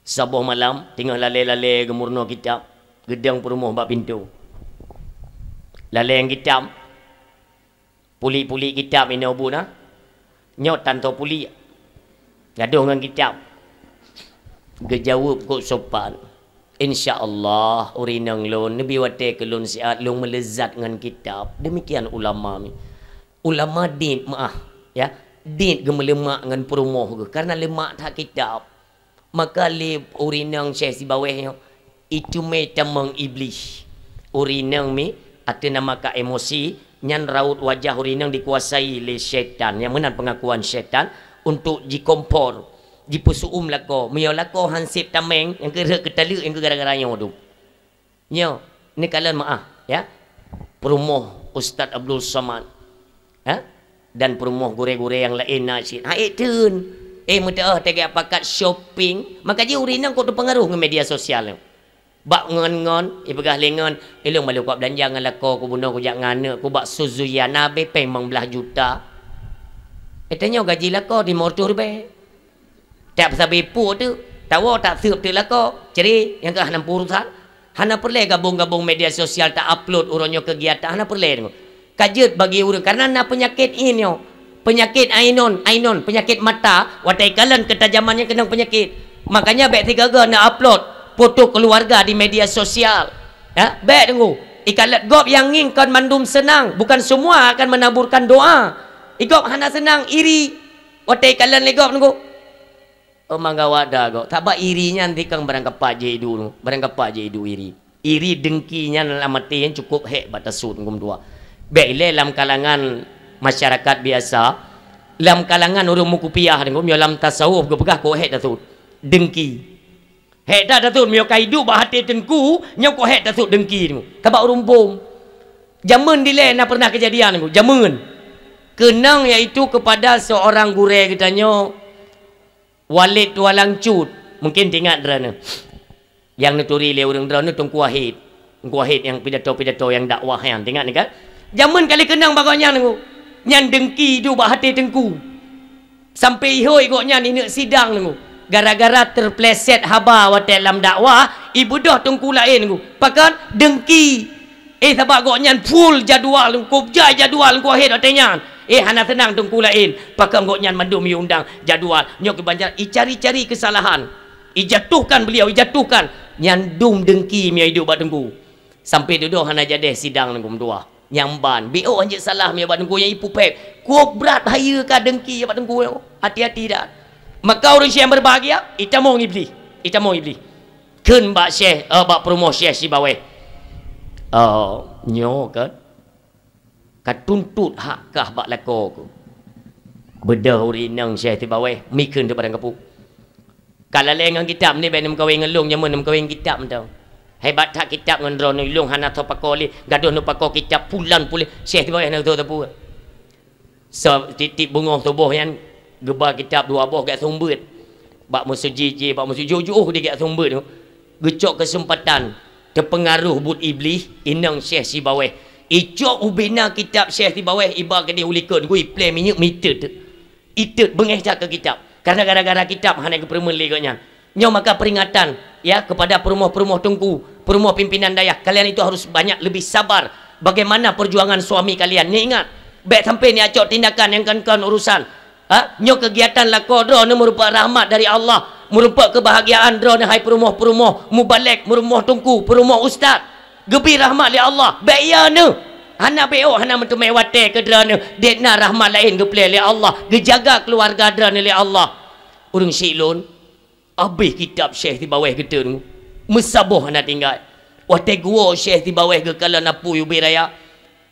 Saboh malam, teungoh lalée-lalée geumeurunoe kitab, geudong peurumoh bak pintoe. Lalée ngon kitab, pulik-pulik kitab inoe bu na. Nyoe tan toe pulik, gadôh ngon kitab. Geujaweueb kok sopan, "Insya Allah, ureuëng inong lôn, neubi watée keu lôn siat lôn meuleuzat ngon kitab." Demikian ulama mi. Ulama dit meuah, ya, dit geumeuleumak ngon peurumoh geuh, karena leumak that kitab. Maka lé ureuëng inong Syekh Sibaweh nyoe, iteumé tamong Iblih. Ureuëng inong mi ateueh nama ka emosi, nyan raut wajah ureuëng inong dikuasai lé syaitan, nyang meunan pengakuan syaitan, untuk jikompor, jipeuseu'uem lakoe. Meunyoe lakoe han sép tameng, nyang keu rhot keu taleuek, nyang keu gara-gara nyoe tu. Nyoe, neukalon meuah, ya. Peurumoh Ustaz Abdul Somad. Ha? Dan peurumoh gurée-gurée nyang laén na cit. Ha, ék teun. Eh, meuteumé teuga pakat shopping. Maka jih ureuëng inong kok teupeungaruh ngon media sosial nyoe. Bak ngon-ngon, ipeugah lé ngon, "Eh, lôn malu kok beulanja ngon lakoe ku bunoe kujak ngon aneuk ku bak Suzuki na abéh péng limong blaih juta." Eh, tanyoe gaji lakoe limong reutôh ribée. Tak sabe peue tu, tawoe tak seueb teuk lakoe, cre, nyang keuh hana peurusan. Hana peureulée gabong-gabong media sosial ta-upload uroe nyoe kegiatan, hana peureulée deungoe. Ka jeuet bagi ureuëng, karena na peunyakét inoe, peunyakét ainon, ainon, peunyakét mata, watée kalon keutajaman nyan keunong peunyakét. Makanya bék sigaga na-upload foto keluarga di media sosial. Ya, bék deungoe. Ikalon gob nyang ngieng kon mandum seunang, bukan semua akan menaburkan doa. Igob hana seunang, iri. Watée kalon lé gob deungoe. Oh, manggawa da gob. Sabab iri nyan tikang barang kapak jih idu, barang kapak jih idu iri. Iri dengki nyan lam até nyan cukup hék bak tasut ngum dua. Bék ilée lam kalangan masyarakat biasa, lam kalangan ureuëng meukupiah deungoe, meunyoe lam tasawuf geupeugah kok hék tasut. Dengki. Hék that tasut, meunyoe ka iduek bak até teungku, nyoe kok hék tasut dengki deungoe. Sabab ureuëng bom. Jameun dilée na pernah kejadian deungoe, jameun. Keunong yaitu kepada seorang gurée geutanyoe, Walid Tualang Cut, mungkin teuingat droeneuh. Nyang neuturi lé ureuëng droeneuh Teungku Wahid. Teungku Wahid nyang pidato-pidato nyang dakwah nyan, teuingat ni kan? Jameun ka lheueh keunong bak gobnyan, Teungku. Nyan deungki duek bak até Teungku. Sampoe ihôi gobnyan ineuk sidang, Teungku. Gara-gara teupleset haba watée lam dakwah, ibeudôh Teungku laén, Teungku. Pakon? Deungki. Eh, sabab gobnyan full jadwal, Teungku. Jai jadwal, Teungku, akhé watée nyan. Eh, hana seunang Teungku laén. Pakon gobnyan mandum iundang jadwal. Nyoe keubanjar icari-cari keusalahan. Ijatuhkan beliau, ijatuhkan. Nyan dum deungki meunyoe iduek bak Teungku. Sampoe dudoe hana jadeh sidang, Teungku, meutuah. Nyang ban, B O hanjeuet salah meunyoe bak Teungku nyang ipupet. Kuok brat bahaya ka deungki bak Teungku nyoe. Hati-hati dah. Maka ureuëng syeh nyang berbahagia, itamong Iblih. Itamong Iblih. Kheun bak syeh, eh, bak peurumoh syeh sibaweh. Oh, nyoe kan. Ka tuntot hak kah bak lakoe keuh. Beudôh ureuëng inong syeh sibaweh, mikheun teuh padang kapu. Ka lalée ngon kitab ni, bék neumeukawen ngon lôn, jameun neumeukawen kitab mantong. Hebat that kitab ngon droeneuh, lôn hana soe pakoe lé, gadôh neupakoe kitab pulan puléh, syeh sibaweh hana soe sapeue. So, tieb-tieb beungoh suboh nyan, geuba kitab dua boh geujak seumeubeuet. Bak meuseujid jih, bak meuseujid, jôh-jôh di geujak seumeubeuet tu. Geucok keuseumpatan, teupeungaroh buet Iblih, inong syeh sibaweh. Icok ubena kitab syeh sibaweh, iba keudeh u likot, gui plé minyeuk mitet. Itet beungéh that keu kitab. Karena gara-gara kitab hana geupeureumeun lé gobnyan. Nyoe maka peringatan, ya, kepada peurumoh-peurumoh teungku, peurumoh pimpinan dayah, kalian itu harus banyak lebih sabar. Bagaimana perjuangan suami kalian? Ni ingat, bék sampai ni acok tindakan nyang kon-kon urusan. Ha? Nyoe kegiatan lakoe droeneuh meurumpok rahmat dari Allah, meurumpok kebahagiaan droeneuh hai peurumoh-peurumoh, mubalek, peurumoh teungku, peurumoh ustaz. Geubri rahmat lé Allah, bék iya neuh. Hana bék, hana meuteumé watée keu droeneuh, dék na rahmat laén geuplé lé Allah, geujaga keuluwarga droeneuh lé Allah. Ureuëng syiek lôn, abéh kitab syeh sibaweh geuteun, meusaboh hana tinggai. Watée geuwoe syeh sibaweh geukalon apui ubé raya,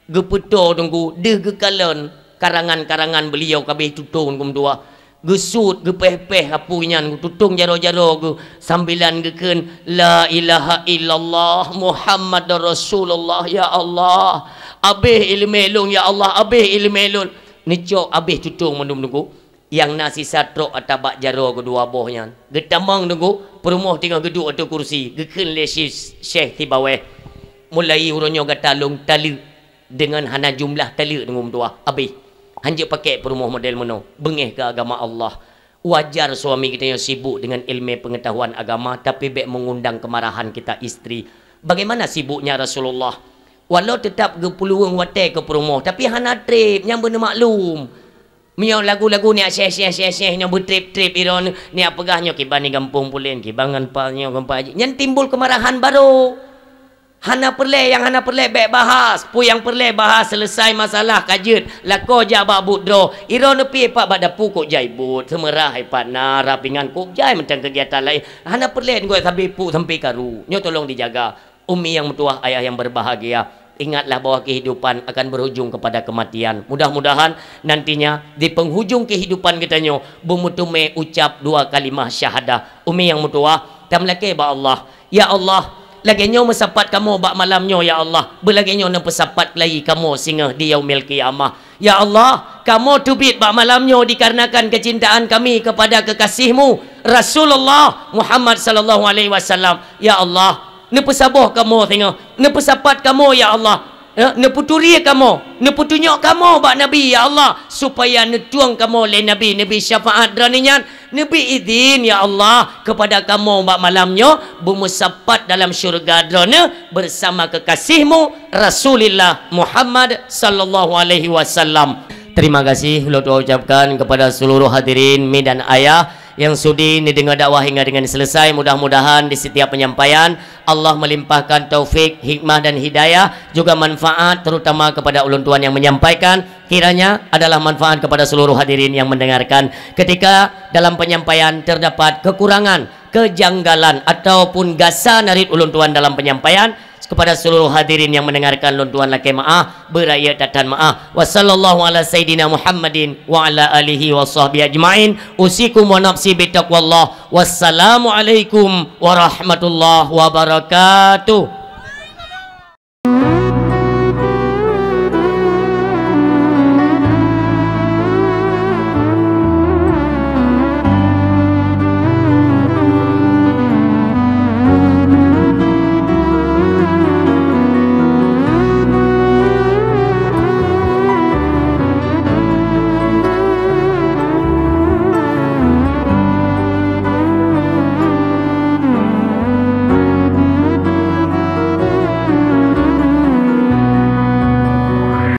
geupeutoe teungku deuh geukalon karangan-karangan beuliau kabéh tutong geumeudua. Geusuet geupéh-péh apui nyan, geututong jaroe-jaroe geuh, sambilan geukheun, "La ilaha illallah Muhammadar Rasulullah, ya Allah. Abéh iéleumé lôn, ya Allah, abéh iéleumé lôn." Neucok abéh tutong mandum teungku. Nyang na sisa trok ata bak jaroe keudua boh nyan. Geutamong teungku, peurumoh teungoh geuduek ateueh kursi, geukheun lé si-, syeh sibaweh, "Mulai uroe nyoe gata lôn taleuek." Deungon hana jumlah taleuek deungon meutuah, abéh. Hanjeuet pakék peurumoh model meunoe, beungéh keu agama Allah. Wajar suami geutanyoe sibuk deungon iéleumé peungeutahuan agama, tapi bék meungundang keumarahan kita istri. Bagaimana sibuknya Rasulullah? Walau teutap geupeuluweueng watée keu peurumoh, tapi hana treb, nyang beuneumaklum. Meunyoe lagu-lagu ni syeh, syeh, syeh, syeh, nyoe beutreb-treb iron, ni peugah nyoe kiban di gampông pulen, kiban ngon pa nyoe ngon pa jih. Nyan timbul keumarahan baru. Hana peureulée, nyang hana peureulée bék bahas. Peue nyang peureulée bahas, seuleusai masalah ka jeuet. Lakoe jak bak buet droe. Iroe neupiep pat bak dapu kok jai buet, seumeurah ipat na, rapingan kok jai mantong keugiatan laén. Hana peureulée ngon sabe puk sampoe karu. Nyoe tolong dijaga. Umi nyang meutuwah, ayah nyang berbahagia, ingatlah bahwa kehidupan akan berujung kepada kematian. Mudah-mudahan nantinya di penghujung kehidupan geutanyoe beumeuteumé ucap dua kalimah syahadah. Umi nyang meutuwah, tameulakée bak Allah. Ya Allah, lagée nyoe meusapat kamoe bak malam nyoe, ya Allah, beulagée nyoe neupeusapat lagi kamoe singoh di Yaumil Qiyamah. Ya Allah, kamoe teubiet bak malam nyoe dikarenakan keucintaan kami kepada kekasih-Mu, Rasulullah Muhammad sallallahu alaihi wasallam. Ya Allah, neupeusaboh kamoe singoh, neupeusapat kamoe, ya Allah. Ya, neupeuturi kamoe, neupeutunyok kamoe bak Nabi, ya Allah, supaya neutueng kamoe lé Nabi, Nabi syafaat Droeneuh nyan, neubri idhin, ya Allah, kepada kamoe bak malam nyoe beumeusapat dalam syeuruga Droeneuh bersama kekasih-Mu, Rasulillah Muhammad sallallahu alaihi wasallam. Terima kasih ulôn tuan ucapkan kepada seluruh hadirin mi dan ayah yang sudi neudeungoe dakwah hingga dengan selesai. Mudah-mudahan di setiap penyampaian Allah melimpahkan taufik, hikmah dan hidayah, juga manfaat, terutama kepada ulôn tuan yang menyampaikan, kiranya adalah manfaat kepada seluruh hadirin yang mendengarkan. Ketika dalam penyampaian terdapat kekurangan, kejanggalan ataupun gasa narit ulôn tuan dalam penyampaian, kepada seluruh hadirin yang mendengarkan, lôn tuan lakée maah, beurayeuk that-that maah. Wa sallallahu ala sayyidina Muhammadin wa ala alihi wa sahbihi ajmain. Usikum wa nafsi bitaqwallah. Wassalamualaikum warahmatullahi wabarakatuh.